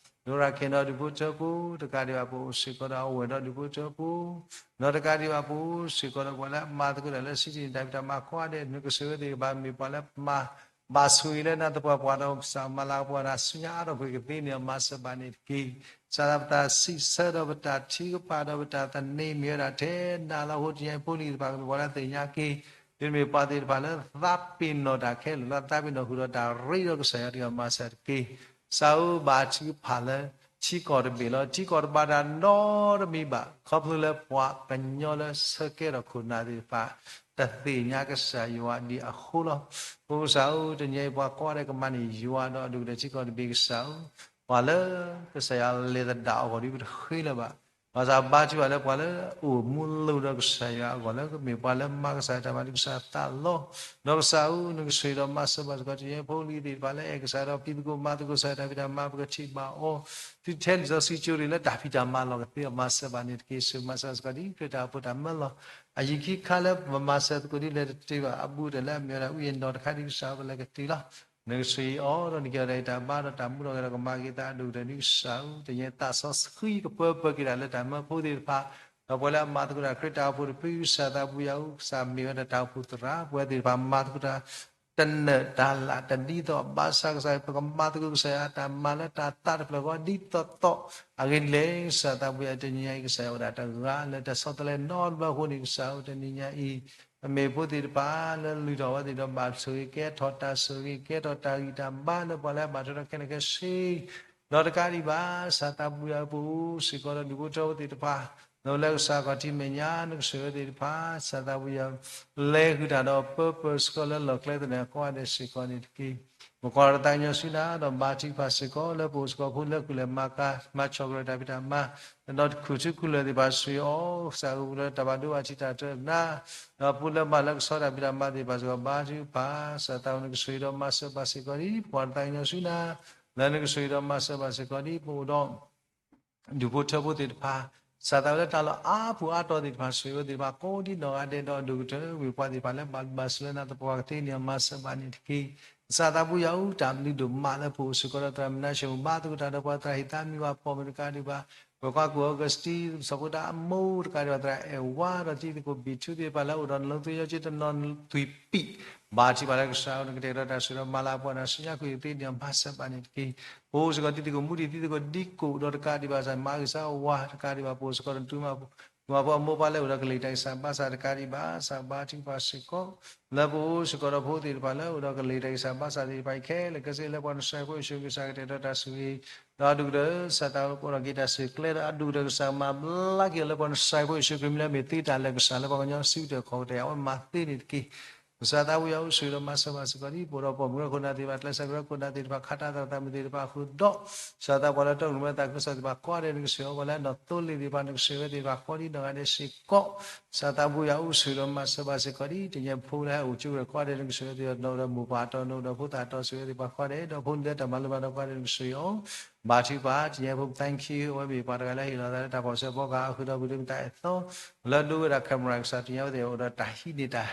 ဒိရၣ်ခ့ၣ်နီၤဒူၣ်ဖိထၢဖိ တကးဒံးဘၣ် ပအိၣ်စ့ၢ်ကီးဒီးအဝဲၢ်ဒီးဒူၣ်ဖိထၢဖိ ဒီးတကးဒံးဘၣ်ပအိၣ်စ့ၢ်ကီးဒီးပှၤလၢအမၤသကိးတၢ်လၢ စံၣ်တံၣ်န့ၣ် တၢ်ဖံးတၢ်မၤကိးဂၤဒဲး နကဆှၢဝဲသ့ၣ်တဖၣ် မ့ၢ်ပှၤလၢမၤ ဘၣ်ဆိၣ်ဂ့ၤလၢနၤသပှၢ်ပှၢ်ဒီး ကစၢ်မၤလၤကပီၤနၤဆူညါအါထီၣ်ပှဲၤကသ့န့ၣ် မၤစၢၤဘၣ်န့ၣ်တက့ၢ်. ကစၢ်သးပတၢ်စံးဆၢဒီးပတၢ်ထုကဖၣ်ဒီးပတၢ်သန့ၤမ့ၢ်ဝဲဒၣ်ထဲနၤလီၤ. အဃိတနံၤအံၤဖိလံၤသ့ၣ်တဖၣ်ကမ့ၢ်ပှၤလၢသ့ၣ်ညါက့ၤ ဒ်မ့ၢ်ပှၤသ့ၣ်တဖၣ်လၢသးပ့ၤနီၣ်တၢ်ခဲလၢာ်လီၤ. သးပ့ၤနီၣ်ဃုာ်ဒီးတၢ်ရ့ဒီးကစၢ်ယွၤတဂၤ မၤစၢၤတက့ၢ်. ကစၢ်ဧၢ ဘါထုကဖၣ်လၢ ထံကီၢ်တဘ့ၣ်လီၤ. ထံကီၢ်တဘၣ်တၢ်နီတမံၤဘၣ် ခီဖျိလၢပှၤကညီလၢဆၢကဲထီၣ်ခိၣ်နၢ်သ့ၣ်တဖၣ် တသ့ၣ်ညါကစၢ်ယွၤဒံးအဃိလီၤ. အဃိကစၢ်ဧၢ တနံၤအံၤပှၤကိးဂၤဒဲးကမၤန့ၢ်ယွၤဒီးအဒိၣ်ကတၢၢ်ထံကီၢ်တဘ့ၣ်ကစၢ်ဧၢ ပှၤလၢကစၢ်ယွၤလဲၤသဒၣ်အဂီၢ်ဒ်ပတဃ့လၢၤဘၣ်. ဘၣ်ဆၣ်ဘါထုကဖၣ်လၢပှၤလၢအအိၣ်မူလိၤဒီးကစၢ်ယွၤအဂီၢ်လၢကမ့ၢ်ပှၤလၢမၤကစၢ်တၢ်မၤဒ်ကစၢ်သးလီၤ. ဒီးကစၢ်ဧၢ နကဆှၢဒီးမၤစၢၤဘၣ်စ့ၢ်ကီး တနံၤအံၤဖိလံၤသ့ၣ်တဖၣ်လၢအဲၣ်ကစၢ်ဒီးဖံးသကိးမၤသကိးကစၢ်တၢ်ဖံးတၢ်မၤ ပကထံၣ်ဘၣ်အီၤ သုထဲလံာ်စီဆှံကၠိတ့ၢ်လၢတၢ်ဖံးတၢ်မၤလီၢ်ကသ့အီၤ မၤစၢၤဘၣ်န့ၣ်တက့ၢ်. ဆှၢမၤစၢၤစ့ၢ်ကီးဒ်ခရံာ်တၢ်အိၣ်ဖှိၣ်တၢ်မၢလီၤ. အယံၤခံခါလၢပမၤစၢၤသကိးဒ်လဲၣ်တတုၤဘၣ် အဘူးတၢ်လၢအမ့ၢ်ဝဲဒၣ် ဝိညာဉ်တော် တခါဒ်ကစၢ်ပလဲၤကတုၤလီၤ. နကဆှၢအီၤဒီးနကဲထီၣ်တၢ်အံၤတၢ်ဘါဒီးတၢ်မူထီၣ်ဂဲၤဒီးကမၤက့ၤသးအဒိၣ်ကတၢၢ်ဒ်ကစၢ်ဧၢ တနံၤအံၤသးစီဆှံကပၢပၢက့ၤဒၣ်လၢတၢ်မၢဖိသ့ၣ်တဖၣ် ဒီးပှၤလၢအမၤသကိးတၢ်ခရံာ်တၢ်အိၣ်ဖှိၣ်တဖု ကစၢ်သးပူၤယၤဧၢ ကစၢ်မ့ၢ်ဝဲဒၣ်တၢ်အိၣ်ဖှိၣ်သရၣ် ပဝဲသ့ၣ်တဖၣ်မၤသကိးတၢ် တနၢၤတၢ်လၢ်တဒ်သိးဘၣ်ဆၣ်ကစၢ် ပကမၤသကိးကစၢ်ယွၤအတၢ်မၤလၢတၢ်သးတဖျၢၣ်ဃီဒ်သိးသိးအဂ့ၢ်ဒ်လဲၣ်. ကစၢ်သးပူၤယွၤ တနံၤညါအံၤ ကစၢ်ယွၤအိၣ်ဒီးတဂၤလၢတၢ်ဆီတလဲနီတဘျီအဃိန့ၣ် ကစၢ်ဧၢ တနံၤညါအံၤ ပမ့ၢ်ဖိသ့ၣ်တဖၣ်လၢလုၢ်ထီၣ်ဝဲသ့ၣ်ဒီးဘၣ်ဆိၣ်ဂ့ၤကဲထီၣ်တၢ်ဆိၣ်ဂ့ၤ ကဲထီၣ်တၢ်ဂံၢ်တၢ်ဘါလၢပှၤလၢအဘၣ်ထွဲဒီးခဲလၢာ်ခဲဆ့ ဒီးတကးဒံးဘၣ် ကစၢ်သးပူၤယွၤဧၢ ပအိၣ်စ့ၢ်ကီးဒီးဒူၣ်ဖိထၢဖိသ့ၣ်တဖၣ် လၢကစၢ်ခီၣ်ထံးမဲာ်ညါ နကဆိၣ်ဂ့ၤဝဲသ့ၣ်တဖၣ် ကစၢ်သးပူၤယွၤဧၢ လဲၤဃုာ်တၢ်ဒီး purpose စ့ၢ်ကီးလၢလီၢ်ကျဲသနၢၣ်ကိးဂၤဒဲးစ့ၢ်ကီးန့ၣ်တက့ၢ်. ပကွၢ်ဒီးသးကညီၤဆူနၤ ဒီးဘါထုကဖၣ်စ့ၢ်ကီး လၢပအိၣ်စ့ၢ်ကီးဖိလၢကုၢ်လဲၤမၤကၤ မၤဆီၣ်ကရၢတၢ်ဖံးတၢ်မၤ ဒီးခူၣ်ထူခူၣ်လၢာ်သ့ၣ်တဖၣ်ဆိၣ်ဂ့ၤအီၤ ကစၢ်ဧၢ လၢတၢ်ဘၣ်ဒိဘၣ်ထံးတၢ်တနါ ဒီးဖိလၢမၤလၢကဆှီတၢ်ဖံးတၢ်မၤသ့ၣ်တဖၣ်စ့ၢ်ကီး ဘါထုကဖၣ် ကစၢ်သးပူၤ နကဆိၣ်ဂ့ၤဒီးမၤစၢၤဘၣ်စ့ၢ်ကီးဒံး ပကွၢ်ဒီးသးကညီၤဆူနၤ လၢနကဆိၣ်ဂ့ၤဒီးမၤစၢၤဘၣ်စ့ၢ်ကီးဒံး ပအိၣ်ဒီး ဒူၣ်ဖိထၢဖိသ့ၣ်တဖၣ် ကစၢ်သးပူၤလၢတၢ်လီၢ်အါပူၤအါတီၤသ့ၣ်တဖၣ် ဆိၣ်ဂ့ၤဝဲသ့ၣ်တဖၣ်ကိးဒ်နီၢ်ဂၤဒဲး ဒီးဒိၣ်ကတၢၢ်ဝံၤပှၤသ့ၣ်တဖၣ်လၢဘၣ်ဘၣ်ဆိၣ်လၢနၤသပှၢ်ကသ့န့ၣ် မၤစၢၤဘၣ်န့ၣ်တက့ၢ်. ကစၢ်သးပူၤယွၤဧၢ တၢ်ဘျုးဒိၣ်မးလၢပအိၣ်စ့ၢ်ကီးဒီးသရၣ်မုၣ်နါၡိၣ် ဘါသကိးတၢ်ဒီးပှၤသရၣ်ဟ့ၣ်သးမံဘၣ်ပိာ်မုၣ်တကးဒံးဘၣ် ပကွၢ်ကူၣ်အီကူးစတံ စီၤဖိတၢ်အမိၢ်တကးဒံးဘၣ် သရၣ်အဲၣ်ဝါ ဒီးတံၤသကိးဘံၣ်ထူသ့ၣ်တဖၣ်လၢအိၣ်ဒီးနလီသုယီက့တနီၤသွံၣ်ပံာ် ဘါထုကဖၣ်လၢကစၢ်ဧၢ နကတဲာ်ကတီၤတၢ်ဆိၣ်ဂ့ၤဒီးမၤလၤကပီၤနၤဆူညါ ကွံာ်ကသ့န့ၣ် မၤစၢၤဘၣ်န့ၣ်တက့ၢ်. ပအိၣ်စ့ၢ်ကီးတံၤသကိးမူတံၤ တံၤသကိးဒံကိးဒီးတကးဒံးဘၣ် ကစၢ်မၤဂ့ၤကစၢ်ဝါတကးဒံးဘၣ် ပအိၣ်စ့ၢ်ကီးဒီး တူၢ်မၤဖိ မၤဖိအမိၢ်ပၢ်လၢအိၣ်ဒီးကလံၤတၢ်ဂံၢ်စၢ်ဘါစၢ်တကးဒံးဘၣ် ကစၢ်ဘါထုကဖၣ်စ့ၢ်ကီး လၢပအိၣ်စ့ၢ်ကီးဒီးဖိသ့ၣ်တဖၣ်လၢအိၣ်ဒီးကလံၤတၢ်ဂံၢ်စၢ်ဘါစၢ်သ့ၣ်တဖၣ်အံၤခဲလၢာ်ခဲဆ့ လၢပှၤနစၢ်ဖိယ့ၣ်ၡူးခရံာ်ကစၢ်ကတဲာ်ကတီၤတၢ်ဆိၣ်ဂ့ၤ ဒီးအဒိၣ်ကတၢၢ် ကစၢ်သးပူၤအိၣ်ဒီးက့ၤတၢ်ဆဲးကျိးဒီးအဒိၣ်ကတၢၢ် ကစၢ်မၤဘျါက့ၤလၢပှၤနစၢ်ဖိယ့ၣ်ၡူးခရံာ်မ့ၢ်လၢမ့ၢ်သ့တၢ်လၢကစၢ်လၢပှၤကညီစုကတၢၢ်ခီၣ်ကတၢၢ် အဝဲမၤသ့န့ၣ်တက့ၢ်. ကစၢ်သးပူၤယွၤဧၢ ဆိၣ်ဂ့ၤဒီးမၤစၢၤဘၣ်စ့ၢ်ကီးဒံး ပအိၣ်ဒီးပိာ်မုၣ်ရခိၣ်နၢ်သ့ၣ်တဖၣ် ကျဲးစၢးကရၢခိၣ်နၢ်သ့ၣ်တဖၣ် ခးတၢ်သရၣ်သးမုၣ်သ့ၣ်တဖၣ်အဃိဒီး ကစၢ်သးပှၤလၢတီကရူၢ်မ့ၢ်သးခုကစီၣ်သ့ၣ်တဖၣ်ကိးဂၤဒဲး နကဆိၣ်ဂ့ၤအီၤ ပှၤလၢအနီၢ်သိလ့ၣ်သ့ၣ်တဖၣ် နကဆိၣ်ဂ့ၤဝဲသ့ၣ်တဖၣ်ကိးဒ်နီၢ်ဂၤဒဲးစ့ၢ်ကီး ကစၢ်သးပူၤယွၤဧၢ ဆိၣ်ဂ့ၤဒီးမၤစၢၤဘၣ်စ့ၢ်ကီးဒံး တနံၤဖိလၢဟဲအိၣ်ကၠိကရၢကိးဂၤဒဲး နကဆိၣ်ဂ့ၤဝဲသ့ၣ်ဒီး နအိၣ်ဒီးမိၢ်ပၢ်အတီၤ နအိၣ်ဒီးဖိသၣ်အတီၤ ဆိၣ်ဂ့ၤဝဲသ့ၣ်တဖၣ်ကိးဂၤဒဲး ဒီးဖိလၢတၢ်မၤလိဘၣ်ဒီးကိးဂၤဒဲး နကဆိၣ်ဂ့ၤအီၤ ဘါထုကဖၣ် တနံၤဖိ thank you အဝဲမ့ၢ်ပှၤတဂၤလၢဟ့ၣ်လီၤသးလၢတၢ်ပီၢ်ဆၢဖီကဟးဃုာ်ဒီးပဒိမတၤအဲၣ်သီ လၢဒိဝဲဒၣ် camera ကစၢ် တနံၤညါဝဲသ့ၣ်အိၣ်ဒီးတၢ်ဟံးန့ၢ်တၢ်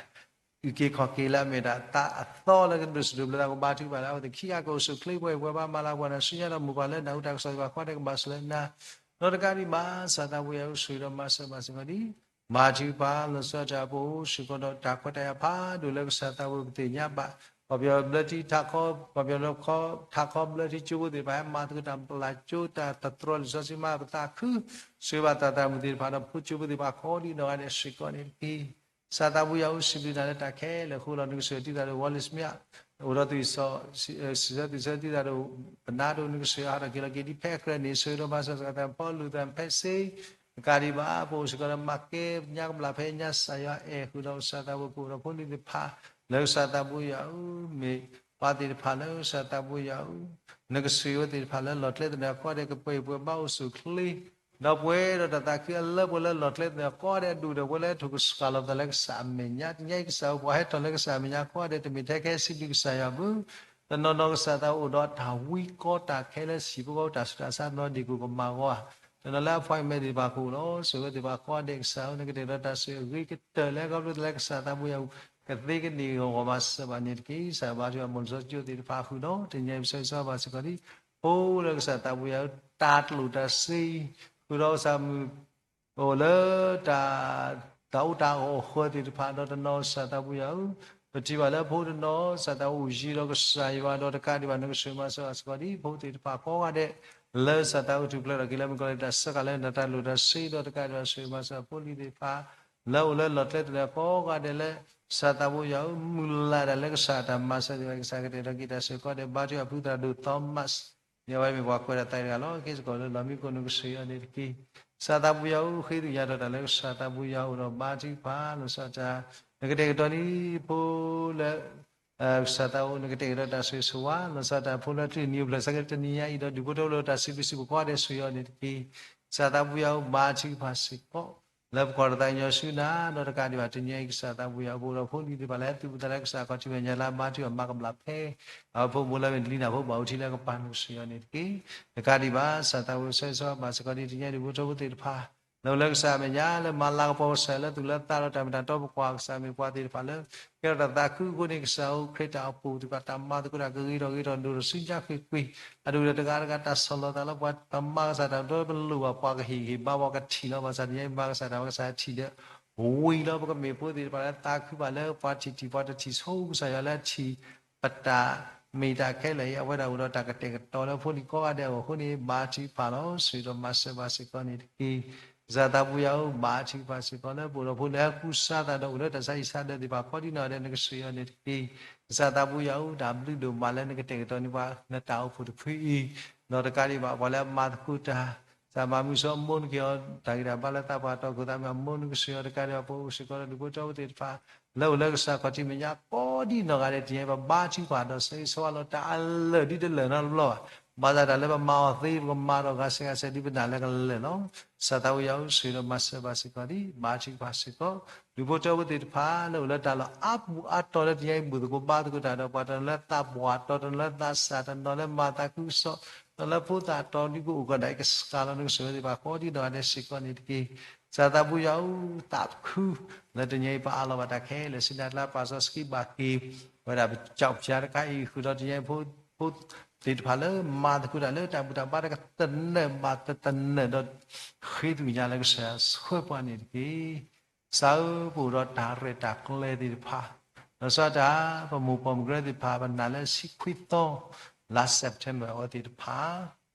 အုၣ်က့ၤခီၣ်က့ၤလၢအမ့ၢ်ဒၣ်သးအသီလၢကဒိၣ်စဒိၣ်ဘျၢသး ကဘါထုကဖၣ်လၢအဝဲသ့ၣ်ခံဂၤကအိၣ်ဆူၣ်အိၣ်ချ့ ပှဲၤပှဲၤဘၣ် မၤလၤကပီၤနၤဆူညါဒီးမိၢ်ပၢ်လၢနၢ်ဟူတၢ်ကစီၣ်သ့ၣ်တဖၣ်ကိးဂၤဒဲး ကဘၣ်ဆိၣ်ဂ့ၤနၤ ဒီးတကးဒံးဘၣ် ကစၢ်သးပူၤယွၤဧၢ ဆိၣ်ဂ့ၤဒီးမၤစၢၤဘၣ်စ့ၢ်ကီးဒံး ဘါထုကဖၣ် လီၤဆီဒၣ်တၢ် ပအိၣ်စ့ၢ်ကီးဒီးတၢ်ခွဲးတၢ်ယာ်ဖးဒိၣ်လၢကစၢ်သးပူၤ ပသ့ၣ်ညါဘၣ် ပှၤပယီၤဘျၢထံထးခီ ပှၤပယီၤထးခီဘျၢထံကၠိဖိသ့ၣ်တဖၣ် ဟဲမၤသကိးတၢ်ပျၢ်ကၠိ တၢ်သတြီၤလံာ်စီဆှံမၤပသးခု ဆိၣ်ဂ့ၤဘၣ်သရၣ်သးမုၣ်သ့ၣ်တဖၣ်ဒီး ဖိကၠိဖိသ့ၣ်တဖၣ်ကိးဒ်နီၢ်ဂၤဒဲးစ့ၢ်ကီးန့ၣ်တက့ၢ်. ကစၢ်သးပူၤယွၤဧၢ စံးဘျုးနၤလၢတၢ်ခဲလၢာ်အဃိလီၤ. နကဆိၣ်ဂ့ၤတံၤသရၣ်ဒိၣ် Wallace Smith အိၣ်ဒီးသွံၣ်စီဆှံ စံးဆၢသွံၣ်ဆၢတံၤသရၣ်ဒိၣ် ပနၢ်ဒိၣ် နကဆိၣ်ဂ့ၤဟးထီၣ်က့ၤလီၤက့ၤဒ်ဖဲအကြၢးန့ၣ် ဆိၣ်ဂ့ၤဒီးမၤစၢၤသရၣ်သးဖီလူၤသးဖဲစ့ တကးဒံးဘၣ် ပအိၣ်စ့ၢ်ကီးဒီးမၤကဲညါကဘျၣ်ဖဲညါ ကစၢ်ယွၤအဲၣ်ဃုာ်ဒီး ကစၢ်သးပူၤကအိၣ်ဒီးဖိလံၤသ့ၣ်တဖၣ် လၢကစၢ်သးပူၤယွၤဧၢ မ့ၢ်ပှၤသ့ၣ်တဖၣ်လၢကစၢ်သးပူၤယွၤဧၢ နကဆိၣ်ဂ့ၤဝဲသ့ၣ်တဖၣ်လၢလီၢ်ကျဲသနၢၣ်ကိးဂၤဒဲး ကပှဲၤပှဲၤဘၣ်အိၣ်ဆူၣ်အိၣ်ချ့ ဒီးပှဲၤဒီးတၢ်သးခုအလၢပှဲၤလၢလီၢ်ကျဲသနၢၣ်ကိးဂၤဒဲး အဒိၣ်ဒီးပှဲၤလၢထိၣ်ကစှၤလီၤပသးလၢကစၢ်အမဲာ်ညါ တနံၤညါအံၤ ကစၢ်ဧၢ ပှၤဟဲထီၣ်လၢကစၢ်အမဲာ်ညါကိးဂၤဒဲး တမ့ၢ်ထဲကဟဲစံးဘျုးကစၢ်ယွၤဘၣ် တနီၤနီၤကစၢ်သးအိၣ်ဒီးတၢ်ဝံကီတၢ်ခဲလၢ ဟံၣ်ဖိဃီဖိတၢ်ဆူးတၢ်ဆါ တနီၤဒံၣ်ကိၣ်ကမၣ်ဂီၤဧါ တနီၤလၢ appointment သ့ၣ်တဖၣ်ကအိၣ်လီၤ ဆိၣ်ဂ့ၤသ့ၣ်တဖၣ်ကိးဂၤဒဲး ကစၢ်ဧၢ နကတဲာ်ကတီၤတၢ်ဆိၣ်ဂ့ၤအဂ့ၤကတၢၢ်လၢ ခီဖျိလၢကစၢ်သးပူၤယွၤ ကသ့ကန့ၢ်ဂီၤမၤစၢၤဘၣ်န့ၣ်တက့ၢ်. ကစၢ်ဘါထုကဖၣ် မိၢ်လံၤစီဆှံကၠိသ့ၣ်တဖၣ်ဃုာ်ဒီး တနံၤညါအံၤ ပဆၢဂ့ၤဆၢဝါဘၣ်စ့ၢ်ကီးဒံး ဖိလၢကစၢ်သးပူၤယွၤဧၢ တၢ်ကျိၣ်တၢ်စ့ ဃုာ်ဒီးကစၢ်မုၢ် အိၣ်လၢ တၢ်အိၣ်တၢ်အီၣ်အဃၢၤသ့ၣ်တဖၣ် ဒီးတနီၤကစၢ်သးပူၤယွၤဧၢ ပထံၣ်ဘၣ်လၢဖိတနီၤ ကစၢ်သးအိၣ်ယံၤဒီးကစၢ်ယွၤ ဒီးတကးဒံးဘၣ် နကဆိၣ်ဂ့ၤမၤစၢၤဘၣ်စ့ၢ်ကီးဒံး ဖိသ့ၣ်တဖၣ်ကိးဂၤဒဲး လၢကစၢ်သးအိၣ်ထူၣ်ဖျဲးထီၣ်က့ၤလၢမုၣ်ကီၤလံၢ်တၢ်စၢဃာ်လၢနတၢ်ကျိၣ်တၢ်စ့ ဒီးတကးဒံးဘၣ် ဆိၣ်ဂ့ၤမၤစၢၤဖိလံၤသ့ၣ်တဖၣ် လၢအိၣ်လၢလီၢ်ကျဲသနၢၣ်ကိးဂၤဒဲးလၢ ကစၢ်သးပူၤယွၤဧၢ မုၢ်လၢ်တၢ်လၢကစၢ်တၢ်မၤစၢၤသ့ၣ်တဖၣ် ကစၢ်ကတဲာ်ကတီၤက့ၤတၢ်ဆိၣ်ဂ့ၤကိးဂၤဒဲး ဘါထုကဖၣ်ဖုသရၣ်ဒိၣ် Thomas န့ၣ်အဝဲမ့ၢ်ပှၤကွဲးတၢ်သးတဂၤလီၤ. က့ၤစ့ၢ်ကီးလၢလီၢ်မံခိၣ် နကဆိၣ်ဂ့ၤအီၤန့ၣ်တက့ၢ်. ကစၢ်သးပူၤယွၤဧၢ ဃ့သယၤထီၣ်တၢ်လၢကစၢ်သးပူၤယွၤအိၣ်ဒီးဘါထုကဖၣ် လီၤဆီဒၣ်တၢ် နကတဲာ်ကတီၤန့ၢ်ဖိလၢ ကစၢ်သးအိၣ် နကတဲာ်ကတီၤတၢ်ဆိၣ်ဂ့ၤဆိၣ်ဝါ လီၤဆီဒၣ်တၢ်ဖိလၢကလုၢ်နံၤအိၣ်ဖျဲၣ်ဆၢကတီၢ်တနံၤညါအံၤ ဒီးဒူၣ်ဖိထၢဖိလၢတၢ်စံးဘျုးစံးဖှိၣ်ကိးဂၤဒဲးဆိၣ်ဂ့ၤအီၤန့ၣ်တက့ၢ်. ကစၢ်သးပူၤယွၤဧၢ ဘါထုကဖၣ်စ့ၢ်ကီး လၢပကွၢ်တၢ်သးကညီၤဆူနၤ ဒီးတကးဒံးဘၣ်တနံၤညါအံၤ ကစၢ်သးပူၤယွၤဧၢ ပအိၣ်ဒီးဖိလံၤသ့ၣ်တဖၣ်လၢဟဲသူၣ်ပသးလၢကစၢ်ခီၣ်ထံးမဲာ်ညါလၢ ဘါထုကဖၣ်မၤကဘျၣ်ဖဲ အဝဲဖိမုၣ်လၢမ့ၢ်လံနၢ်ဖိဘၣ်အူထံလၢကပၤ နကဆိၣ်ဂ့ၤအီၤန့ၣ်တက့ၢ်. တကးဒံးဘၣ် ကစၢ်သးပူၤ ဆၢဂ့ၤဆၢဝါဘၣ်စ့ၢ်ကီးဒံးတနံၤညါအံၤ ဒူၣ်ဖိထၢဖိသ့ၣ်တဖၣ် လၢအိၣ်လၢကစၢ်အမဲာ်ညါ လၢမၤလၤကပီၤကစၢ်လၢသူၣ်လၢသးဒီးတၢ်မ့ၢ်တၢ်တီ ပကွၢ်ကစၢ်မ့ၢ်ပှၤသ့ၣ်တဖၣ်လၢ ကဲထီၣ်တၢ်သးခုအဃိန့ၣ် ကစၢ်ဧၢ ခရံာ်တၢ်အိၣ်ဖှိၣ်သ့ၣ်တဖၣ် တၢ်မၤသကိးတၢ်ကဂ့ၤထီၣ်ဂ့ၤထီၣ်ဒိၣ်ထီၣ်ဆူညါဃ့ၢ်ကွံာ် အဒိၣ်ဒီးတဂၤတဂၤတၢ်ဆီၣ်လီၤသးလၢပှၤတမၤကစၢ်တၢ်ဒီးပလိၣ်ဘၣ်ပှၤကဟ့ၣ်ဂံၢ်ဟ့ၣ်ဘါ ပှၤကထံၣ်လီၤ ဘၣ်ဆၣ်တနံၤညါအံၤ မၤကစၢ်တၢ် မၤကစၢ်ထံၣ်ဒီး ဝံၤလီၤ ပကမ့ၢ်ဖိသ့ၣ်တဖၣ်လၢသးခုဘၣ်လၢပှၤထံၣ်ထံၣ်ပှၤတထံၣ်ဆိကစၢ်ယွၤလၢအထံၣ် ပတၢ်မ့ၢ်တၢ်ခဲလၢာ်အံၤ အဝဲဒၣ်အိၣ်ဒီးတၢ်ကတဲာ်ကတီၤလၢဖိလံၤကိးဂၤဒဲးအဂီၢ်အဃိန့ၣ် ဘါထုကဖၣ်လီၤ. ဆိၣ်ဂ့ၤဒီးမၤစၢၤဘၣ်စ့ၢ်ကီးန့ၣ်တက့ၢ်. ကစၢ်သးပူၤယွၤဧၢ, ဘါထုကဖၣ်စ့ၢ်ကီးလၢပအိၣ်ဒီးဖိလၢအကူစါသးဒီးအိၣ်လၢတၢ်ဆါဟံၣ်ဆါဒၢးသ့ၣ်တဖၣ်ကိးဒံနီၢ်ဂၤဒဲး နကဆိၣ်ဂ့ၤအီၤန့ၣ်တက့ၢ်. ကစၢ်သးပူၤယွၤဧၢ, တၢ်ဘျုးဒိၣ်မးလၢနကတဲာ်ကတီၤန့ၢ်ပှၤ နတၢ်အိၣ်ဖှိၣ်တဖုအံၤ, ဒီးတကးဒံးဘၣ် ပှၤလၢအမၤသကိးတၢ် ကစၢ်မၤမုာ်ဆိအမိၢ်နက့ၤအီၤ တၢ်ဂံၢ်တၢ်ဘါလၢသးပှၢ်တီၢ်ခိၣ်သးမ့ၢ်အမိၢ် နကဆိၣ်ဂ့ၤအီၤတကးဒံးဘၣ် ပအိၣ်စ့ၢ်ကီးဒီးဒူၣ်ဖိထၢဖိသ့ၣ်တဖၣ် လၢအိၣ်လၢကစၢ်ခီၣ်ထံးမဲာ်ညါကိးဒံနီၢ်ဂၤဒဲး တနံၤအံၤ ပဘါထုကဖၣ်ဒီးဆၢဂ့ၤဆၢဝါလီၤ တၢ်အလၢာ်ဒ်တလၢာ်နီတဘျီဘၣ်. ဘၣ်ဆၣ်တၢ်လၢပမၤအီၤသ့ ပကမၤဒီးဂၤဆဲးဂၤဆဲးဒ်ပနာ်လၢကလၢာ်လီၤ. ကစၢ်သးပူၤယွၤဧၢ, ဆိၣ်ဂ့ၤဒီးမၤစၢၤဘၣ်စ့ၢ်ကီးဒံး ဘါထုကဖၣ်စ့ၢ်ကီး ဒူၣ်ဖိထၢဖိသ့ၣ်တဖၣ် လၢအိၣ်လၢတၢ်လီၢ်အါပူၤအါတီၤလၢတနံၤအံၤ ဘူၣ်သကိးဘါသကိးတၢ်ဒီးပှၤ တနီၤလၢသးပှၢ်တီၢ် တနီၤလၢသးစၢ် တနီၤလၢမၤသးခုကစီၣ် တနီၤလၢဖိသၣ်တီၤဒ်ပအိၣ်ကီးဒၣ်အံၤ ကစၢ်လီၤ နကဆိၣ်ဂ့ၤသ့ၣ်တဖၣ်ကိးဒံနီၢ်ဂၤဒဲးစ့ၢ်ကီးန့ၣ်တက့ၢ်. ကစၢ်သးပူၤယွၤဧၢ, သးခု လၢတနံၤအံၤ ပအးလီၤဘၣ်တၢ်ခဲလၢာ် စံးဒၣ်တၢ်ပာ်စီဆှံဘၣ်က့ၤ ဝဲဒၣ်ပကၠီပၠါတခါအံၤ ဃုာ်ဒီးတနံၤအံၤ ဖိသ့ၣ်တဖၣ်လၢမၤသကိးတၢ်လၢတၢ်ဘူၣ်တၢ်ဘါ တကတနၢၣ်ဘၣ်တကတနၢၣ်ဒီး ဃ့သ့ၣ်ညါလၢကစၢ်ဆှၢပှၤန့ၣ်တက့ၢ်. ကစၢ်ဧၢ, ပအိၣ်ဒီးတၢ်ရဲၣ်တၢ်ကျဲၤသ့ၣ်တဖၣ် လီၤဆီဒၣ်တၢ် ပမိၢ်ပိာ်မုၣ်ကရၢသ့ၣ်တဖၣ် ပနာ်လၢဆံခွံသီ လါ September အဝဲသ့ၣ်တဖၣ်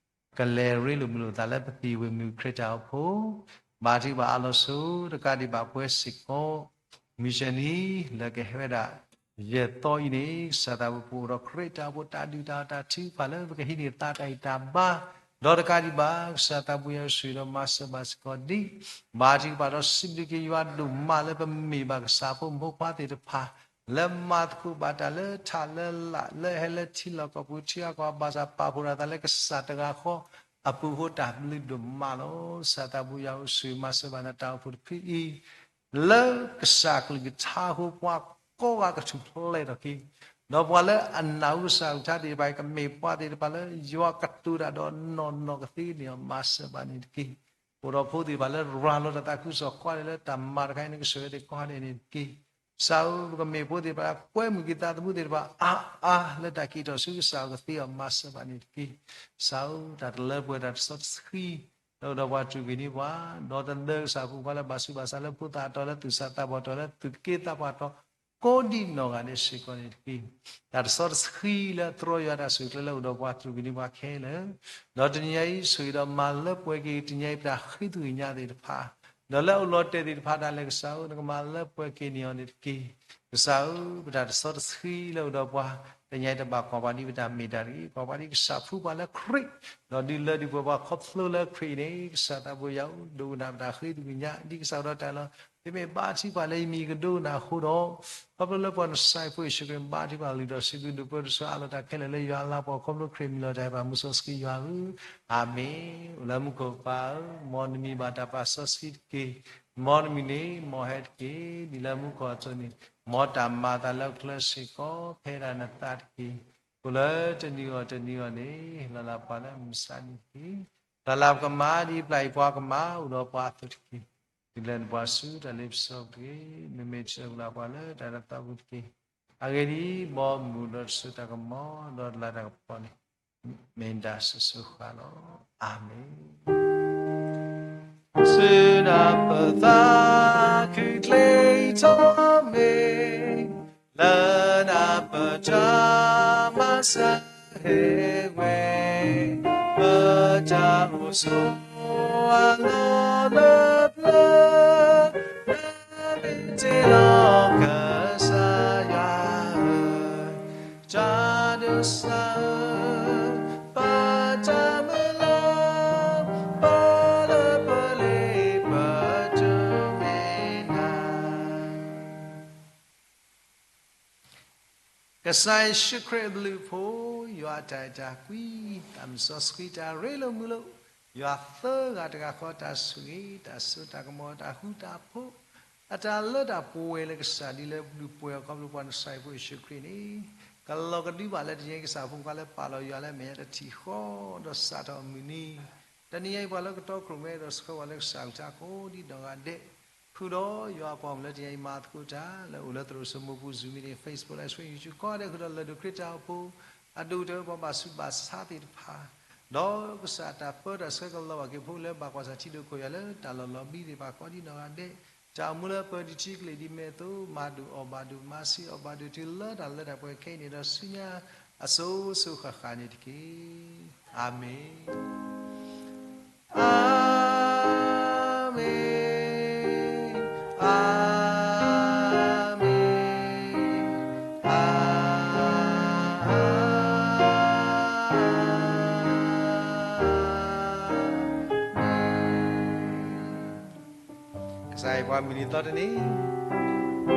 ကလဲၤရ့လိာ်မုာ်လိာ်သးလၢပသံၣ်ဝံၤမုၢ်ခရံာ်တၢ်အိၣ်ဖှိၣ် ဘါထုကဖၣ်အါလီၤဆိ တကးဒံးဘၣ်ပဝဲစ့ၢ်ကီး မုၢ်ဆ့ၣ်နံၤ လၢကဟဲဝဲဒၣ် ယဲၢ်သီအံၤန့ၣ် ကစၢ်သးပူၤ ပအိၣ်ဒီးခရံာ်တၢ်အိၣ်ဖှိၣ် တၢ်ဒုၣ်တၢ်အီၣ်တၢ်ထုကဖၣ်လၢ ပကဟံးန့ၢ်သးတၢ်ဂံၢ်တၢ်ဘါ ဒီးတကးဒံးဘၣ် ကစၢ်သးပူၤယွၤ ဆိၣ်ဂ့ၤဒီးမၤစၢၤဘၣ်စ့ၢ်ကီးဒံး ဘါထုကဖၣ်ဒီးစံးဘျုးက့ၤယွၤဒိၣ်မးလၢပမ့ၢ်ဘၣ်ကစၢ်ဖိမုၣ်ဖိခွါသ့ၣ်တဖၣ် လၢမၤသကိးဘၣ်တၢ်လၢထးလၢလာ် လၢဟဲလၢထံလီၢ်ကီၢ်ပူၤထံအကီၢ် ဘၣ်ဆၣ်ပာ်ဖှိၣ်ထီၣ်သးလၢကစၢ်တဂၤဃီအပူၤအဃိ တၢ်ဘျုးဒိၣ်မးလီၤ. ကစၢ်သးပူၤယွၤဧၢ ဆိၣ်ဂ့ၤမၤစၢၤဘၣ်နတၢ်အိၣ်ဖှိၣ်တဖုအံၤ လၢကစၢ်ကလုၢ်ကထါအဃိ ပှၤကိးဂၤကထူၣ်ဖျဲးထီၣ်က့ၤ, ဒီးပှၤလၢအနာ်ကစၢ်ကလုၢ်ကထါသ့ၣ်တဖၣ်အံၤ ကမ့ၢ်ပှၤသ့ၣ်တဖၣ်လၢ ယွၤကတိၤတၢ်ဒီးနီၢ်နီၢ်ကသ့န့ၣ် မၤစၢၤဘၣ်န့ၣ်တက့ၢ်. အိၣ်ဒီးဖိသ့ၣ်တဖၣ်လၢရၤလီၤတၢ်သးခုကစီၣ်ကိးဂၤဒဲးလၢတၢ်မၤတခါအံၤ နကဆိၣ်ဂ့ၤသ့ၣ်ကိးဂၤဒဲးန့ၣ်တက့ၢ်. ကစၢ်ဧၢ, ပကမ့ၢ်ဖိသ့ၣ်တဖၣ် ကွဲမုာ်က့ၤသးသမူသ့ၣ်တဖၣ် အါအါလၢတၢ်က့ၤထီၣ်ဆူကစၢ်အကသ့အီၤ မၤစၢၤဘၣ်န့ၣ်တက့ၢ်. ကစၢ်ဧၢ, တၢ်တလၢပှဲၤ တၢ်တစီတဆှံ လၢအိၣ်ဒီးပှၤစူၢ်က့ၤန့ၢ်ပှၤ, ဒီးတလၢကစၢ်ဖိခွါလၢ ဘၣ်ဆူးဘၣ်ဆါလၢဖိသၣ်အတီၤ လၢသူၣ်စၢ်သးဘီၣ်တီၤ လၢသူၣ်က့သးပှၢ်တီၤ ကိးဒံနီၢ်ဂၤဒဲးစ့ၢ်ကီးန့ၣ်တက့ၢ်. တၢ်တစီတဆှံလၢသရိာ်ယွၤတၢ်ဆိၣ်ဂ့ၤလၢအိၣ်ဒီးပှၤစူၢ်က့ၤန့ၢ်ပှၤခဲလၢာ်, ဒီးတနံၤအံၤ ဆိၣ်ဂ့ၤဒီးမၤလၢပှဲၤက့ၤ တနံၤအံၤ ပတၢ်ဃ့သူၣ်က့ၤညါသ့ၣ်တဖၣ်, ဒီးလၢအအိၣ်လီၤတဲာ်သ့ၣ်တဖၣ်ဒၣ်လဲာ် ကစၢ်ဧၢ, နကမၤလၢပှဲၤက့ၤန့ၢ်အီၤန့ၣ်တက့ၢ်. ကစၢ်ဧၢ, ပတၢ်တစီတဆှံလၢအိၣ်ဒီးပှၤ တနံၤအံၤ တဘၣ်ကွၢ်ပှၤဒ်ပတၢ်မ့ၢ်တၢ်တဂ့ၤ, ကွၢ်ပှၤဒ်ကစၢ်ဖှူပှၤလၢခရံာ်, ဒီးဒုးလၢဒုးပှဲၤပှၤခီဖျိလၢခရံာ်အံၤန့ၣ် ကစၢ်သးပူၤယွၤဧၢ, ဒိကနၣ်ပတၢ်ဃ့သူၣ်က့ၤညါ ဒ်ကစၢ်အိၣ်ဒီးတၢ်လီၤ. ပမ့ၢ်ဘါထုကဖၣ်လၢယမံၤကဒိကနၣ်အဃိဒီး, ခီဖျိလၢပှၤနစၢ်ဖိယ့ၣ်ၡူးခရံာ်ဘါထုကဖၣ်လုၢ်ထီၣ်စုဒုဒိၣ်ပှဲၤတဆၢအးလီၤတၢ်ခဲလၢာ်လၢယွၤအလၤပှီၢ် ခီဖျိခရံာ်မံၤလီၤတၢ်ဟဲဘၣ်မူစီဆှံယွၤဧၢ, အၤမ့ၣ်. အိၣ်လၢမူခိၣ်ပၢ်ဧၢ, မ်နမံၤဘၣ်တၢ်ပာ်စီဆှံတက့ၢ်. မ်နမံၤန့ၣ် မ်ဟဲတက့ၢ်. ဒ်လၢမူခိၣ်အသိးန့ၣ်, မ်တၢ်မၤအသးလၢပချၢစ့ၢ်ကီး ဖဲဒၣ်နသးတက့ၢ်. အိၣ်လၢတနံၤအဂီၢ်တနံၤအဂီၢ်န့ၣ်, လီၤလးပှၤလၢမုၢ်မဆါတနံၤတက့ၢ်. လီၤလးပကမၢ်ဒ်ပျၢ်အံၤပှၤကမၢ် အိၣ်ဒီးပှၤအသိးတက့ၢ်. ဒ်လဲၣ်နပှၤဆူတၢ်လ့ပစီတက့ၢ်. မ့မ့ၢ်တၢ်လီၤပှၤလၢတၢ်လၢသးပူၤတက့ၢ်. အဂ့ၢ်ဒ်အံၤ, ဘီမုၢ်ဒီးတစိၤတၢ်ကမီၤ ဒီးတလးတၢ်ကပီၤန့ၣ် မ့ၢ်ဒၣ်စိၤစိၤဃၣ်ဃၣ်လီၤ. အၤမ့ၣ်. စူၢ်ဒၣ်ပသးခုၣ်ချ့ထီၣ်မ့ၢ် လၢနပတၢ်မၤစၢၤဟ့ၣ်ဝဲ, ပတၢ်အိၣ်ဆိးအလီၢ်လၢပျၢၤ, လၢမ့ၢ်တ့ၢ်လီၤကစၢ်ယွၤဧၢ, တၢ်ဒိးစၢ် ပတၢ်မုၢ်လၢ် ပလၢပလ့ပတုၤမ့ၢ်နၤ ကစၢ်ယ့ၣ်ၡူးခရံာ်အဘျုးအဖှိၣ်, ယွၤအတၢ်အဲၣ်တၢ်ကွံ, သးစီဆှံတၢ်ရ့လိာ်မုာ်လိာ်, ယွၤသၢဂၤတဂၤဃီတၢ်ဆိၣ်ဂ့ၤ, တၢ်စိတၢ်ကမီၤ, တၢ်ဃူတၢ်ဖိး, အတၢ်လၢတၢ်ပှဲၤလၢကစၢ်ဒ်လၢဒုးပှဲၤအီၤခီဖျိပှၤနစၢ်ဖိယ့ၣ်ၡူးခရံာ်န့ၣ်, ကလီၤကဒုဘၣ်လၢတနံၤအံၤ ကစၢ်ဖိခွါလၢပာ်လီၤယွၤလၢအမဲာ်ညါတထံၣ်ဃီ, ဒီးစးထီၣ်အမုၢ်နံၤ, တနံၤအံၤပှၤလၢကတီခိၣ်ရိၣ်မဲဒီးဆှၢပှၤလၢကစၢ်အကလုၢ်ကထါကိးဒံးနီၢ်ဂၤဒဲး, ဃုာ်ဒီးယွၤအပှၤဂီၢ်မုၢ်လၢတနံၤအံၤမၤသကိးတၢ် လၢအိၣ်လၢသရိာ်စိမိၢ်ပူၤ Zoom meeting, Facebook Live Stream, YouTube ကိးဂၤဒဲးဃုာ်ဒီးလၢၢ်ဒိၣ်ခရံာ်တၢ်အိၣ်ဖှိၣ်, အဒိၣ်ကတၢၢ်ပှၤဘၣ်ဆူးဘၣ်ဆါသ့ၣ်တဖၣ်, ဒီးကစၢ်တၢ်ပၢတၢ်ဆှၢကလီၤဘၣ်က့ၤဖိလၢဘၣ်ကွၢ်ဆၢထံဒိၣ်ခိၣ်ယွၤလၢတၢ်လီၢ်လီၤဘံးသ့ၣ်တဖၣ်ကိးဒံးနီၢ်ဂၤဒဲး, တၢ်အိၣ်မူလၢပှၤဒုးထံကလံၣ်ဒ်မ့ၢ်အသိး မၤဒိၣ်အီၣ်ဘၣ်ဒိၣ် မၤဆံးအီၣ်ဘၣ်ဒိၣ်တုၤလၢတၢ်လၢတၢ်ပှဲၤခဲအံၤန့ၣ်ဒီး ဆူညါအစိၤစိၤဃၣ်ဃၣ်န့ၣ်တက့ၢ်. အၤမ့ၣ်. အၤမ့ၣ်, အၤမ့ၣ်, အၤမ့ၣ်. ကစၢ်ယွၤပှၤမုၢ်နံၤသီတနံၤ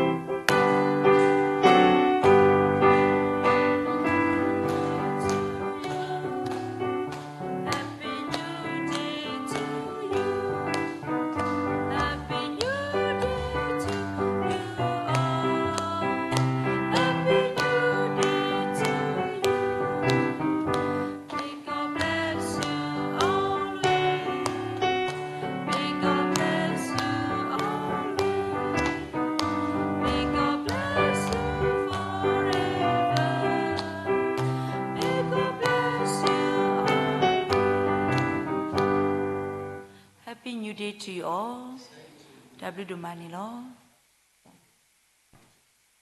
Happy New Day to you all. တၢ်ဘျုးဒိၣ်မးန့ၣ်လီၤ.